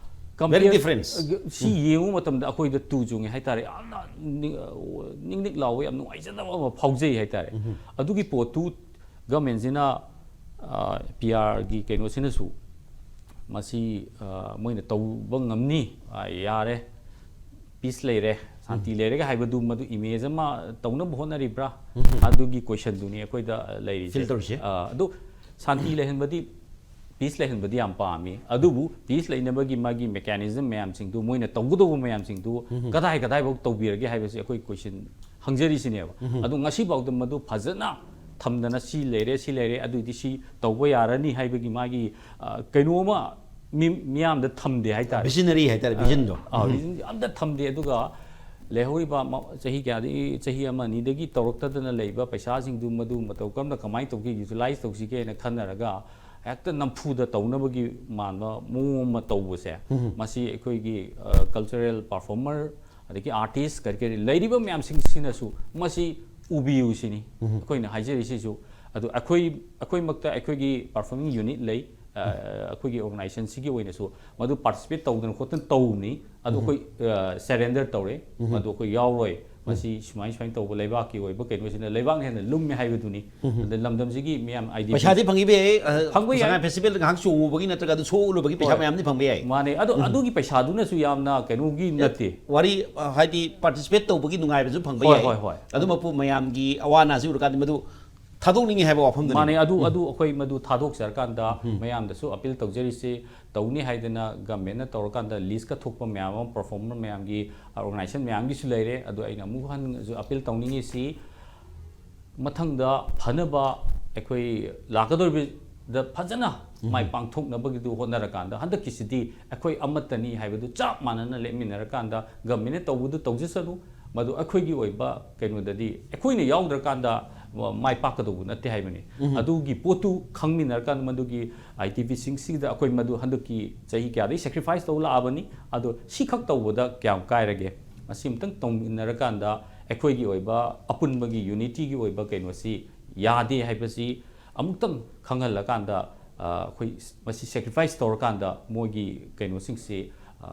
compare, Very difference꯫ ꯁꯤ ꯎꯝ꯫ ꯌꯦꯡꯕ ꯃꯇꯝꯗ ꯑꯩꯈꯣꯏꯗ ꯇꯨ ꯆꯨꯡꯉꯦ ꯍꯥꯏꯇꯥꯔꯦ꯫ ꯌꯥꯝꯅ ꯅꯤꯡ-, ꯅꯤꯛ ꯅꯤꯛ ꯂꯥꯎꯕ, ꯌꯥꯝ ꯅꯨꯡꯉꯥꯏꯖꯗꯕ ꯑꯃ ꯐꯥꯎꯖꯩ ꯍꯥꯏꯇꯥꯔꯦ꯫ ꯎꯝ꯫ ꯑꯗꯨꯒꯤ ꯄꯣꯠꯇꯨ ꯒꯃꯦꯟꯁꯤꯅ, ꯑ, ꯄꯤ ꯑꯥꯔꯒꯤ ꯀꯩꯅꯣꯁꯤꯅꯁꯨ ꯃꯁꯤ, ꯑ, ꯃꯣꯏꯅ ꯇꯧꯕ ꯉꯝꯅꯤ, ꯑ, ꯌꯥꯔꯦ, ꯄꯤꯁ ꯂꯩꯔꯦ, ꯁꯥꯟꯇꯤ ꯎꯝ꯫ ꯂꯩꯔꯦꯒ ꯍꯥꯏꯕꯗꯨ ꯃꯗꯨ ꯏꯃꯦꯖ ꯑꯃ ꯇꯧꯅꯕ ꯍꯣꯠꯅꯔꯤꯕ꯭ꯔꯥ? ꯎꯝ꯫ ꯑꯗꯨꯒꯤ ꯀꯣꯏꯁꯟꯗꯨꯅꯤ ꯑꯩꯈꯣꯏꯗ, ꯑ, ꯂꯩꯔꯤꯁꯦ꯫ ꯐꯤꯜ ꯇꯧꯔꯤꯁꯦ꯫ ꯑ, ꯑꯗꯨ ꯁꯥꯟꯇꯤ ꯂꯩꯍꯟꯕꯗꯤ, ꯄꯤꯁ ꯂꯩꯍꯟꯕꯗꯤ ꯌꯥꯝ ꯄꯥꯝꯃꯤ, ꯑꯗꯨꯕꯨ ꯄꯤꯁ ꯂꯩꯅꯕꯒꯤ ꯃꯥꯒꯤ ꯃꯦꯀꯥꯅꯤꯖꯝ ꯃꯌꯥꯝꯁꯤꯡꯗꯨ, ꯃꯣꯏꯅ ꯇꯧꯒꯗꯧꯕ ꯃꯌꯥꯝꯁꯤꯡꯗꯨ ꯎꯝ꯫ ꯀꯗꯥꯏ ꯀꯗꯥꯏꯐꯥꯎ ꯇꯧꯕꯤꯔꯒꯦ ꯍꯥꯏꯕꯁꯤ ꯑꯩꯈꯣꯏ ꯀꯣꯏꯁꯟ ꯍꯪꯖꯔꯤꯁꯤꯅꯦꯕ꯫ ꯎꯝ꯫ ꯑꯗꯨ ꯉꯁꯤꯐꯥꯎꯗ ꯃꯗꯨ ꯐꯖꯅ ꯊꯝꯗꯅ ꯁꯤ ꯂꯩꯔꯦ, ꯁꯤ ꯂꯩꯔꯦ, ꯑꯗꯨꯏꯗꯤ ꯁꯤ ꯇꯧꯕ ꯌꯥꯔꯅꯤ ꯍꯥꯏꯕꯒꯤ ꯃꯥꯒꯤ, ꯑ, ꯀꯩꯅꯣ ꯑꯃ ꯃꯤ-, ꯃꯤꯌꯥꯝꯗ ꯊꯝꯗꯦ ꯍꯥꯏꯇꯥꯔꯦ꯫ ꯚꯤꯖꯅꯔꯤ ꯍꯥꯏꯇꯥꯔꯦ, ꯑ, ꯚꯤꯖꯟꯗꯣ꯫ ꯑ, ꯎꯝ꯫ ꯚꯤꯖꯟ ꯑꯝꯇ ꯊꯝꯗꯦ꯫ ꯑꯗꯨꯒ ꯂꯩꯍꯧꯔꯤꯕ ꯃ-, ꯆꯍꯤ ꯀꯌꯥꯗꯒꯤ, ꯆꯍꯤ ꯑꯃ ꯑꯅꯤꯗꯒꯤ ꯇꯧꯔꯛꯇꯗꯅ ꯂꯩꯕ ꯄꯩꯁꯥꯁꯤꯡꯗꯨ ꯃꯗꯨ ꯃꯇꯧ ꯀꯔꯝꯅ ꯀꯃꯥꯏꯅ ꯇꯧꯒꯦ, ꯌꯨꯇꯤꯂꯥꯏꯁ ꯇꯧꯁꯤꯒꯦꯅ ꯈꯟꯅꯔꯒ ꯍꯦꯛꯇ ꯅꯝꯐꯨꯗ ꯇꯧꯅꯕꯒꯤ ꯃꯥꯟꯕ ꯃꯑꯣꯡ ꯑꯃ ꯇꯧꯕꯁꯦ, ꯎꯝ꯫ ꯃꯁꯤ ꯑꯩꯈꯣꯏꯒꯤ, ꯑ, ꯀꯜꯆꯔꯦꯜ ꯄꯔꯐꯣꯔꯃꯔ ꯑꯗꯒꯤ ꯑꯥꯔꯇꯤꯁ ꯀꯔꯤ ꯀꯔꯤ ꯂꯩꯔꯤꯕ ꯃꯌꯥꯝꯁꯤꯡꯁꯤꯅꯁꯨ ꯃꯁꯤ ꯎꯕꯤꯌꯨ ꯁꯤꯅꯤ ꯑꯩꯈꯣꯏꯅ ꯍꯥꯏꯖꯔꯤꯁꯤꯁꯨ꯫ ꯑꯗꯨ ꯑꯩꯈꯣꯏ ꯑꯩꯈꯣꯏꯃꯛꯇ ꯑꯩꯈꯣꯏꯒꯤ performing unit ꯂꯩ꯫ ꯑ, ꯑꯩꯈꯣꯏꯒꯤ organization ꯁꯤꯒꯤ ꯑꯣꯏꯅꯁꯨ ꯃꯗꯨ participate ꯇꯧꯗꯅ ꯈꯣꯠꯇꯅ ꯇꯧꯕꯅꯤ꯫ ꯑꯗꯨ ꯑꯩꯈꯣꯏ surrender ꯇꯧꯔꯦ꯫ ꯃꯗꯨ ꯑꯩꯈꯣꯏ ꯌꯥꯎꯔꯣꯏ꯫ ꯃꯁꯤ ꯁꯨꯃꯥꯏ ꯁꯨꯃꯥꯏꯅ ꯇꯧꯕ ꯂꯩꯕꯥꯛꯀꯤ ꯑꯣꯏꯕ ꯀꯩꯅꯣꯁꯤꯅ ꯂꯩꯕꯥꯛꯅ ꯍꯦꯟꯅ ꯂꯨꯝꯃꯦ ꯍꯥꯏꯕꯗꯨꯅꯤ꯫ ꯑꯗ ꯂꯝꯗꯝꯁꯤꯒꯤ ꯃꯤꯌꯥꯝ IDP ꯄꯩꯁꯥꯗꯤ ꯐꯪꯕ ꯌꯥꯏ꯫ ꯑ, ꯐꯪꯕ ꯌꯥꯏ꯫ ꯁꯉꯥꯏ festival ꯉꯥꯏꯍꯥꯛ ꯆꯣꯡꯉꯨꯕꯒꯤ ꯅꯠꯇ꯭ꯔꯒ ꯑꯗꯨ ꯁꯣꯛꯎꯕꯒꯤ ꯄꯩꯁꯥ ꯍꯣꯏ꯫ ꯃꯌꯥꯝꯗꯤ ꯐꯪꯕ ꯌꯥꯏ꯫ ꯃꯥꯅꯦ꯫ ꯑꯗꯣ ꯑꯗꯨꯒꯤ ꯄꯩꯁꯥꯗꯨꯅꯁꯨ ꯌꯥꯝꯅ ꯀꯩꯅꯣꯒꯤ ꯅꯠꯇꯦ꯫ ꯋꯥꯔꯤ, ꯑ, ꯍꯥꯏꯗꯤ participate ꯇꯧꯕꯒꯤ ꯅꯨꯡꯉꯥꯏꯕꯁꯨ ꯐꯪꯕ ꯍꯣꯏ, ꯌꯥꯏ꯫ ꯍꯣꯏ, ꯍꯣꯏ꯫ ꯑꯗꯨꯃꯛꯄꯨ ꯃꯌꯥꯝꯒꯤ ꯑꯋꯥ ꯑꯅꯥꯁꯤ ꯎꯔꯀꯥꯟꯗ ꯃꯗꯨ ꯊꯥꯗꯣꯛꯅꯤꯡꯉꯤ ꯍꯥꯏꯕ ꯋꯥꯐꯝꯗꯨꯅꯤ꯫ ꯃꯥꯅꯦ꯫ ꯑꯗꯨ, ꯑꯗꯨ ꯑꯩꯈꯣꯏ ꯃꯗꯨ ꯊꯥꯗꯣꯛꯆꯔꯀꯥꯟꯗ ꯃꯌꯥꯝꯗꯁꯨ appeal ꯇꯧꯖꯔꯤꯁꯤ꯫ ꯇꯧꯅꯤ ꯍꯥꯏꯗꯅ government ꯅ ꯇꯧꯔꯀꯥꯟꯗ list ꯀ ꯊꯣꯛꯄ ꯃꯌꯥꯝ ꯑꯃ, performer ꯃꯌꯥꯝꯒꯤ, organization ꯃꯌꯥꯝꯒꯤꯁꯨ ꯂꯩꯔꯦ꯫ ꯑꯗꯨ ꯑꯩꯅ ꯑꯃꯨꯛ ꯍꯟꯅꯁꯨ appeal ꯇꯧꯅꯤꯡꯉꯤꯁꯤ, ꯃꯊꯪꯗ ꯐꯅꯕ ꯑꯩꯈꯣꯏ ꯂꯥꯛꯀꯗꯧꯔꯤꯕꯗ ꯐꯖꯅ ꯃꯥꯏ ꯄꯥꯡꯊꯣꯛꯅꯕꯒꯤꯗꯨ ꯍꯣꯠꯅꯔꯀꯥꯟꯗ, ꯍꯟꯗꯛꯀꯤꯁꯤꯗꯤ ꯑꯩꯈꯣꯏ ꯑꯃꯠꯇꯅꯤ ꯍꯥꯏꯕꯗꯨ ꯆꯞ ꯃꯥꯟꯅꯅ ꯂꯦꯞꯃꯤꯟꯅꯔꯀꯥꯟꯗ government ꯅ ꯇꯧꯕꯗꯨ ꯇꯧꯖꯁꯅꯨ꯫ ꯃꯗꯨ ꯑꯩꯈꯣꯏꯒꯤ ꯑꯣꯏꯕ ꯀꯩꯅꯣꯗꯗꯤ ꯑꯩꯈꯣꯏꯅ ꯌꯥꯎꯗ꯭ꯔꯀꯥꯟꯗ ꯃꯥꯏ ꯄꯥꯛꯀꯗꯧꯕ ꯅꯠꯇꯦ ꯍꯥꯏꯕꯅꯤ꯫ ꯑꯗꯨꯒꯤ ꯄꯣꯠꯇꯨ ꯈꯪꯃꯤꯟꯅꯔꯀꯥꯟꯗ ꯃꯗꯨꯒꯤ IDP ꯁꯤꯡꯁꯤꯗ ꯑꯩꯈꯣꯏ ꯃꯗꯨ ꯍꯟꯗꯛꯀꯤ ꯆꯍꯤ ꯀꯌꯥꯗꯒꯤ sacrifice ꯇꯧ ꯂꯥꯛꯑꯕꯅꯤ꯫ ꯑꯗꯣ ꯁꯤꯈꯛ ꯇꯧꯕꯗ ꯀꯌꯥꯝ ꯀꯥꯏꯔꯒꯦ? ꯃꯁꯤ ꯑꯃꯨꯛꯇꯪ ꯇꯧꯃꯤꯟꯅꯔꯀꯥꯟꯗ ꯑꯩꯈꯣꯏꯒꯤ ꯑꯣꯏꯕ ꯑꯄꯨꯟꯕꯒꯤ unity ꯒꯤ ꯑꯣꯏꯕ ꯀꯩꯅꯣꯁꯤ ꯌꯥꯗꯦ ꯍꯥꯏꯕꯁꯤ ꯑꯃꯨꯛꯇꯪ ꯈꯪꯍꯜꯂꯀꯥꯟꯗ, ꯑ, ꯑꯩꯈꯣꯏ ꯃꯁꯤ sacrifice ꯇꯧꯔꯀꯥꯟꯗ ꯃꯣꯏꯒꯤ ꯀꯩꯅꯣꯁꯤꯡꯁꯤ, ꯑ,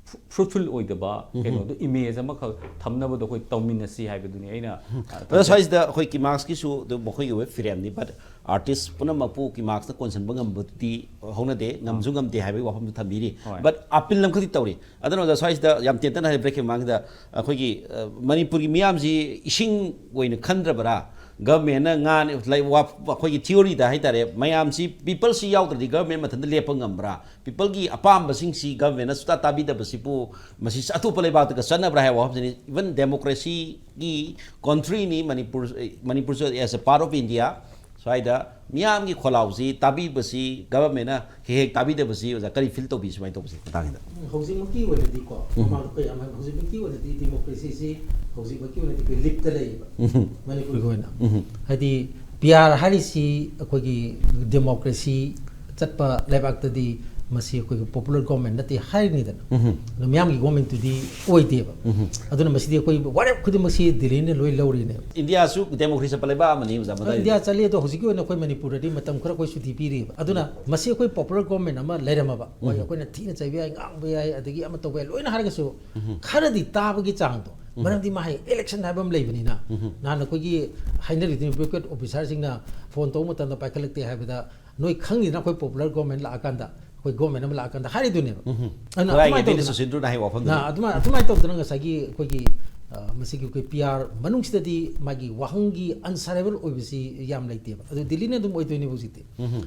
ꯐ꯭ꯔꯨ-, fruitful ꯑꯣꯏꯗꯕ ꯀꯩꯅꯣꯗꯣ image ꯑꯃꯈꯛ ꯊꯝꯅꯕꯗꯣ ꯑꯩꯈꯣꯏ ꯇꯧꯃꯤꯟꯅꯁꯤ ꯍꯥꯏꯕꯗꯨꯅꯤ ꯑꯩꯅ, ꯑ, ꯑꯗꯣ ꯊꯝꯖꯅꯤꯡ- ꯁ꯭ꯋꯥꯏꯁꯤꯗ ꯑꯩꯈꯣꯏ ꯀꯤꯃꯥꯛꯁꯀꯤꯁꯨ ꯑꯗꯨꯝ ꯃꯈꯣꯏꯒꯤ ꯑꯣꯏꯕ ꯐꯤꯔꯦꯞꯅꯤ, but artist ꯄꯨꯝꯅꯃꯛꯄꯨ ꯀꯤꯃꯥꯛꯁꯅ ꯀꯣꯟꯁꯤꯟꯕ ꯉꯝꯕꯗꯨꯗꯤ ꯍꯧꯅꯗꯦ, ꯉꯝꯁꯨ ꯉꯝꯗꯦ ꯍꯥꯏꯕꯒꯤ ꯋꯥꯐꯝꯁꯨ ꯊꯝꯕꯤꯔꯤ꯫ ꯍꯣꯏ꯫ But appeal ꯑꯃꯈꯛꯇꯤ ꯇꯧꯔꯤ꯫ ꯑꯗꯨꯅ ꯑꯣꯖꯥ, ꯁ꯭ꯋꯥꯏꯁꯤꯗ ꯌꯥꯝ ꯇꯦꯟꯇꯛꯅ ꯍꯥꯏ, break ꯀꯤ ꯃꯃꯥꯡꯁꯤꯗ ꯑꯩꯈꯣꯏꯒꯤ, ꯑ, ꯃꯅꯤꯄꯨꯔꯒꯤ ꯃꯤꯌꯥꯝꯁꯤ ꯏꯁꯤꯡ ꯑꯣꯏꯅ ꯈꯟꯗ꯭ꯔꯕ꯭ꯔꯥ? Government ꯅ ꯉꯥ, like, ꯋꯥ-, ꯑꯩꯈꯣꯏꯒꯤ theory ꯗ ꯍꯥꯏꯇꯥꯔꯦ, ꯃꯌꯥꯝꯁꯤ, people ꯁꯤ ꯌꯥꯎꯗ꯭ꯔꯗꯤ government ꯃꯊꯟꯇ ꯂꯦꯞꯄ ꯉꯝꯕ꯭ꯔꯥ? People ꯒꯤ ꯑꯄꯥꯝꯕꯁꯤꯡꯁꯤ government ꯅ ꯁꯨꯡꯇꯥ ꯇꯥꯕꯤꯗꯕꯁꯤꯕꯨ ꯃꯁꯤ ꯑꯇꯣꯞꯄ ꯂꯩꯕꯥꯛꯇꯒ ꯆꯠꯅꯕ꯭ꯔꯥ ꯍꯥꯏꯕ ꯋꯥꯐꯝꯁꯤꯅꯤ꯫ Even democracy ꯒꯤ country ꯅꯤ Manipur, ꯃꯅꯤꯄꯨꯔꯁꯨ as a part of India꯫ ꯁ꯭ꯋꯥꯏꯗ ꯃꯤꯌꯥꯝꯒꯤ ꯈꯣꯜꯂꯥꯎꯁꯤ ꯇꯥꯕꯤꯕꯁꯤ, government ꯅ ꯍꯦꯛ ꯍꯦꯛ ꯇꯥꯕꯤꯗꯕꯁꯤ, ꯑꯣꯖꯥ, ꯀꯔꯤ feel ꯇꯧꯕꯤ ꯁꯨꯃꯥꯏꯅ ꯇꯧꯕꯁꯤ ꯃꯇꯥꯡꯁꯤꯗ? ꯍꯧꯖꯤꯛꯃꯛꯀꯤ ꯑꯣꯏꯅꯗꯤꯀꯣ, ꯎꯝ꯫ ꯃꯃꯥꯡ ꯑꯩꯈꯣꯏ ꯑꯃ-, ꯍꯧꯖꯤꯛꯃꯛꯀꯤ ꯑꯣꯏꯅꯗꯤ democracy ꯁꯤ ꯍꯧꯖꯤꯛꯃꯛꯀꯤ ꯑꯣꯏꯅꯗꯤ ꯑꯩꯈꯣꯏ ꯂꯤꯞꯇ ꯂꯩꯌꯦꯕ, ꯎꯝ꯫ ꯃꯅꯤꯄꯨꯔꯒꯤ ꯑꯣꯏꯅ꯫ ꯎꯝ꯫ ꯍꯥꯏꯗꯤ P R ꯍꯥꯏꯔꯤꯁꯤ ꯑꯩꯈꯣꯏꯒꯤ democracy ꯆꯠꯄ ꯂꯩꯕꯥꯛꯇꯗꯤ ꯃꯁꯤ ꯑꯩꯈꯣꯏꯒꯤ popular government ꯅꯠꯇꯦ ꯍꯥꯏꯔꯤꯅꯤꯗꯅ꯫ ꯑꯗꯣ ꯃꯤꯌꯥꯝꯒꯤ government ꯇꯨꯗꯤ ꯑꯣꯏꯗꯦꯕ꯫ ꯑꯗꯨꯅ ꯃꯁꯤꯗꯤ ꯑꯩꯈꯣꯏ ꯋꯥꯔꯦꯞ ꯈꯨꯗꯤꯡꯃꯛꯁꯤ ꯗꯤꯜꯂꯤꯅ ꯂꯣꯏ ꯂꯧꯔꯤꯅꯦꯕ꯫ ꯏꯟꯗꯤꯌꯥꯁꯨ democracy ꯆꯠꯄ ꯂꯩꯕꯥꯛ ꯑꯃꯅꯤ, ꯑꯣꯖꯥ, ꯃꯗꯥꯏꯗꯤ꯫ ꯏꯟꯗꯤꯌꯥ ꯆꯠꯂꯤ, ꯑꯗꯣ ꯍꯧꯖꯤꯛꯀꯤ ꯑꯣꯏꯅ ꯑꯩꯈꯣꯏ ꯃꯅꯤꯄꯨꯔꯗꯗꯤ ꯃꯇꯝ ꯈꯔ ꯑꯩꯈꯣꯏ ꯁꯨꯇꯤ ꯄꯤꯔꯤꯕ꯫ ꯑꯗꯨꯅ ꯃꯁꯤ ꯑꯩꯈꯣꯏ popular government ꯑꯃ ꯂꯩꯔꯝꯃꯕ, ꯍꯣꯏ, ꯑꯩꯈꯣꯏꯅ ꯊꯤꯅ ꯆꯩꯕ ꯌꯥꯏ, ꯉꯥꯡꯕ ꯌꯥꯏ, ꯑꯗꯒꯤ ꯑꯃ ꯇꯧꯕ ꯌꯥꯏ, ꯂꯣꯏꯅ ꯍꯥꯏꯔꯒꯁꯨ ꯈꯔꯗꯤ ꯇꯥꯕꯒꯤ ꯆꯥꯡꯗꯣ, ꯃꯔꯝꯗꯤ ꯃꯥ ꯍꯌꯦꯡ election ꯍꯥꯏꯕ ꯑꯃ ꯂꯩꯕꯅꯤꯅ꯫ ꯅꯍꯥꯟ ꯑꯩꯈꯣꯏꯒꯤ ꯍꯥꯏꯅꯔꯤꯗꯨꯅꯤ, bureaucrat officerꯁꯤꯡꯅ phone ꯇꯧꯕ ꯃꯇꯝꯗ ꯄꯥꯏꯈꯠꯂꯛꯇꯦ ꯍꯥꯏꯕꯗ, ꯅꯣꯏ ꯈꯪꯉꯤꯗꯅ, ꯑꯩꯈꯣꯏ popular government ꯂꯥꯛꯑꯀꯥꯟꯗ, ꯑꯩꯈꯣꯏ government ꯑꯃ ꯂꯥꯛꯑꯀꯥꯟꯗ ꯍꯥꯏꯔꯤꯗꯨꯅꯦꯕ꯫ ꯑꯗꯨꯅ ꯈꯨꯔꯥꯏꯒꯤ ꯑꯗꯨꯃꯥꯏꯅ ꯕꯤꯅꯤ ꯇꯧꯗꯅ, ꯁꯨꯁꯤꯟꯗ꯭ꯔꯅ ꯍꯥꯏꯕ ꯋꯥꯐꯝꯗꯨꯅꯤ꯫ ꯅ-, ꯑꯗꯨꯃꯥꯏꯅ, ꯑꯗꯨꯃꯥꯏꯅ ꯇꯧꯗꯅ ꯉꯁꯥꯏꯒꯤ ꯑꯩꯈꯣꯏꯒꯤ, ꯑ, ꯃꯁꯤꯒꯤ ꯑꯩꯈꯣꯏ PR ꯃꯅꯨꯡꯁꯤꯗꯗꯤ ꯃꯥꯒꯤ ꯋꯥꯍꯪꯒꯤ answerable ꯑꯣꯏꯕꯁꯤ ꯌꯥꯝ ꯂꯩꯇꯦꯕ꯫ ꯑꯗꯨ ꯗꯤꯜꯂꯤꯅ ꯑꯗꯨꯝ ꯑꯣꯏꯗꯣꯏꯅꯦꯕ ꯍꯧꯖꯤꯛꯇꯤ꯫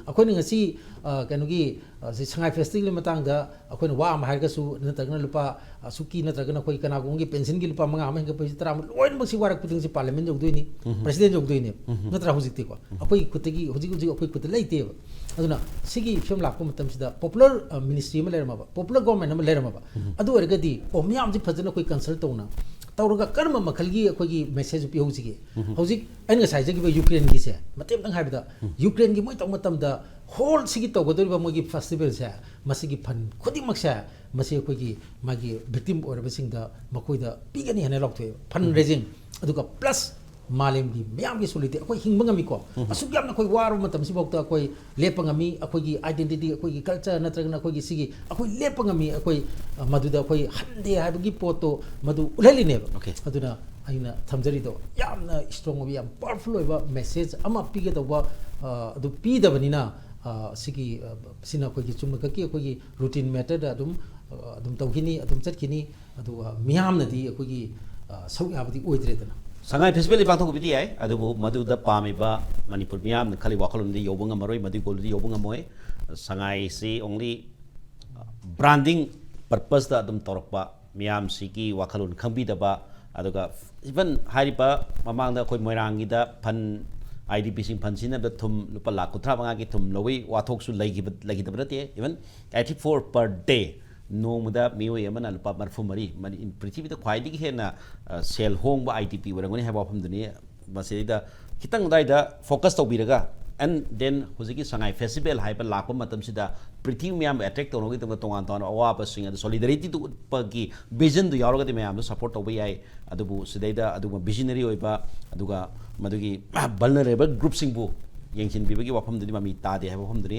ꯑꯩꯈꯣꯏꯅ ꯉꯁꯤ, ꯑ, ꯀꯩꯅꯣꯒꯤ, ꯑ, ꯁꯤ ꯁꯉꯥꯏ festivalꯒꯤ ꯃꯇꯥꯡꯗ ꯑꯩꯈꯣꯏꯅ ꯋꯥ ꯑꯃ ꯍꯥꯏꯔꯒꯁꯨ, ꯅꯠꯇ꯭ꯔꯒꯅ ꯂꯨꯄꯥ, ꯑ, ꯁꯨꯛꯀꯤ ꯅꯠꯇ꯭ꯔꯒꯅ ꯑꯩꯈꯣꯏ ꯀꯅꯥꯒꯨꯝꯕꯒꯤ pensionꯒꯤ ꯂꯨꯄꯥ ꯃꯉꯥ ꯑꯃ ꯍꯦꯟꯒꯠꯄꯁꯤ ꯇꯔꯥ ꯑꯃ, ꯂꯣꯏꯅꯃꯛꯁꯤ ꯋꯥꯔꯛ ꯈꯨꯗꯤꯡꯁꯤ parliament ꯌꯧꯗꯣꯏꯅꯤ, president ꯌꯧꯗꯣꯏꯅꯦꯕ꯫ ꯅꯠꯇ꯭ꯔꯥ ꯍꯧꯖꯤꯛꯇꯤꯀꯣ? ꯑꯩꯈꯣꯏꯒꯤ ꯈꯨꯠꯇꯒꯤ, ꯍꯧꯖꯤꯛ ꯍꯧꯖꯤꯛ ꯑꯩꯈꯣꯏ ꯈꯨꯠꯇ ꯂꯩꯇꯦꯕ꯫ ꯑꯗꯨꯅ ꯁꯤꯒꯤ ꯐꯤꯕꯝ ꯂꯥꯛꯄ ꯃꯇꯝꯁꯤꯗ popular, ꯑ, ministry ꯑꯃ ꯂꯩꯔꯝꯃꯕ, popular government ꯑꯃ ꯂꯩꯔꯝꯃꯕ, ꯑꯗꯨ ꯑꯣꯏꯔꯒꯗꯤ, ꯑꯣ, ꯃꯤꯌꯥꯝꯁꯤ ꯐꯖꯅ ꯑꯩꯈꯣꯏ consult ꯇꯧꯅ ꯇꯧꯔꯒ ꯀꯔꯝꯕ ꯃꯈꯜꯒꯤ ꯑꯩꯈꯣꯏꯒꯤ message ꯄꯤꯍꯧꯁꯤꯒꯦ? ꯍꯧꯖꯤꯛ ꯑꯩꯅ ꯉꯁꯥꯏ ꯍꯥꯏꯖꯈꯤꯕ Ukraineꯒꯤꯁꯦ ꯃꯇꯦꯛ ꯑꯃꯇꯪ ꯍꯥꯏꯕꯗ, Ukraineꯒꯤ ꯃꯣꯏ ꯇꯧꯕ ꯃꯇꯝꯗ whole ꯁꯤꯒꯤ ꯇꯧꯒꯗꯧꯔꯤꯕ ꯃꯣꯏꯒꯤ festivalꯁꯦ, ꯃꯁꯤꯒꯤ fund ꯈꯨꯗꯤꯡꯃꯛꯁꯦ, ꯃꯁꯤ ꯑꯩꯈꯣꯏꯒꯤ ꯃꯥꯒꯤ victim ꯑꯣꯏꯔꯕꯁꯤꯡꯗ ꯃꯈꯣꯏꯗ ꯄꯤꯒꯅꯤ ꯍꯥꯏꯅ ꯂꯥꯎꯊꯣꯛꯑꯦꯕ, fund raising꯫ ꯑꯗꯨꯒ plus ꯃꯥꯂꯦꯝꯒꯤ ꯃꯤꯌꯥꯝꯒꯤ solidarity, ꯑꯩꯈꯣꯏ ꯍꯤꯡꯕ ꯉꯝꯃꯤꯀꯣ꯫ ꯑꯁꯨꯛ ꯌꯥꯝꯅ ꯑꯩꯈꯣꯏ ꯋꯥꯔꯕ ꯃꯇꯝꯁꯤꯐꯥꯎꯗ ꯑꯩꯈꯣꯏ ꯂꯦꯞꯄ ꯉꯝꯃꯤ, ꯑꯩꯈꯣꯏꯒꯤ identity, ꯑꯩꯈꯣꯏꯒꯤ culture ꯅꯠꯇ꯭ꯔꯒꯅ ꯑꯩꯈꯣꯏꯒꯤ ꯁꯤꯒꯤ ꯑꯩꯈꯣꯏ ꯂꯦꯞꯄ ꯉꯝꯃꯤ, ꯑꯩꯈꯣꯏ, ꯑ, ꯃꯗꯨꯗ ꯑꯩꯈꯣꯏ ꯍꯟꯗꯦ ꯍꯥꯏꯕꯒꯤ ꯄꯣꯠꯇꯣ ꯃꯗꯨ ꯎꯠꯍꯜꯂꯤꯅꯦꯕ꯫ Okay꯫ ꯑꯗꯨꯅ ꯑꯩꯅ ꯊꯝꯖꯔꯤꯗꯣ ꯌꯥꯝꯅ strong ꯑꯣꯏꯕ, ꯌꯥꯝ powerful ꯑꯣꯏꯕ message ꯑꯃ ꯄꯤꯒꯗꯧꯕ, ꯑ, ꯑꯗꯨ ꯄꯤꯗꯕꯅꯤꯅ, ꯑ, ꯁꯤꯒꯤ, ꯑ, ꯁꯤꯅ ꯑꯩꯈꯣꯏꯒꯤ ꯆꯨꯝꯅꯈꯛꯀꯤ ꯑꯩꯈꯣꯏꯒꯤ routine matterꯗ ꯑꯗꯨꯝ, ꯑ, ꯑꯗꯨꯝ ꯇꯧꯈꯤꯅꯤ, ꯑꯗꯨꯝ ꯆꯠꯈꯤꯅꯤ꯫ ꯑꯗꯨꯒ ꯃꯤꯌꯥꯝꯅꯗꯤ ꯑꯩꯈꯣꯏꯒꯤ, ꯑ, ꯁꯔꯨꯛ ꯌꯥꯕꯗꯤ ꯑꯣꯏꯗ꯭ꯔꯦꯗꯅ꯫ ꯁꯉꯥꯏ festivalꯗꯤ ꯄꯥꯡꯊꯣꯛꯄꯗꯤ ꯌꯥꯏ, ꯑꯗꯨꯕꯨ ꯃꯗꯨꯗ ꯄꯥꯝꯃꯤꯕ ꯃꯅꯤꯄꯨꯔ ꯃꯤꯌꯥꯝꯅ ꯈꯜꯂꯤ ꯋꯥꯈꯜꯂꯣꯟꯗꯤ ꯌꯧꯕ ꯉꯝꯃꯔꯣꯏ, ꯃꯗꯨꯒꯤ goalꯗꯨꯗꯤ ꯌꯧꯕ ꯉꯝꯃꯣꯏ꯫ ꯁꯉꯥꯏꯁꯤ only branding purposeꯇ ꯑꯗꯨꯝ ꯇꯧꯔꯛꯄ, ꯃꯤꯌꯥꯝꯁꯤꯒꯤ ꯋꯥꯈꯜꯂꯣꯟ ꯈꯪꯕꯤꯗꯕ, ꯑꯗꯨꯒ even ꯍꯥꯏꯔꯤꯕ ꯃꯃꯥꯡꯗ ꯑꯩꯈꯣꯏ ꯃꯣꯏꯔꯥꯡꯒꯤꯗ fund IDPꯁꯤꯡ fund ꯁꯤꯖꯤꯟꯅꯕꯗ ꯊꯨꯝ ꯂꯨꯄꯥ ꯂꯥꯈ ꯀꯨꯟꯊ꯭ꯔꯥ ꯃꯉꯥꯒꯤ ꯊꯨꯝ ꯂꯧꯏ ꯋꯥꯊꯣꯛꯁꯨ ꯂꯩꯈꯤꯕ, ꯂꯩꯈꯤꯗꯕ ꯅꯠꯇꯦ꯫ Even eighty four per day, ꯅꯣꯡꯃꯗ ꯃꯤꯑꯣꯏ ꯑꯃꯅ ꯂꯨꯄꯥ ꯃꯔꯤꯐꯨ ꯃꯔꯤ, ꯃꯅꯤ-, ꯄ꯭ꯔꯤꯊꯤꯕꯤꯗ ꯈ꯭ꯋꯥꯏꯗꯒꯤ ꯍꯦꯟꯅ, ꯑ, ꯁꯦꯜ ꯍꯣꯡꯕ IDP ꯑꯣꯏꯔꯝꯒꯅꯤ ꯍꯥꯏꯕ ꯋꯥꯐꯝꯗꯨꯅꯤ꯫ ꯃꯁꯤꯗꯩꯗ ꯈꯤꯇꯪ ꯑꯗꯨꯋꯥꯏꯗ focus ꯇꯧꯕꯤꯔꯒ And then ꯍꯧꯖꯤꯛꯀꯤ ꯁꯉꯥꯏ ꯐꯦꯁꯇꯤꯚꯦꯜ ꯍꯥꯏꯕ ꯂꯥꯛꯄ ꯃꯇꯝꯁꯤꯗ ꯄ꯭ꯔꯤꯊꯤꯕꯤ ꯃꯌꯥꯝꯕꯨ ꯑꯦꯇ꯭ꯔꯦꯛ ꯇꯧꯅꯕꯒꯤꯗꯃꯛꯇ ꯇꯣꯉꯥꯟ ꯇꯣꯉꯥꯟꯕ ꯑꯋꯥꯕꯁꯤꯡ ꯑꯗꯨ ꯁꯣꯂꯤꯗꯔꯤꯇꯤꯗꯨ ꯎꯠꯄꯒꯤ ꯚꯤꯖꯟꯗꯨ ꯌꯥꯎꯔꯒꯗꯤ ꯃꯌꯥꯝꯗꯣ ꯁꯄꯣꯔꯠ ꯇꯧꯕ ꯌꯥꯏ꯫ ꯑꯗꯨꯕꯨ ꯁꯤꯗꯩꯗ ꯑꯗꯨꯒꯨꯝꯕ ꯚꯤꯖꯅꯔꯤ ꯑꯣꯏꯕ ꯑꯗꯨꯒ ꯃꯗꯨꯒꯤ ꯚꯜꯅꯔꯦꯕꯜ ꯒ꯭ꯔꯨꯞꯁꯤꯡꯕꯨ ꯌꯦꯡꯁꯤꯟꯕꯤꯕꯒꯤ ꯋꯥꯐꯝꯗꯨꯗꯤ ꯃꯃꯤ ꯇꯥꯗꯦ ꯍꯥꯏꯕ ꯋꯥꯐꯝꯗꯨꯅꯤ꯫